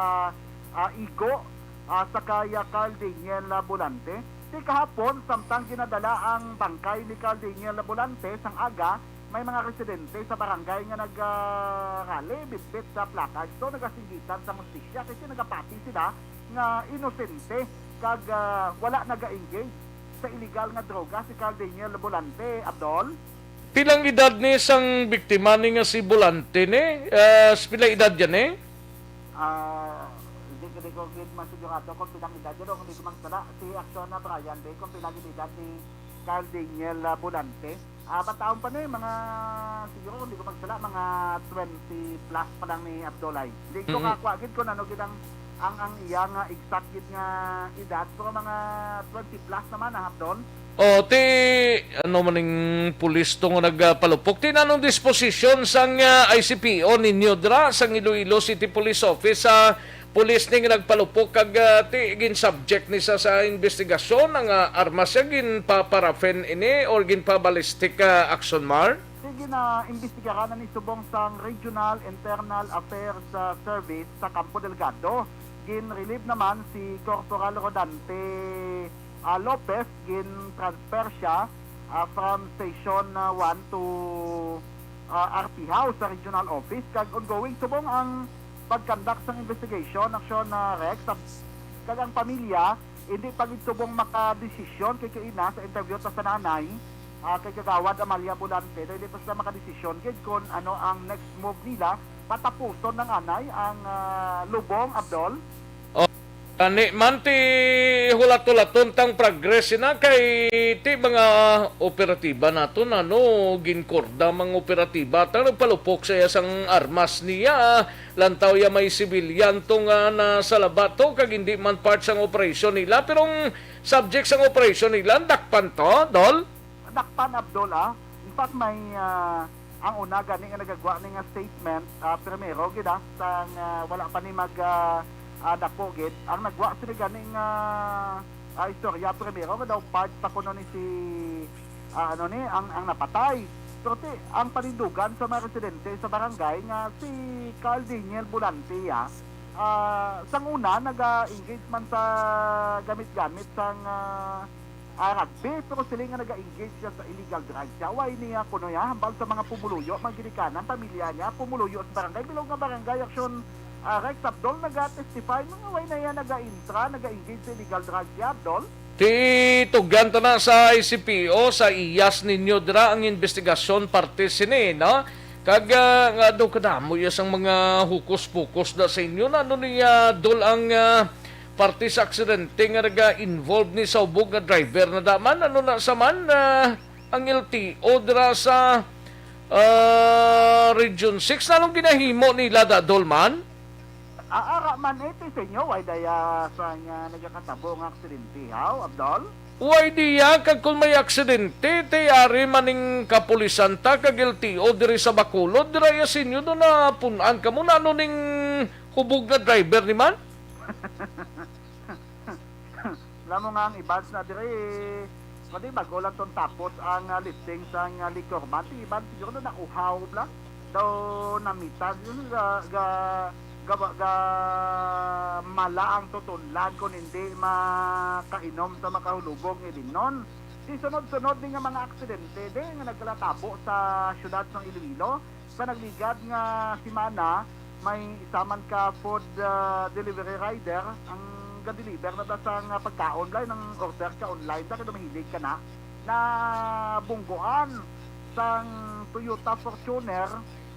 ah, igo, ah, sa kay, ah, Carl Daniel, ah, Bolante. Ti kahapon, samtang ginadala ang bangkay ni Carl Daniel Bolante sang aga, may mga residente sa barangay nga nag, ah, rally bitbit sa placard. So, nagasinggitan sa hustisya kasi nagapati sila nga inosente kag, ah, wala naga-engage sa illegal nga droga si Carl Daniel Bolante, Abdol. Pilang edad ni sang biktima ni nga si Bolante ni? Ah, pila edad yan ni? Ah, hindi ko, hindi ko gid masigurado kung pilang edad yun. Kung hindi ko magsala, si Action na Brian Day, kung pilang edad ni Carl Daniel, ah, Bolante. Ah, bataon pa ni, mga, siguro kung di ko magsala, mga twenty plus pa lang ni Abdulay. Hindi ko Mm-mm. kakuha gid kung ano gid ang, ang, ang iya nga exact gid nga edad, pero mga twenty plus naman, ah, Abdul. O, ti, ano man ning pulis to nga nagpalupok? Ti, anong disposisyon sang, ah, I C P O ninyo dra sang Iloilo City Police Office sa pulis ni nga nagpalupok kag, ah, ti, gin-subject ni sa, sa investigasyon ang, ah, armas siya, ginpa-paraffin ini or ginpa-ballistic, ah, action, Mar? Sige na, imbestigaran na ni subong sang Regional Internal Affairs, ah, Service sa Campo Delgado. Gin-relieve naman si Corporal Rodante, ah, Lopez, gin-transfer siya, ah, from Station, ah, one to, ah, R P House sa Regional Office. Kag ongoing subong ang pagkandak sang investigation, action, ah, Rex, sa, kag ang pamilya, hindi pa gid subong makadesisyon kay kaina sa interview ta sa nanay, ah, kay Kagawad Amalia Bolante, daw hindi pa sila makadesisyon gid kung ano ang next move nila, patapuson ng anay ang, ah, lubong, Abdol. O, gani man ti hulat-hulaton tang progress na kay ti mga operatiba naton, ano, ginkorda mga operatiba ta nagpalupok sa iya sang armas niya. Lantaw ya may sibilyan to nga nasa laba to kag hindi man part sang operasyon nila, pero ang subject sang operasyon nila, dakpan to, Dol? Dakpan, Abdul, ah. In fact, may, ah, ang una gani nga nagagwa ni nga statement, ah, primero gid, ah, sang, ah, wala pa ni mag, ah, ah, dapo gid. Ang nagwa sila gani nga, ah, istorya primero nga daw part pa kuno ni si, ah, ano ni, ang, ang napatay. Pero ti, ang panindugan sa mga residente sa barangay nga si Carl Daniel Bolante, ah, ah, sang una naga-engage man sa gamit-gamit sang, ah, ah, rugby, pero sila nga naga-engage siya sa illegal drugs. Siya, why niya kuno ya, hambal sa mga pumuluyo, mga ginikanan, pamilya niya, pumuluyo sa barangay, bilog nga barangay action, ah, Rex Abdol, naga-testify nga why na iya naga-intra, naga-engage sa illegal drugs siya, Abdol? Ti tugyan ta na sa I C P O, sa iyas ninyo dira ang investigasyon parte sini, no? Kag, ah, nga daw kadamo iya sang mga hukus-pukus na sa inyo, na ano niya, Dol, ang, ah, parte sa aksidente nga naga-involve ni sa ubog nga driver na daman, ano na sa man, ah, ang L T O dira sa, ah, Region six. Anong ginahimo nila, da, Dol, man? Ah, ara man, eh, ti sa inyo, way daya sa nga nagakatabo nga aksidente, haw, Abdol? Way diya, kag kung may aksidente, ti ari man ning kapulisan ta kag L T O diri sa Bacolod, dira ya sa inyo do napun-an kamo na ano ning hubog nga driver ni man? Alam mo nga ang iban na diri, kundi bago lang tong tapos ang, ah, lifting sang, ah, liquor ban. Ti iban siguro na nauhaw lang. Daw namita yun ga, ga, ga, ga mala ang tutunlan kung hindi makainom sa makahulubog nga ilimnon. Di sunod-sunod ni nga mga aksidente di nga nagkalatabo sa syudad sang Iloilo. Sa nagligad nga semana, may isa man ka food, ah, delivery rider ang ga-deliver na da sang pagkaon, bala nang order ka online, da kay mahilig ka na. Nabungguan sang Toyota Fortuner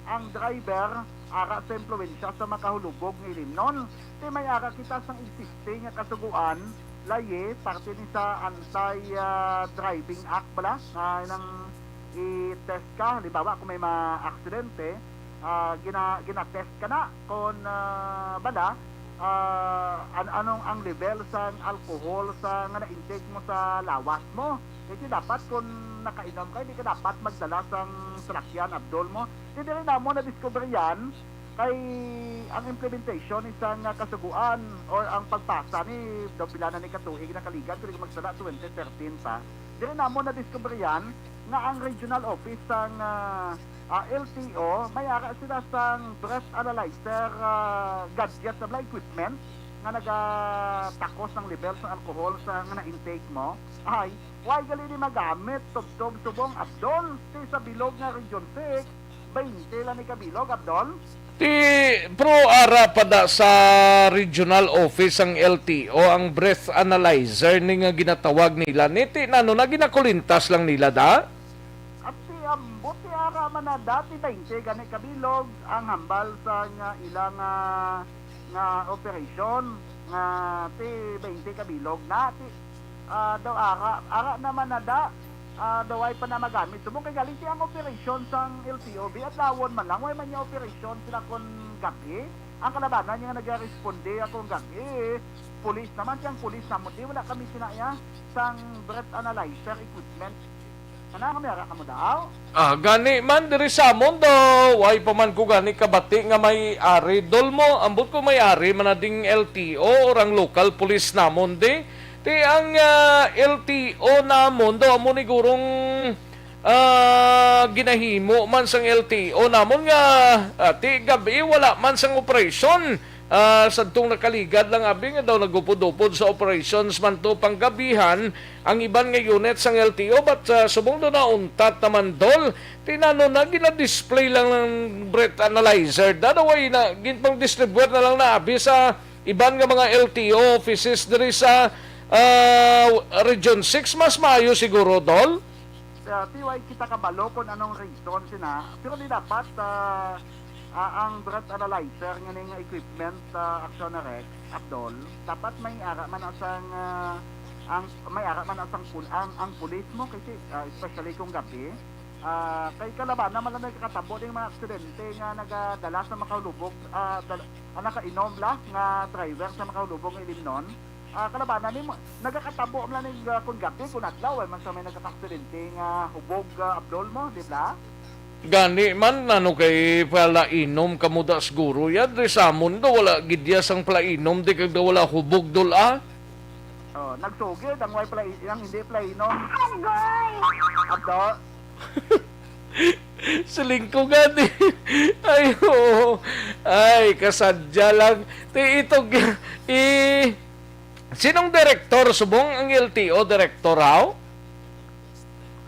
ang driver, ara sa impluwensya sa makahulubog nga ilimnon. Ti may ara kita sang existing nga kasugoan, layi, parte ni sa Anti, ah, Driving Act bala, nga nang i-test ka, halimbawa, kung may ma-aksidente, ah, gina-, gina-test ka na kung, ah, bala, ah, an-, anong ang level sang alcohol sa nga na-intake mo sa lawas mo. Kay dapat kung nakainom ka, hindi ka dapat magdala sang salakyan, Abdol, mo. Ti diri namo na-discover yan, kay ang implementation ni sang kasugoan or ang pagpasa ni daw pila na ni katuig nakaligad, pero magsala twenty thirteen pa. Diri namo na-discover yan nga ang regional office sang, ah, ah, L T O, may ara sila sang breath analyzer, ah, gadget na bala, equipment nga nagatakos ng level sa alcohol sa nga na-intake mo. Ay, why gali ni magamit tubtob subong, Abdol, ti sa bilog nga Region six, twenty lang ni kabilog, Abdol? Ti, pero ara pa da sa regional office ang L T O, ang breath analyzer ni nga ginatawag nila ni, ti nano na ginakulintas lang nila da? At ti ambot ti ara man na dati, twenty gani kabilog ang hambal sa nga ilang, ah, nga operasyon, nga ti twenty kabilog na, ti, ah, daw ara, ara naman na da, ah, daw ay pa na magamit. Subong kay galing ti ang operasyon sang L T O B, adlawon man lang, way man niya operasyon sila kon gabi. Ang kalabanan niya nga nagaresponde akong gabi, pulis naman, siyang pulis naman, di wala kami sinaya sang breath analyzer equipment. Kana kami, ara kamo daw? Ah, gani man diri sa amon daw, way pa man ko gani kabati nga may ari, Dol, mo. Ambot ko may ari man na ding L T O or ang local police namon di. Ti ang, ah, L T O namon daw amo ni gurong, ah, ginahimo man sang L T O namon nga, ah, ti gabi wala man sang operasyon. Ah, sadtong nakaligad lang abi nga daw nagupod-upod sa operations man to panggabihan ang iban nga unit sang L T O, but, ah, subong daw nauntat naman, Dol, ti nano na gina-display lang ng breath analyzer, da daw ay na, ginpang-distribute na lang na abi sa iban nga mga L T O offices diri sa, ah, Region six. Mas maayo siguro, Dol? Ah, ti way kita kabalo kung anong reason sina, pero di dapat, ah, ah, ang breath analyzer nga ning equipment sa Action Rx, Abdol, dapat may ara man na sang, ah, ang, may ara man na sang pul-, ang, ang pulis mo kasi, ah, especially kung gabi, ah, kay kalabanan man lang nagkakatabo ding mga aksidente nga nagadala sa makahulubog, ah, dal-, ah, nakainom la nga driver sa makahulubog nga ilimnon. Ah, kalabanan nimo, nagakatabo man lang, ah, kung gabi, kung adlaw, ay man sa may nagkakaksidente nga hubog, ah, Abdol mo, di ba? Gani man, ano kay palainom kamo da siguro ya? Diri sa amon do, wala gid ya sang palainom, di kag daw wala hubog, Dol, ah. Oh, nagsugid ang way palai-, ang hindi palainom. Agoy! Abdol. Siling ko gani. Ay, oo. Ay, kasadya lang. Ti itog, i-, sinong direktor subong ang L T O direktor, haw?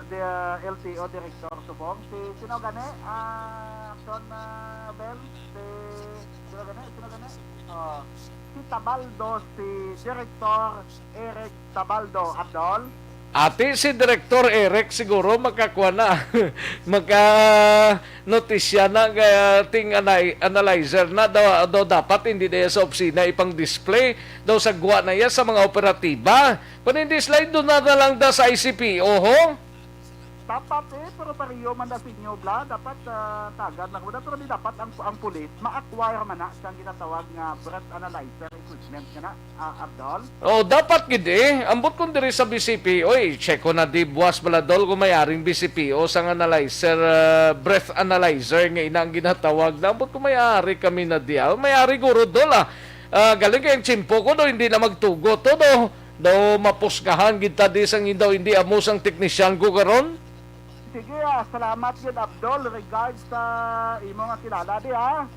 The, uh, L T O director subong. Si sino gani? Ah, Action, ah, Bell? Si sino gani? Sino gani? Oh, si Tabaldo, si Director Eric Tabaldo, Abdol. Ati si Director Eric siguro makakuha na. Maka notisya na nga ting anay-, analyzer na daw, daw dapat hindi na iya sa opisina ipang-display. Daw sa gwa na iya sa mga operatiba. Kung hindi, slide doon na, na lang da sa I C P O, ho? Dapat, eh, pero pareho man na sa inyo, Bla. Dapat, ah, tagad lang muna. Pero di dapat ang, ang pulis ma-acquire man na siyang ginatawag nga breath analyzer equipment nga na, ah, Abdol. Oh, dapat gid eh. Ambot kung diri sa B C P, oy, check ko na di buwas bala, Dol, kung may aring B C P o sang analyzer, ah, breath analyzer nga ina ang ginatawag. Na ambot kung may ari kami na di, ah. May ari guro, Dol, ah. Ah, galing kay ang tiyempo ko, do, hindi na magtugot to, do. Do, mapusgahan gid ta di sang indaw, hindi amo sang teknisyan ko karon. Sige, ah, salamat gid, Abdol. Regards sa imo nga kilala di, ha?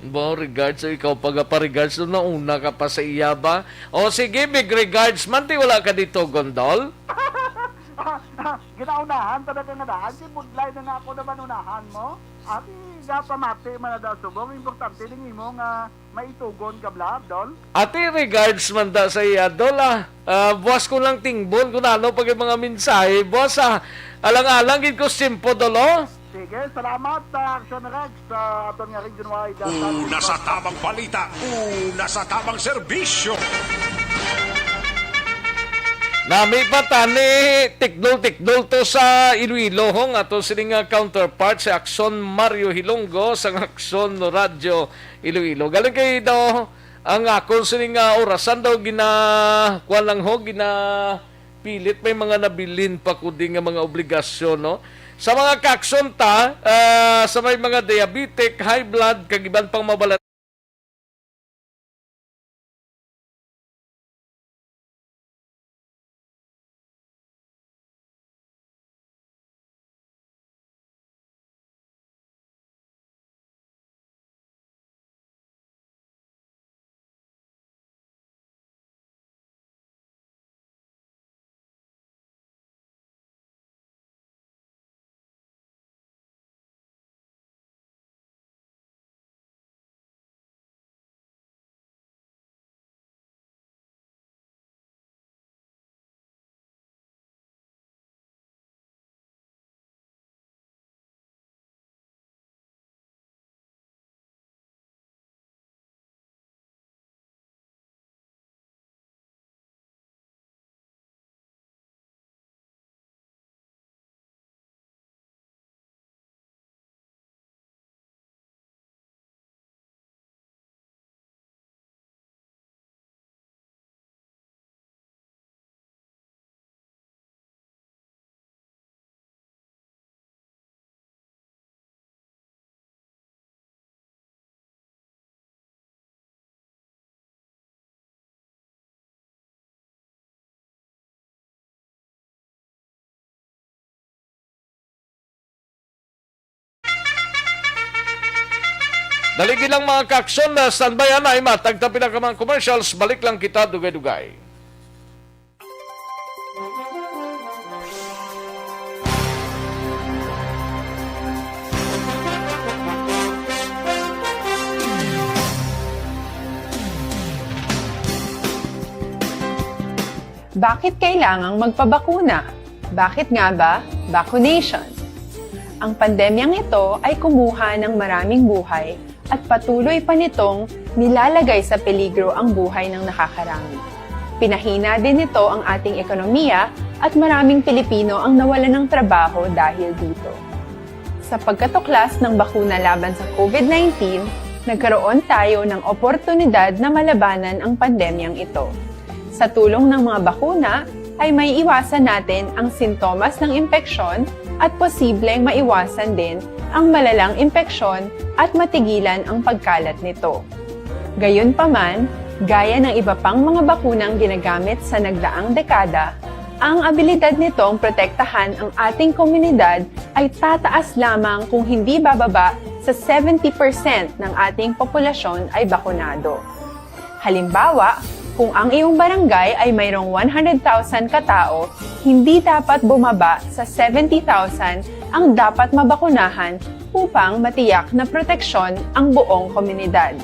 Ba, regards, so ikaw pa gapa-regards, no, nauna ka pa sa iya ba? O sige, big regards man, ti wala ka dito, Gondol? Ginaunahan talaga nga daan. Si Budlay na nga ako naman unahan mo. Ati, gapamati man na daw subong. Importante din imo nga maitugon ka, Bla, Abdol. Ati, regards man da sa iya, Dol, ah. Ah, buwas ko lang tingbon kung ano pag mga mensahe. Buwas, ah, alang-alang gid ko simpo, Dol, oh. Sige, salamat, ah, Action Rex, sa aton nga regionwide, ah, Una sa tabang balita, una sa tabang serbisyo. Nami pa tani, tikdol-tikdol to sa Iloilo, ho, nga to sini nga counterpart si Akson Mario Hilonggo sa Akson Radyo Iloilo. Galing kay daw ang akon sini nga orasan daw gina, kuwan lang ho, gina pilit may mga nabilin pa ko di nga mga obligasyon, no? Sa mga kakson ta, ah, sa may mga diabetic, high blood, kag iban pang mabalat. Dali gid lang, mga kakson, na standby, anay, matag ta pila ka mga commercials, balik lang kita dugay-dugay. Bakit kailangang magpabakuna? Bakit nga ba vaccination? Ang pandemyang ito ay kumuha ng maraming buhay at patuloy pa nitong nilalagay sa peligro ang buhay ng nakakarami. Pinahina din nito ang ating ekonomiya at maraming Pilipino ang nawalan ng trabaho dahil dito. Sa pagkatuklas ng bakuna laban sa COVID nineteen, nagkaroon tayo ng oportunidad na malabanan ang pandemyang ito. Sa tulong ng mga bakuna, ay may iwasan natin ang sintomas ng impeksyon at posibleng maiwasan din ang malalang impeksyon at matigilan ang pagkalat nito. Gayunpaman, gaya ng iba pang mga bakunang ginagamit sa nagdaang dekada, ang abilidad nitong protektahan ang ating komunidad ay tataas lamang kung hindi bababa sa seventy percent ng ating populasyon ay bakunado. Halimbawa, kung ang iyong barangay ay mayroong one hundred thousand katao, hindi dapat bumaba sa seventy thousand ang dapat mabakunahan upang matiyak na proteksyon ang buong komunidad.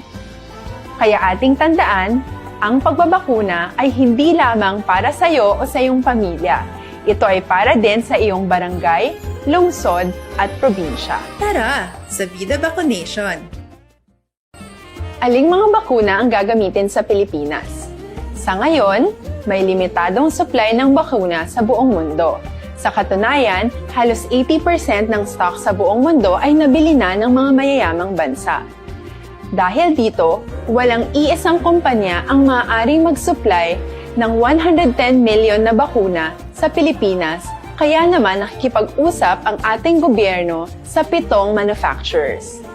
Kaya ating tandaan, ang pagbabakuna ay hindi lamang para sa iyo o sa iyong pamilya. Ito ay para din sa iyong barangay, lungsod, at probinsya. Tara sa Vida Vaccination! Aling mga bakuna ang gagamitin sa Pilipinas? Sa ngayon, may limitadong supply ng bakuna sa buong mundo. Sa katunayan, halos eighty percent ng stock sa buong mundo ay nabili na ng mga mayayamang bansa. Dahil dito, walang iisang kumpanya ang maaaring mag-supply ng one hundred ten million na bakuna sa Pilipinas, kaya naman nakikipag-usap ang ating gobyerno sa pitong manufacturers.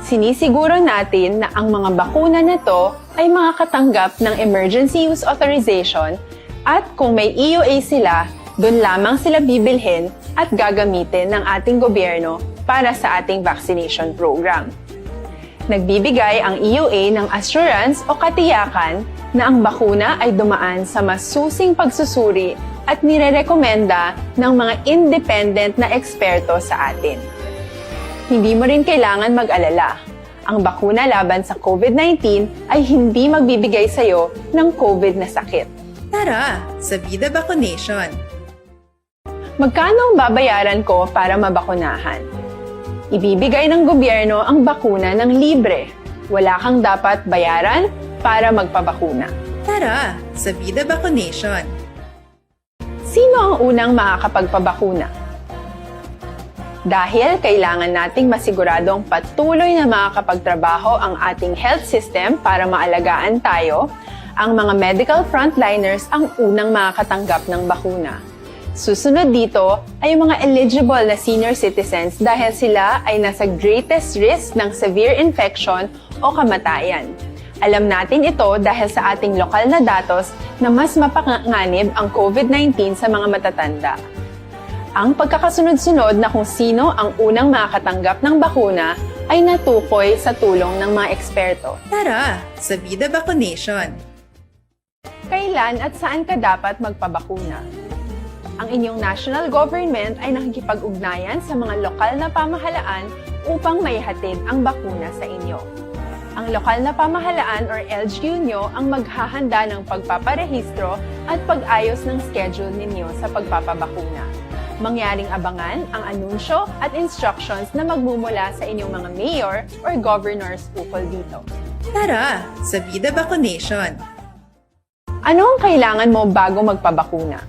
Sinisiguro natin na ang mga bakuna na to ay makakatanggap ng emergency use authorization at kung may E U A sila, doon lamang sila bibilhin at gagamitin ng ating gobyerno para sa ating vaccination program. Nagbibigay ang E U A ng assurance o katiyakan na ang bakuna ay dumaan sa masusing pagsusuri at nirerekomenda ng mga independent na eksperto sa atin. Hindi mo rin kailangan mag-alala. Ang bakuna laban sa COVID nineteen ay hindi magbibigay sa iyo ng COVID na sakit. Tara sa Vida Vaccination! Magkano ang babayaran ko para mabakunahan? Ibibigay ng gobyerno ang bakuna ng libre. Wala kang dapat bayaran para magpabakuna. Tara sa Vida Vaccination! Sino ang unang makakapagpabakuna? Dahil kailangan nating masiguradong patuloy na makakapagtrabaho ang ating health system para maalagaan tayo, ang mga medical frontliners ang unang makakatanggap ng bakuna. Susunod dito ay ang mga eligible na senior citizens dahil sila ay nasa greatest risk ng severe infection o kamatayan. Alam natin ito dahil sa ating lokal na datos na mas mapanganib ang COVID nineteen sa mga matatanda. Ang pagkakasunod-sunod na kung sino ang unang makakatanggap ng bakuna ay natukoy sa tulong ng mga eksperto. Tara sa Vida Vaccination! Kailan at saan ka dapat magpabakuna? Ang inyong national government ay nakikipag-ugnayan sa mga lokal na pamahalaan upang maihatid ang bakuna sa inyo. Ang lokal na pamahalaan or L G U nyo ang maghahanda ng pagpaparehistro at pag-ayos ng schedule ninyo sa pagpapabakuna. Mangyaring abangan ang anunsyo at instructions na magmumula sa inyong mga mayor or governors ukol dito. Tara sa Vida Vaccination! Ano ang kailangan mo bago magpabakuna?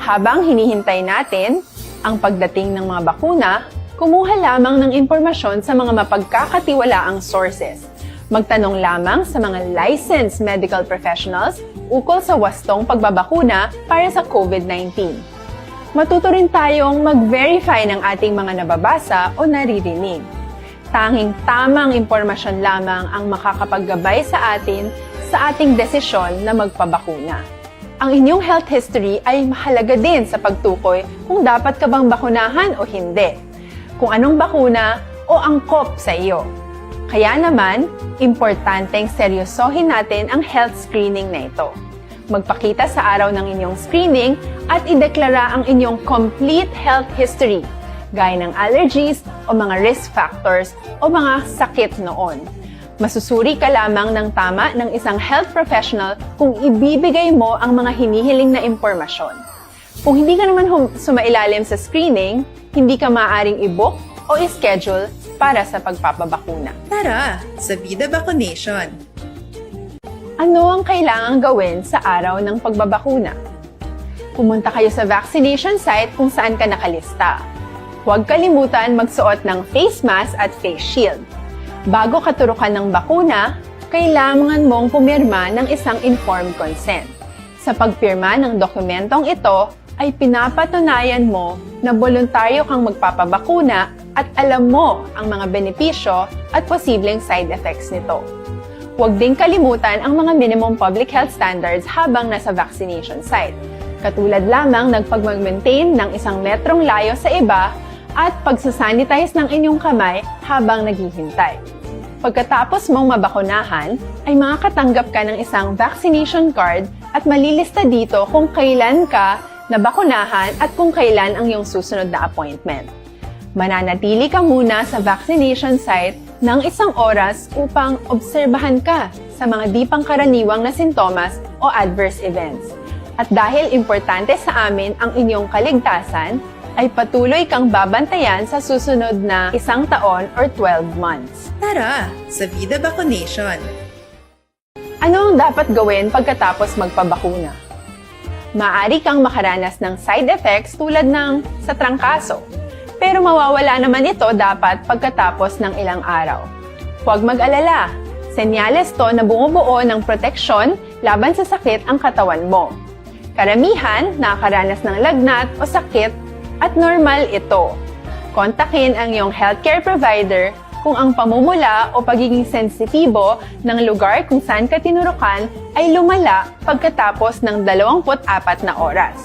Habang hinihintay natin ang pagdating ng mga bakuna, kumuha lamang ng impormasyon sa mga mapagkakatiwalaang sources. Magtanong lamang sa mga licensed medical professionals ukol sa wastong pagbabakuna para sa COVID nineteen. Matuto rin tayong mag-verify ng ating mga nababasa o naririnig. Tanging tamang impormasyon lamang ang makakapaggabay sa atin sa ating desisyon na magpabakuna. Ang inyong health history ay mahalaga din sa pagtukoy kung dapat ka bang bakunahan o hindi, kung anong bakuna o angkop sa iyo. Kaya naman, importanteng seryosohin natin ang health screening na ito. Magpakita sa araw ng inyong screening at ideklara ang inyong complete health history, gaya ng allergies o mga risk factors o mga sakit noon. Masusuri ka lamang ng tama ng isang health professional kung ibibigay mo ang mga hinihiling na impormasyon. Kung hindi ka naman hum- sumailalim sa screening, hindi ka maaaring i-book o i-schedule para sa pagpapabakuna. Tara sa Vida Vaccination! Ano ang kailangang gawin sa araw ng pagbabakuna? Pumunta kayo sa vaccination site kung saan ka nakalista. Huwag kalimutan magsuot ng face mask at face shield. Bago ka turukan ng bakuna, kailangan mong pumirma ng isang informed consent. Sa pagpirma ng dokumentong ito, ay pinapatunayan mo na boluntaryo kang magpapabakuna at alam mo ang mga benepisyo at posibleng side effects nito. Huwag ding kalimutan ang mga minimum public health standards habang nasa vaccination site, katulad lamang ng pagmag-maintain ng isang metrong layo sa iba at pagsasanitize ng inyong kamay habang naghihintay. Pagkatapos mong mabakunahan, ay makakatanggap ka ng isang vaccination card at malilista dito kung kailan ka nabakunahan at kung kailan ang iyong susunod na appointment. Mananatili ka muna sa vaccination site ng isang oras upang obserbahan ka sa mga di pangkaraniwang na sintomas o adverse events. At dahil importante sa amin ang inyong kaligtasan, ay patuloy kang babantayan sa susunod na isang taon or twelve months. Tara sa Vida Vaccination! Ano ang dapat gawin pagkatapos magpabakuna? Maaari kang makaranas ng side effects tulad ng sa trangkaso, pero mawawala naman ito dapat pagkatapos ng ilang araw. Huwag mag-alala, senyales to na bumubuo ng proteksyon laban sa sakit ang katawan mo. Karamihan nakakaranas ng lagnat o sakit at normal ito. Kontakin ang iyong healthcare provider kung ang pamumula o pagiging sensitibo ng lugar kung saan ka tinurukan ay lumala pagkatapos ng dalawampu't apat na oras.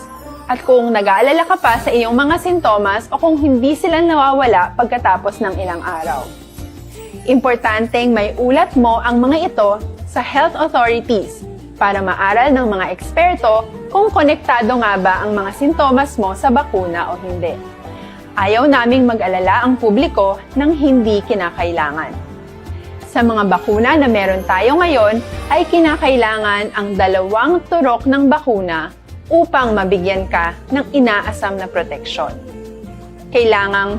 At kung nag-aalala ka pa sa iyong mga sintomas o kung hindi sila nawawala pagkatapos ng ilang araw. Importanteng may ulat mo ang mga ito sa health authorities para maaral ng mga eksperto kung konektado nga ba ang mga sintomas mo sa bakuna o hindi. Ayaw naming mag-alala ang publiko ng hindi kinakailangan. Sa mga bakuna na meron tayo ngayon, ay kinakailangan ang dalawang turok ng bakuna upang mabigyan ka ng inaasam na proteksyon. Kailangang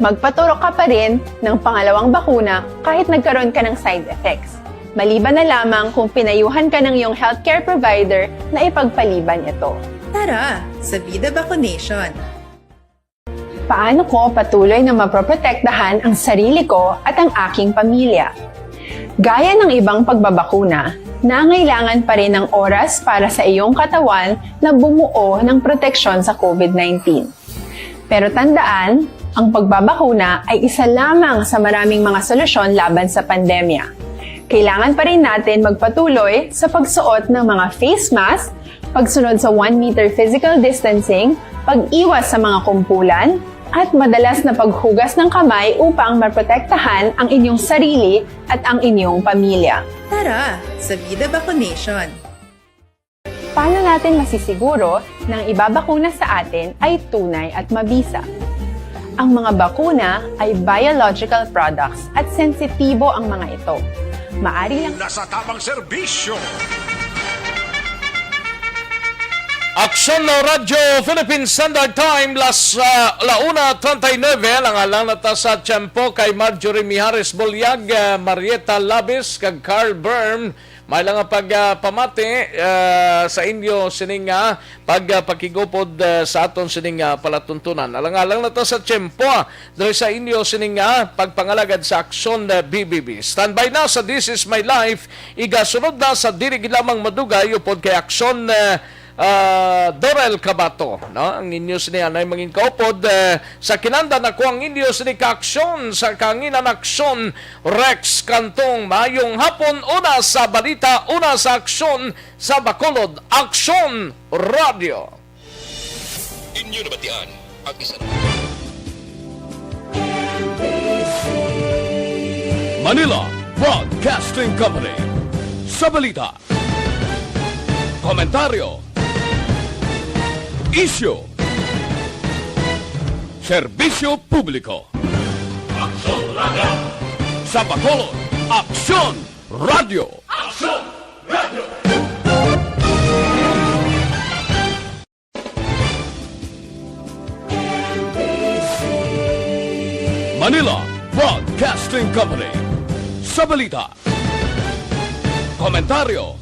magpaturok ka pa rin ng pangalawang bakuna kahit nagkaroon ka ng side effects, maliban na lamang kung pinayuhan ka ng iyong healthcare provider na ipagpaliban ito. Tara sa Vida Vaccination! Paano ko patuloy na maproprotektahan ang sarili ko at ang aking pamilya? Gaya ng ibang pagbabakuna, nangailangan pa rin ng oras para sa iyong katawan na bumuo ng proteksyon sa COVID nineteen. Pero tandaan, ang pagbabakuna ay isa lamang sa maraming mga solusyon laban sa pandemya. Kailangan pa rin natin magpatuloy sa pagsuot ng mga face mask, pagsunod sa one meter physical distancing, pag-iwas sa mga kumpulan, at madalas na paghugas ng kamay upang maprotektahan ang inyong sarili at ang inyong pamilya. Tara sa Vida Vaccination! Paano natin masisiguro na ang ibabakuna sa atin ay tunay at mabisa? Ang mga bakuna ay biological products at sensitibo ang mga ito. Maari lang Nasa tamang serbisyo. Aksyon na Radyo Philippine Standard Time, las, ah, la una treinta y nueve, lang-alang na ta sa tiyempo kay Marjorie Mijares Bulyag, ah, Marieta Labis, kag Carl Byrne. May lang nga pag, ah, pamati, ah, sa inyo sining, ah, pag, ah, pakigupod, ah, sa aton sining, ah, palatuntunan. Alang-alang na ta sa tiyempo, ah, diri sa inyo sining, ah, pagpangalagad sa Aksyon, ah, B B B. Standby na sa This Is My Life. Igasunod na sa dili gid lamang madugay upod kay Aksyon, ah, ah, Dorel Cabato, no? Ang inyo sini anay mangin kaupod, eh, sa kinandan ako ang inyo sini ka aksyon sa kanginan aksyon, Rex Cantong. Maayong hapon, una sa balita, una sa aksyon sa Bacolod, Aksyon Radyo. Inyo nabatian ang isa Manila Broadcasting Company. Sa balita, komentaryo, isyu, serbisyo publiko. Aksyon Radyo. Sa Bacolod, Aksyon Radyo. Aksyon Radyo. Manila Broadcasting Company. Sa balita, komentaryo,